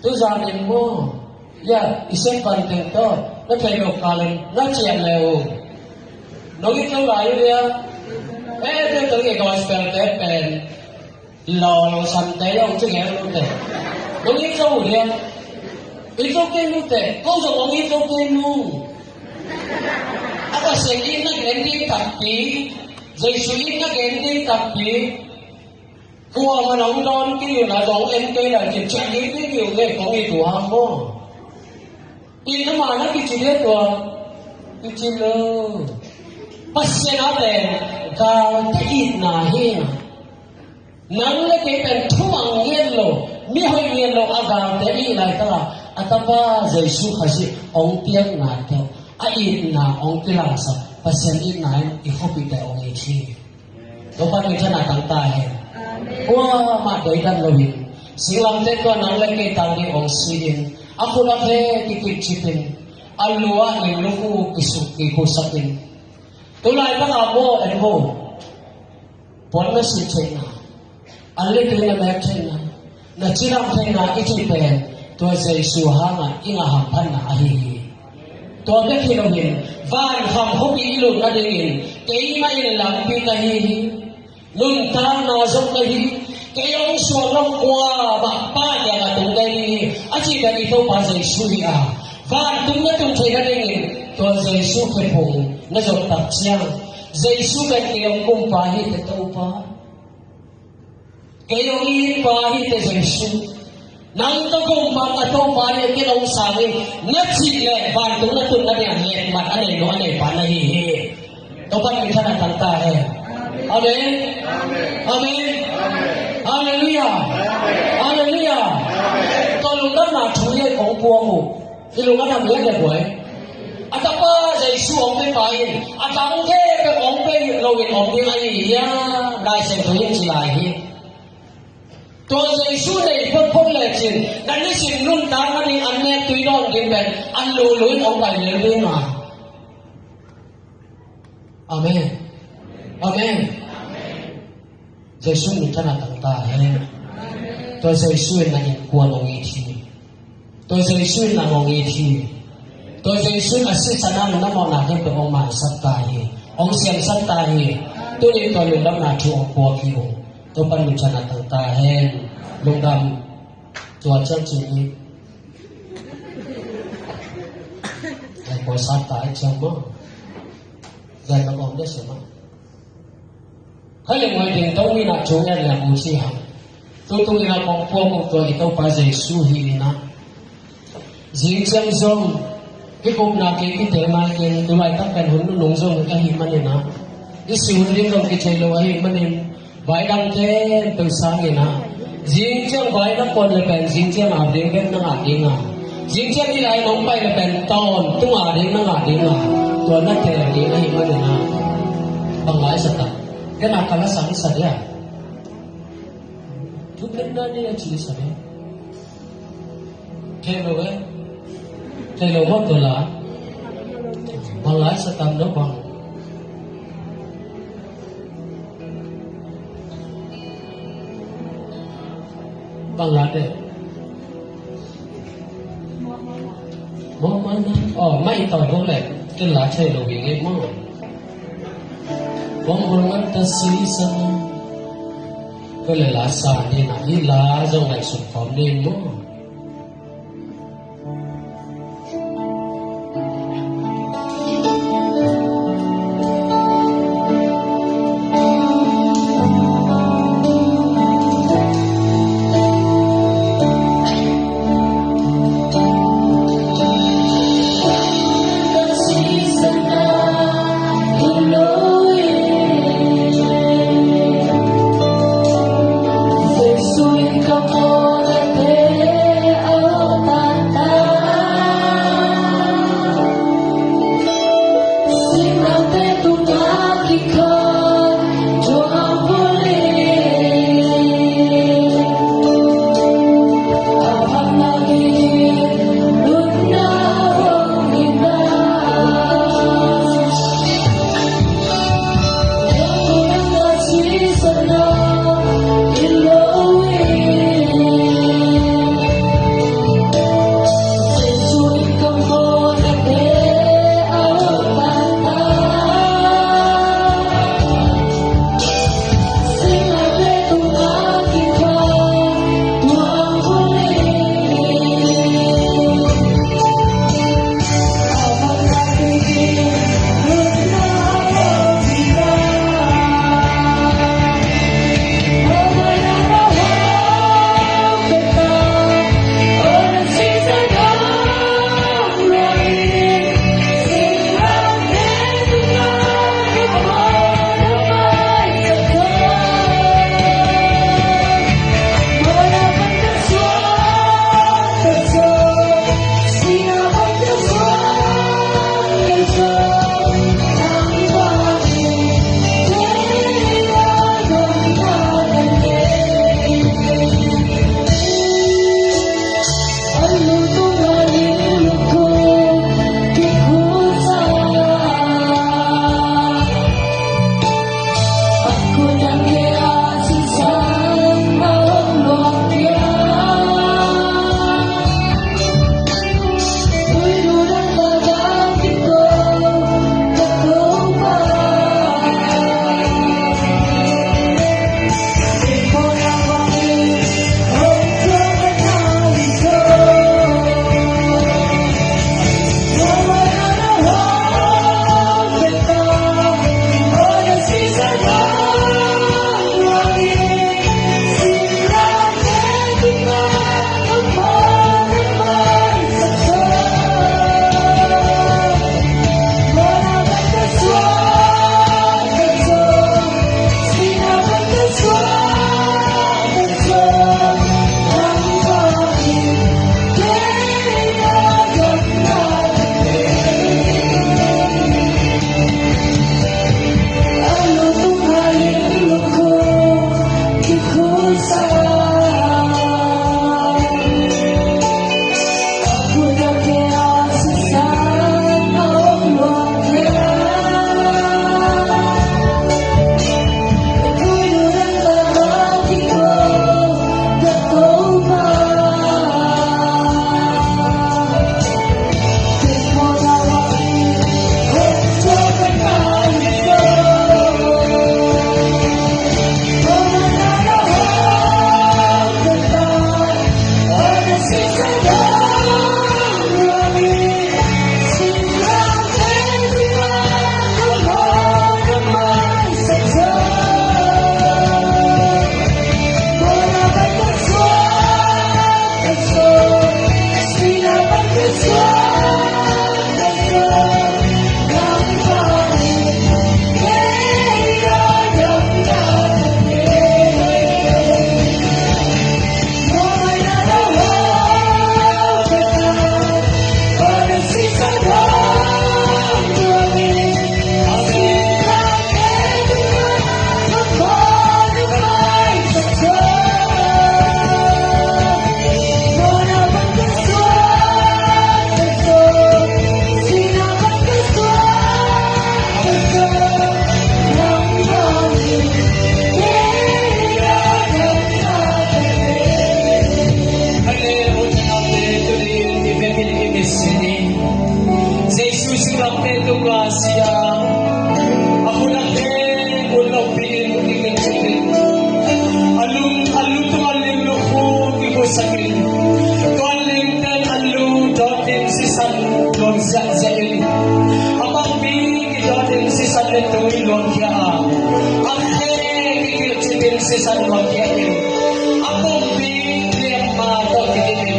Tuzan in maw? Ya, i sem pan teng tawh na thei lo kal in na ciah le uh. Nong it lo lai uh dia? Eh, te tong i gospel te pen lawlawsam te zong ci ngel nute. Nong it zo uh dia? It zo kei nute. Ko zong hong it zo kei nu. A Pasian itna gen ding takpi, Jesu itna gen ding takpi, kuamah in hong dawn kei uh na zong en kei lai ci ciah ding kei uh nge, kong it uh hang maw? Itna mah na kici dia tua? Kici lo. Pasian a pen galte itna hi. Nang le kei pen thumang ngen lo, mihoih ngen lo a galte i laitaka a Tapa Jesu Khazih hong piakna tawh a itna hong kilangsak Pasian itna in i khuapite hong it hi. Topa minthanna tang ta hen. Kuamah doidan loin singlamteh tua nang le kei tang ding hong si in, a khut a khe kikipcip in, a lu ah ning lukhu kisuk kikhusak in, tu laitaka maw en maw, puan na sit theihna, a lipin na mek theihna, na cidam theihna i cih pen tua Jesu hangah i ngah hamphatna ahi hi. Tua bek hi loin vankham khuapi i lut nadingin keimah in lampi ka hi hi. Nuntakna zong ka hi. Kei hong suak lo kuamah Pa kiangah tung ka hi hi, a cih pen i Topa Jesu hi a, vantung na tun theih nadingin tua Jesu khephung na zot tak ciang, Jesu pen kei hong kumpa hi teh Topa. Kei hong itpa hi teh Jesu. Nang ka kumpa ka Topa hi, kei hong sang hi, na cih leh vantung na tun nading a letmat a nei lo a neipa na hi hi. Topa minthanna tang ta hen. Amen. Amen. Halleluiah. Halleluiah. Tua lungdamna thu hi kong puang uh. I lung a dam leh le buai. A Tapa Jesu hong pia pa in a dang khempeuh hong pia loin om ding ahi hiam? Lai Siangtho in ci lai hi. Tua Jesu nei photphot lecin na nisim nuntak nading an nek tui dawn ding pen an lulu in hong pai lel ding a. Amen. Amen. Jesu min thang a tang ta hen. Tua Jesu in na innkuan hong it hi. Tua Jesu in na hong it hi. Tua Jesu in a sisan a na mawhna khempeuh hong mansak ta hi. Hong siamsak ta hi. Tuni tua lungdamna thu hong puak hi uh. Tua pan min thang a tang ta hen. Lungdam. Tua ciang cin hi. Ai, kua sa ta ai ciang maw. Zai na kawm de se maw. Kha le ngoi ding tawh mi na chung en le mu ci hang. Tutung ina kong puak kong tua i Topa Jesu hi ina. Zing ciang zong i gupna kei kitel mai kei, tu laitak pen hun nunung zong ka hi man ina. I si hun ding zong kithei lo ahi manin, vai dang khempeuh sang ina. Zing ciang vai na kuan le pen, zing ciang a ding pen na ngah ding a. Zing ciang i lai nong pai le pen, tawn tung a ding na ngah ding a. Tua na tel ding ahi man ina. Bang lai sa ta. Ken a ka la sang sa dia. Thu pen na ni a ci sa dia. Thei lo e. Thei lo mawk tua la. Bang lai sa tam lo bang. Bang lai de. Maw, maw, maw. Oh, mai tawh bang le. Ken la thei lo bing e maw. Bang bang man ta si sa. Ko le la sa ni na i la zong lai sum khawm ni maw. Tua sia a hun a khe un lopi in i kikip in, a lung a lung tung a ling lukhu i busak in, tua ling ten a lu dawt in sisan luang ziahziah in, a pangpi i dawt in sisan le tung i luang khia a, a khe i kilcip in sisan luang khia in, a pumpi liamma tawh kikip in,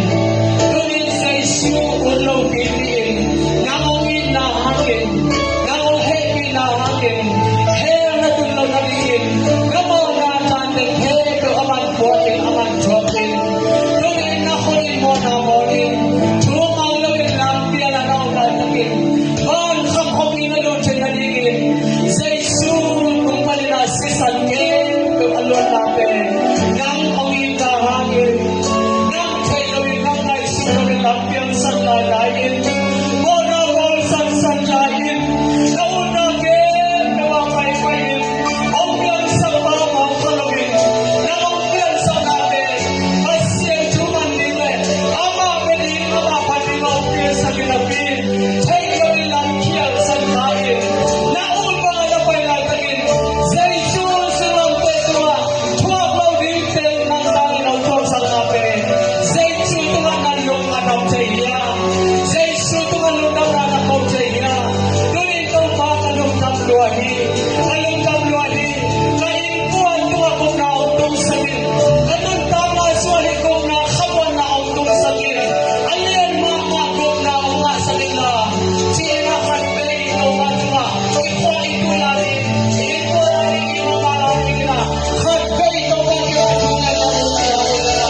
tuni in Jesu un lopi in, nang hong itna hangin, nang hong hehpihna hangin, hell na tun lo nadingin, na mawhna dan teng hell tawh a man puak in, a man thuak in, tuni in na khut in mawhna bawl in, thu ngah lo in lampial a na om laitakin, van kham khawm in na lut theih nadingin, Jesu kung panin a sisan khempeuh a luanna pen nang hong itna hangin, nang theih loin, nang ngaihsut loin lampiang san lailai in, mawhna bawl sansan lai in, na utna khempeuh ah paipai in, hong piangsak pa mawk kha loin, nang hong piansakna pen Pasian thu man ding le amah bia ding, amah phat ding a hong piangsak in napi, theih loin lam khial san lai in, na ut bang a na pai laitakin, Jesu sunglamteh tungah thuak lo ding teng nang dangin a hong thuaksakna pen, Jesu tungah na lung a dam thei hiam? Jesu tungah lungdamna na ko thei hiam? Tuni in Topa, ka lungdam lua hi, ka lungdam lua hi. Ka innkuan tungah gupna hong tungsak in, ka nuntakna sungah hih gupna khamuanna hong tungsak in, a lian mahmah gupna hong ngahsak in la, cihna khat vei Topa tungah i khua i tui a ding, i innkuan a ding, i mangah a ding in a, khat vei Topa kiang ah thu ngen la, thu ngen la.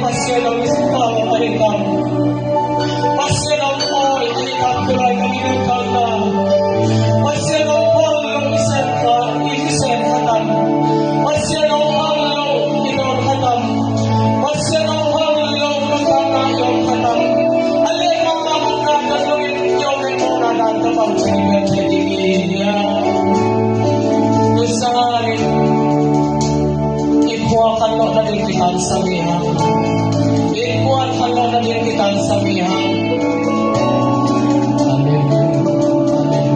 Pasian hong pau ahi tam? Pasian hong awi ahi tam? Tulai ka minung kal na Pasian hong pau lo i sem kha, i sem kha tam? Pasian hong pau lo i dawn kha tam? Pasian hong pau lo nuntakna i om kha tam? A leh mahmah mawhna kan lo in i om le mawhna dan ka pau thei, ka thei ding i hi hiam? Tusa in i khua khanlawhna ding kitangsam hi hang. Innkuan khanlawhna ding kitangsam hi hang. Amen. Amen.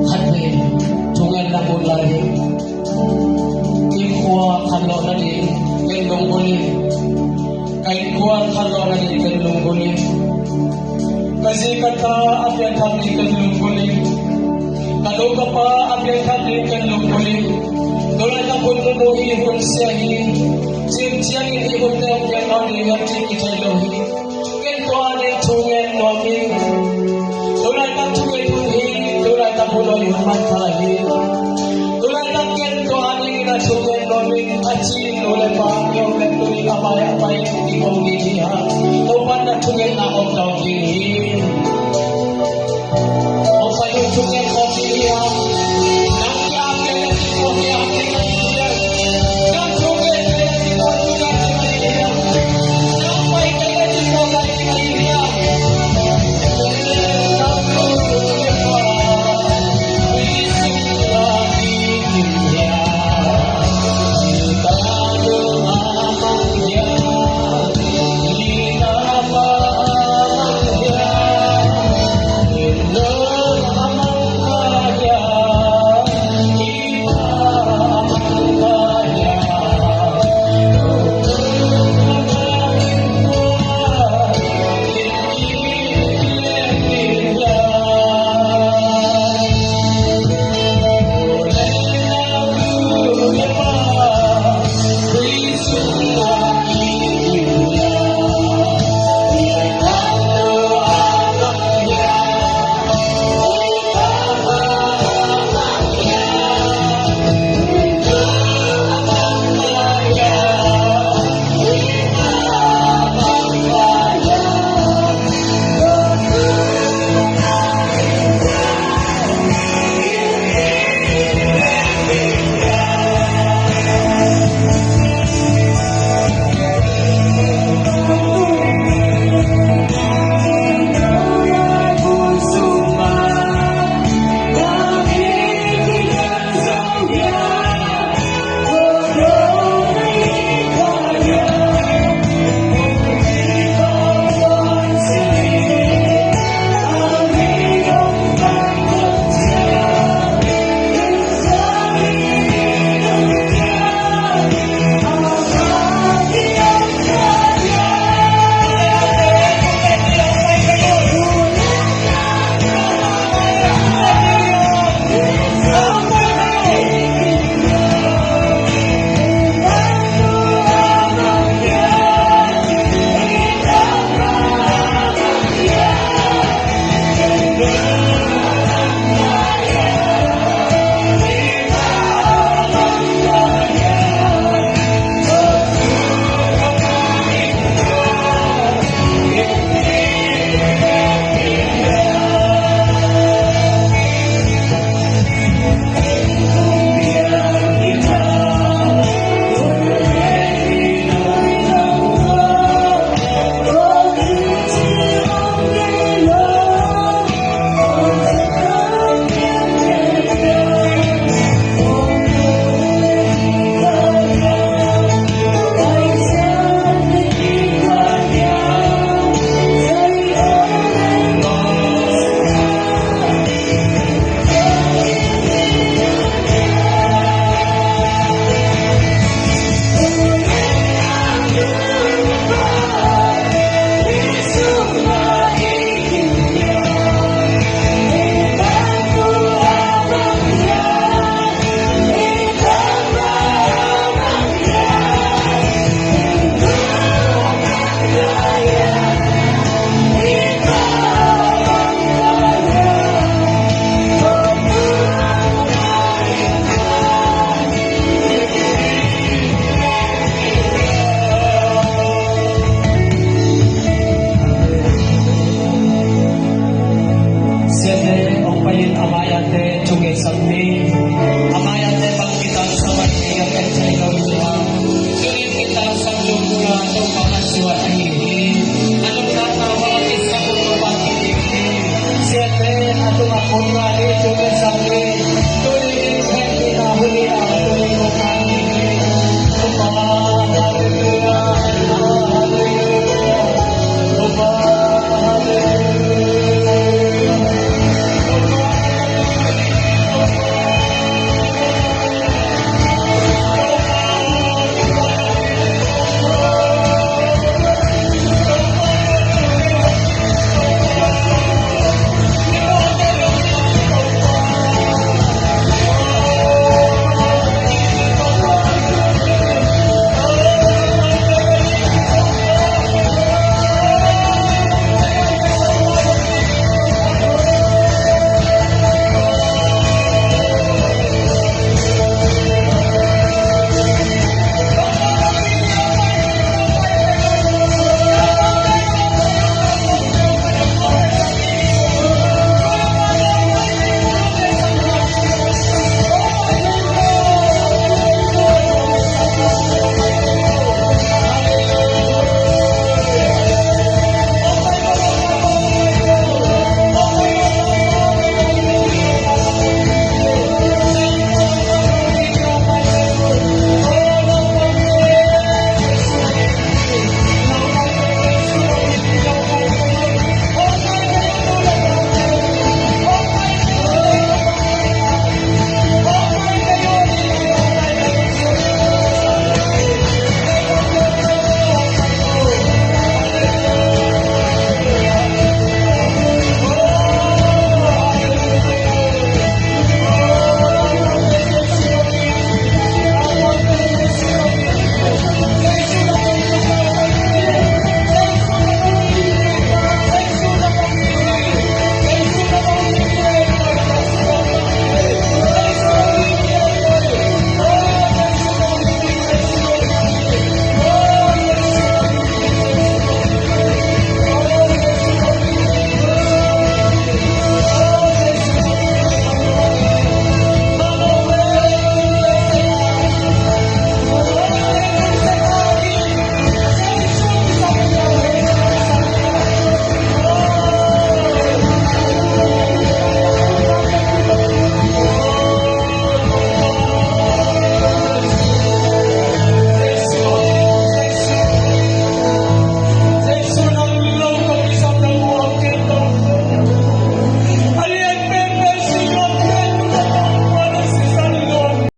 Khat vei thungen na ut lai hi. I khua khanlawhna ding ken lunggulh hi. Ka innkuan khanlawhna ding ken lunggulh hi. Ka zi ka ta a piangthak ding ken lunggulh hi. Ka nu ka pa a piangthak ding ken lunggulh hi. Tulaitak hun mumu hi, hun sia hi. Cim ciangin hih hunte hong piang lo ding hiam cih i thei lo hi. Ken tua ding thu ngen nuam hi. Tulaitak thunget hun hi. Tulaitak hun awi hun manpha hi. Tulaitak ken tua Thungen lo in a ci nu le pa, mi om le tui a mai a pai in i ko ding hi hang. Topa na thungetna om tawntung hi.